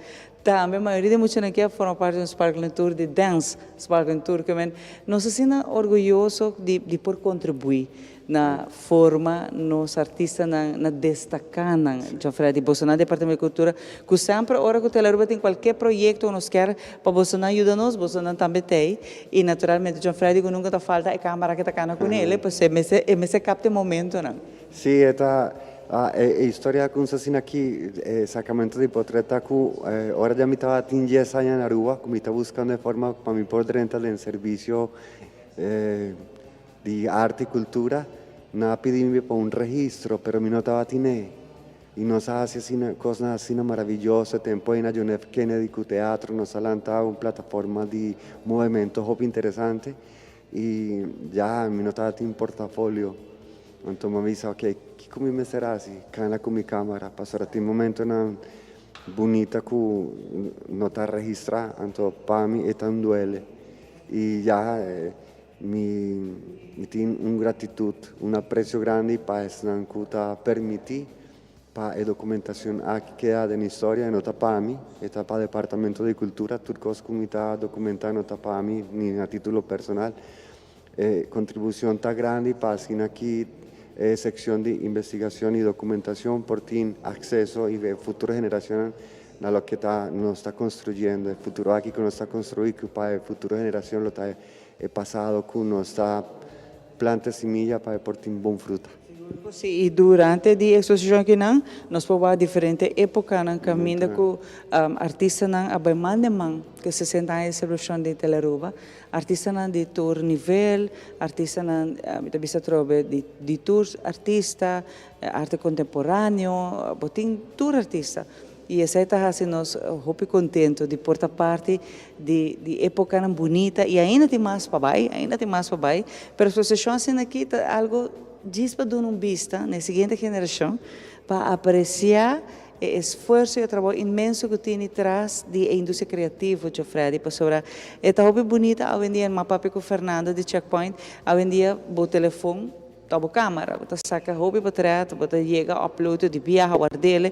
B: Tambe mayoria di muchanan ke a forma parti di un Sparkling Tour di dance Sparkling Tour ke men nos asina orguyoso di di por kontribuí na forma nos artistanan na destaká nan. John Freddy, bosonan Departamento di Kultura ku semper ora ku Telaruba tin kualke proyekto ku nos kier pa bosonan yuda nos, bosonan tambe t'ei i naturalmente John Freddy ku nunka ta falta e kamara ke ta kana kunele pasobra e mester e mester kapta e momentonan.
S: Sí, e ta e historia cu nos asina aki, e sacamento di potret ta cu ora ya mi tabatin dies aña na Aruba, cu mi ta buscando e forma pa mi por drenta den servicio di arte y cultura, nan a pidi mi pa un registro, pero mi no tabatin e.
E: I nos a hasi asina kosnan asina maravioso tempu ei na John F. Kennedy ku teatro nos a lanta un plataforma di movemento hopi interesante i ya mi no tabatin portafolio anto mi a bisa ok kiko mi mester hasi kana ku mi kamara pasobra tin momentonan bunita ku no ta registra anto pa mi e ta un duele i ya Mi mi tin un gratitut, un aprecio grandi pa esnan cu ta permiti pa e documentacion aki keda den historia. E no ta pa mi, e ta pa Departamento di Cultura. Tur cos cu mi ta documenta no ta pa mi ni na titulo personal. E contribucion ta grandi pa asina ki e seccion di investigacion y documentacion por tin acceso y e futuro generacionnan na loke ta nos ta construyendo. E futuro aki cu nos ta construi cu pa e futuro generacion lo ta e pasado cu nos ta planta similla pa e por tin bon fruta.
B: Si, y durante di exposicion akinan nos por wak diferente epocanan caminda cu artistanan a bay man den man cu e 60 aña di celebracion di Telaruba. Artistanan di tur nivel, artistanan mi ta bisa atrobe di tur artista, arte contemporaneo, bo tin tur artista. Y esey ta haci nos hopi contento di por ta parti di di epocanan bunita y ainda tin mas pa bay, ainda tin mas pa bay, pero exposicion asina aki ta algo djis pa duna un bista na e siguiente generacion pa aprecia e esfuerso y e trabou inmenso cu tini tras di e industria creativo, Geoffredy, pasobra e ta hopi bunita awendia, mi a papia cu Fernando di Checkpoint, awendia bo telefon Ta bo camara, bo ta saca hopi potret, bo ta yega upload di biaha wardele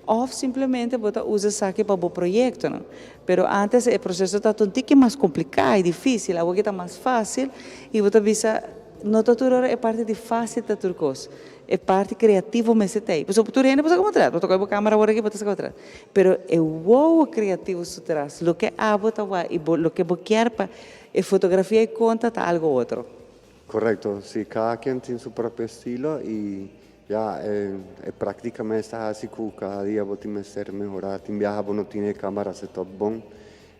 B: of simplemente bo ta usa esaki pa bo proyectonan. Pero antes e proceso ta un tiki mas complica y dificil, awor ki ta mas facil y bo ta bisa no ta tur ora e parti di facil ta tur cos, e parti creativo mester ta ey. Pasobra tur hende por saca potret, bo ta coge bo camara awor aki bo ta saca potret, pero e wowo creativo su tras, loke abo ta wak y loke bo kier pa e fotografia y conta ta algo otro.
E: Correcto, si cada quien tin su propio estilo y ya e practica mes ta haci cu cada dia bo tin mester mehora, tin biaha bo no tin e camara setup bon,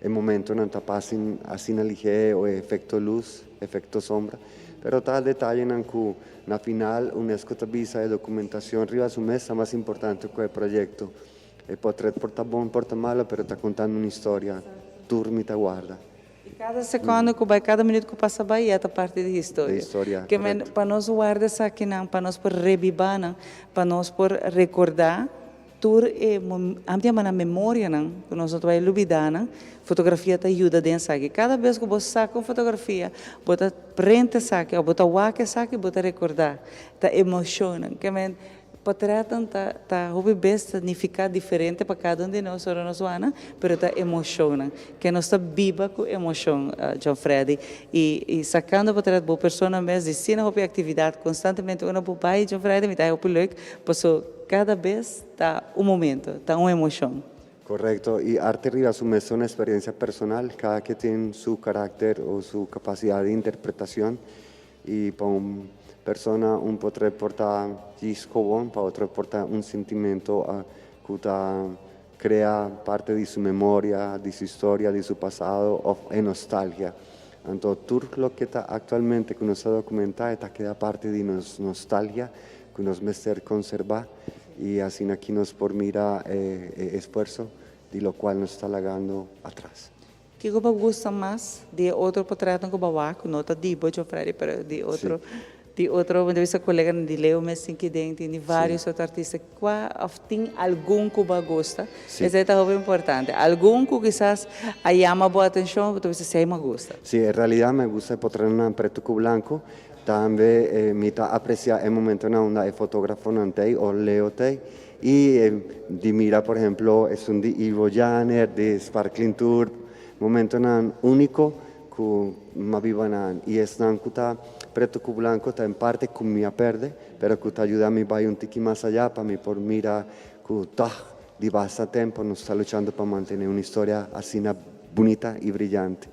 E: e momentonan ta pasa asina lihe o e efecto luz, efecto sombra, pero ta detayenan cu na final UNESCO ta bisa e documentacion riba su mes ta mas importante cu e proyecto, e potret por ta bon por ta malo pero ta contando un historia, tur mi ta guarda.
B: I kada sekondo ku bai, kada minüt ku pasa bai, ya ta parti di historia.
E: Di historia,
B: Ke men,
E: korekto.
B: pa nos warda esakinan, pa nos por rebibá nan, pa nos por rekordá tur e amo ta yama nan memorianan ku nos no ta bai lubidá nan, fotografia ta yuda den esaki. Kada bes ku bo saka un fotografia, bo ta prenta esaki òf bo ta wak esaki, bo ta rekordá, ta emoshonnan. Ke men, Potretnan ta ta hopi bes ta nifiká diferente pa kada un di nos ora nos wana, pero ta emoshonnan. Ke nos ta biba ku emoshon, John Freddy. I i sakando potret bo persona mes di sina hopi aktividat konstantemente unda bo bai, John Freddy, mi ta hopi leuk, paso kada bes ta un momento, ta un emoshon.
E: Korekto, i arte riba su mes ta un eksperensia personal, kada ke tin su karakter o su kapasidat di interpretashon. I pa un persona un potret por ta djis kobon, pa otro por ta un sintimento ku ta krea parte di su memoria, di su historia, di su pasado òf e nostalgia. Anto tur loke ta aktualmente ku nos ta dokumentá e ta keda parte di nos nostalgia ku nos mester konserbá i asina aki nos por mira e esfuerso di lokual nos ta lagando atras.
B: Kiko bo gusta mas di e otro potretnan ku bo a wak ku no ta di bo Jofredy pero di otro di otro mi ta bisa koleganan di Leo mes tin kiden tin di varios otro artista kua of tin algun ku bo a gusta esei ta hopi importante algun ku kisas a yama bo atenshon bo ta bisa esei mi a gusta.
E: Si en realidad mi a gusta e potretnan pretu ku blanku tambe mi ta aprecia e momentonan unda e fotografonan t'ei o Leo t'ei Y di mira por ehemplo esun di Ivo Janer, di Sparkling Tour, momentonan unico cu m'a biba nan. Y esnan cu ta preto cu blanco ta en parte cu mi a perde, pero cu ta yuda mi bay un tiki mas allá pa mi por mira cu tog di basta tempo nos ta luchando pa mantene un historia asina bunita y brillante.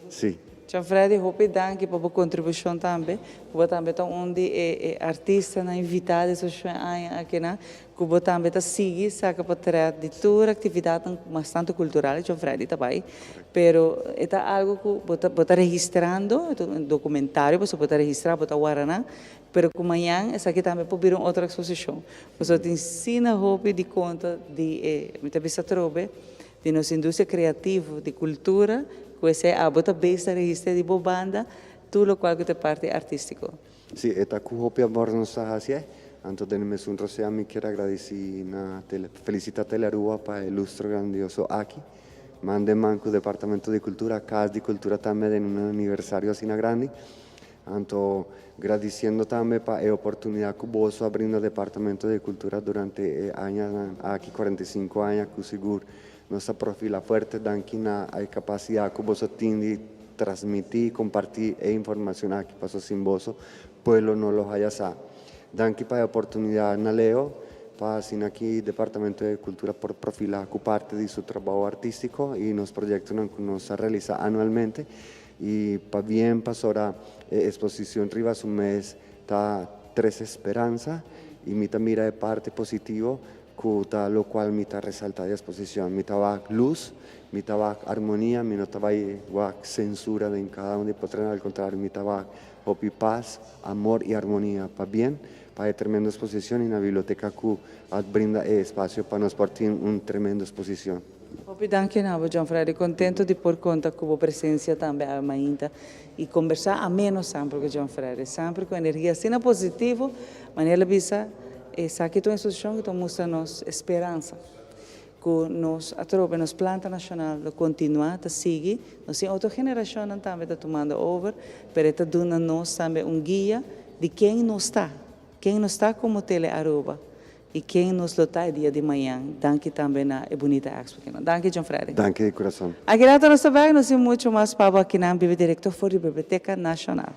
E: Sí.
B: Chan Freddy, hopi danki pa bo kontribushon tambe. Ku bo tambe ta un di e e artistanan invitá di e aña akinan. Ku bo tambe ta sigui saka potrèt di tur aktividatnan mas tantu kultural, Chan Freddy ta bai. Pero e ta algu ku bo ta bo ta registrando, e ta un dokumentario pasobra bo ta registrá, bo ta wara nan. Pero ku mañan esaki tambe por bira un otro eksposishon. Pasobra tin asina hopi di konta di e, mi ta bisa atrobe, di nos industria kreativo, di kultura, ku esei abo ta bes ta registr'é di bo banda tur lokual ku ta e parti artístiko.
E: Sí, e ta ku hopi amor nos ta hasié. Anto den e mesun rosea mi kier agradisí na Tele, felisitá Telearuba pa e lustro grandioso aki. Man den man ku Departamento di Kultura, Kas di Kultura tambe den un aniversario asina grandi. Anto gradisiendo tambe pa e oportunidat ku boso a brinda Departamento di Kultura durante e añanan aki, 45 aña ku sigur nos ta profila fuerte danki na e kapasidat ku boso tin di transmití i kompartí e informashon aki paso sin boso pueblo no lo haya sa. Danki pa e oportunidat na Leo pa asina aki Departamento di Kultura por profila ku parti di su trabou artístiko i nos proyektonan ku nos a realisá anualmente. I pabien pasora e esposicion riba su mes ta trece speransa i mi ta mira e parti positivo cu ta locual mi ta resalta di esposicion. Mi ta wak luz, mi ta wak armonia, mi no ta bay wak censura den cada un di potrenan, al contrario mi ta wak hopi paz, amor i armonia. Pabien pa e tremendo esposicion i na biblioteca cu a brinda e espacio pa nos por tin un tremendo esposicion.
B: Hopi danki na bo John Freddy, contento di por conta cu bo presencia tambe awe mainta y conversa ameno semper cu John Freddy, semper cu energia asina positivo, manera el a bisa esaki ta un institucion cu ta mustra nos speransa cu nos atrobe nos planta nacional lo continua ta sigui, nos tin otro generacionnan tambe ta tumando over, pero e ta duna nos tambe un guia di ken nos ta, ken nos ta como Tele Aruba. I ken nos lo ta e dia di mañan. Danki tambe na e bunita expo kinan. Danki John Freddy.
E: Danki di kurason.
B: Aki rato nos ta bek, nos tin mucho mas pa bo akinan biba direkto for di Biblioteka Nashonal.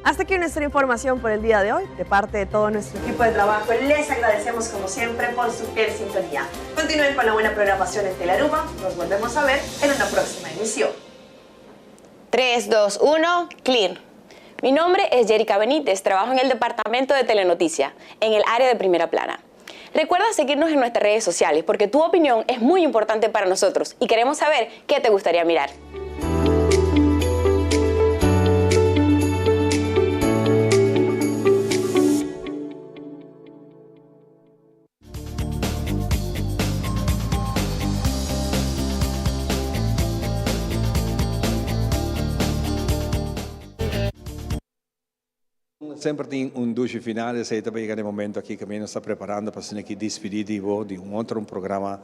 G: Hasta aquí nuestra información por el día de hoy. De parte de todo nuestro equipo de trabajo, les agradecemos como siempre por su fiel sintonía. Continúen con la buena programación en Telaruba. Nos volvemos a ver en una próxima emisión.
R: 3, 2, 1, clear. Mi nombre es Jerica Benítez, trabajo en el departamento de Telenoticia, en el área de primera plana. Recuerda seguirnos en nuestras redes sociales porque tu opinión es muy importante para nosotros y queremos saber qué te gustaría mirar.
A: Semper tin un dushi final, esei ta yega den momento aki kaminda nos ta preparando pa asina ki dispidi di bo di un otro un programa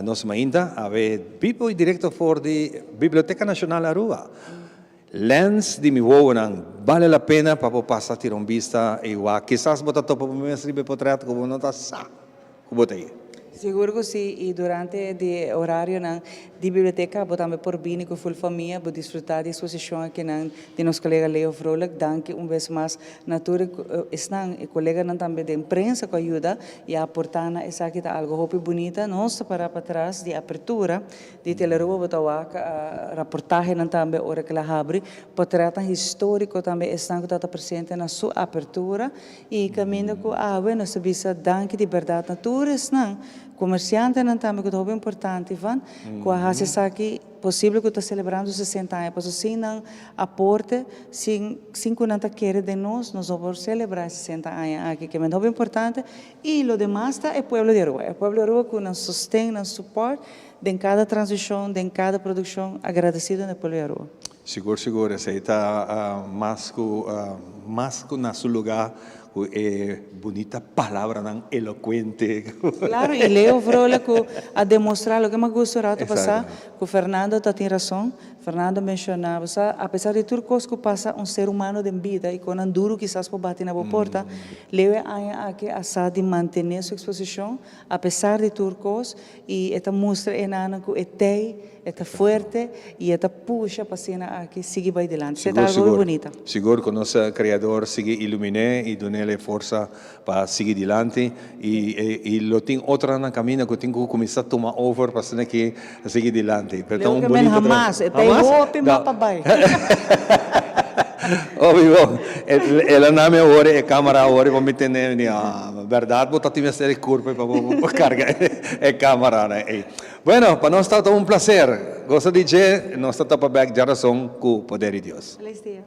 A: Nos Mainta awe bibo y directo for di Biblioteca Nacional Aruba. Lens di mi wowonan, bale la pena pa bo pasa tira un bista y wak kisas bo ta topa bo mes riba e potret ku bo no ta sa ku bo ta ei.
B: Sigur ku si, i durante di e orarionan di biblioteka bo tambe por bini ku ful famia, bo disfrutá di eksposishon akinan di nos kolega Leo Vrolijk. Danki un bes mas na tur esnan, e koleganan tambe den prensa ku a yuda i a aportá na esaki. Ta algu hopi bunita. Nos ta pará patras di apertura Di Telearuba bo ta wak raportahenan tambe ora ku el a habri, potretnan históriko tambe esnan ku tabata presente na su apertura i kaminda ku awe nos ta bisa danki di bèrdat na tur esnan Comerciantenan tambe cu ta hopi importante Ivan, cu a haci esaki posibel cu ta celebrando 60 aña. Pasobra sin nan aporte, sin sin cu nan ta kere den nos, nos no por celebra e 60 aña aki. Ke men hopi importante. Y lo demas ta e pueblo di Aruba. E pueblo di Aruba cu nan sosten, nan support den cada transicion, den cada produccion. Agradecido na e pueblo di Aruba.
A: Sigur sigur esey ta mas cu mas cu na su lugar cu e bunita palabranan elocuente.
B: Claro y Leo Vrolijk cu a demostra loke mi a gusta un rato pasa cu Fernando ta tin razon. Fernando menciona bo sa apesar di tur cos cu pasa un ser humano den bida y con nan duro kisas por bati na bo porta, Leo e aña aki a sa di mantene su exposicion apesar di tur cos y e ta mustra e nannan cu e tey, e ta fuerte y e ta pusha pa asina aki sigui bay dilanti. Esey ta
A: Sigur,
B: algo
A: sigur.
B: bunita.
A: Sigur cu nos Creador sigui ilumin'é y dun'el e forsa pa sigui dilanti y y lo tin otronan na caminda cu tin cu cuminsa tuma over pa asina ki sigui dilanti. Pero ta
B: Leo
A: un
B: ke men
A: bunito trabou.
B: hamas, e ta e
A: Hamas?
B: hopi
A: No.
B: mapa bay.
A: Obi bo, el a nami awor e camara awor pa mi tene, mi di, ah, berdad bo ta tin mester e curpa pa bo carga e camaranan ey. Bueno, pa nos tabata un placer. Gosa di dje, nos ta topa bek djarason cu poder di Dios.
B: Feliz dia.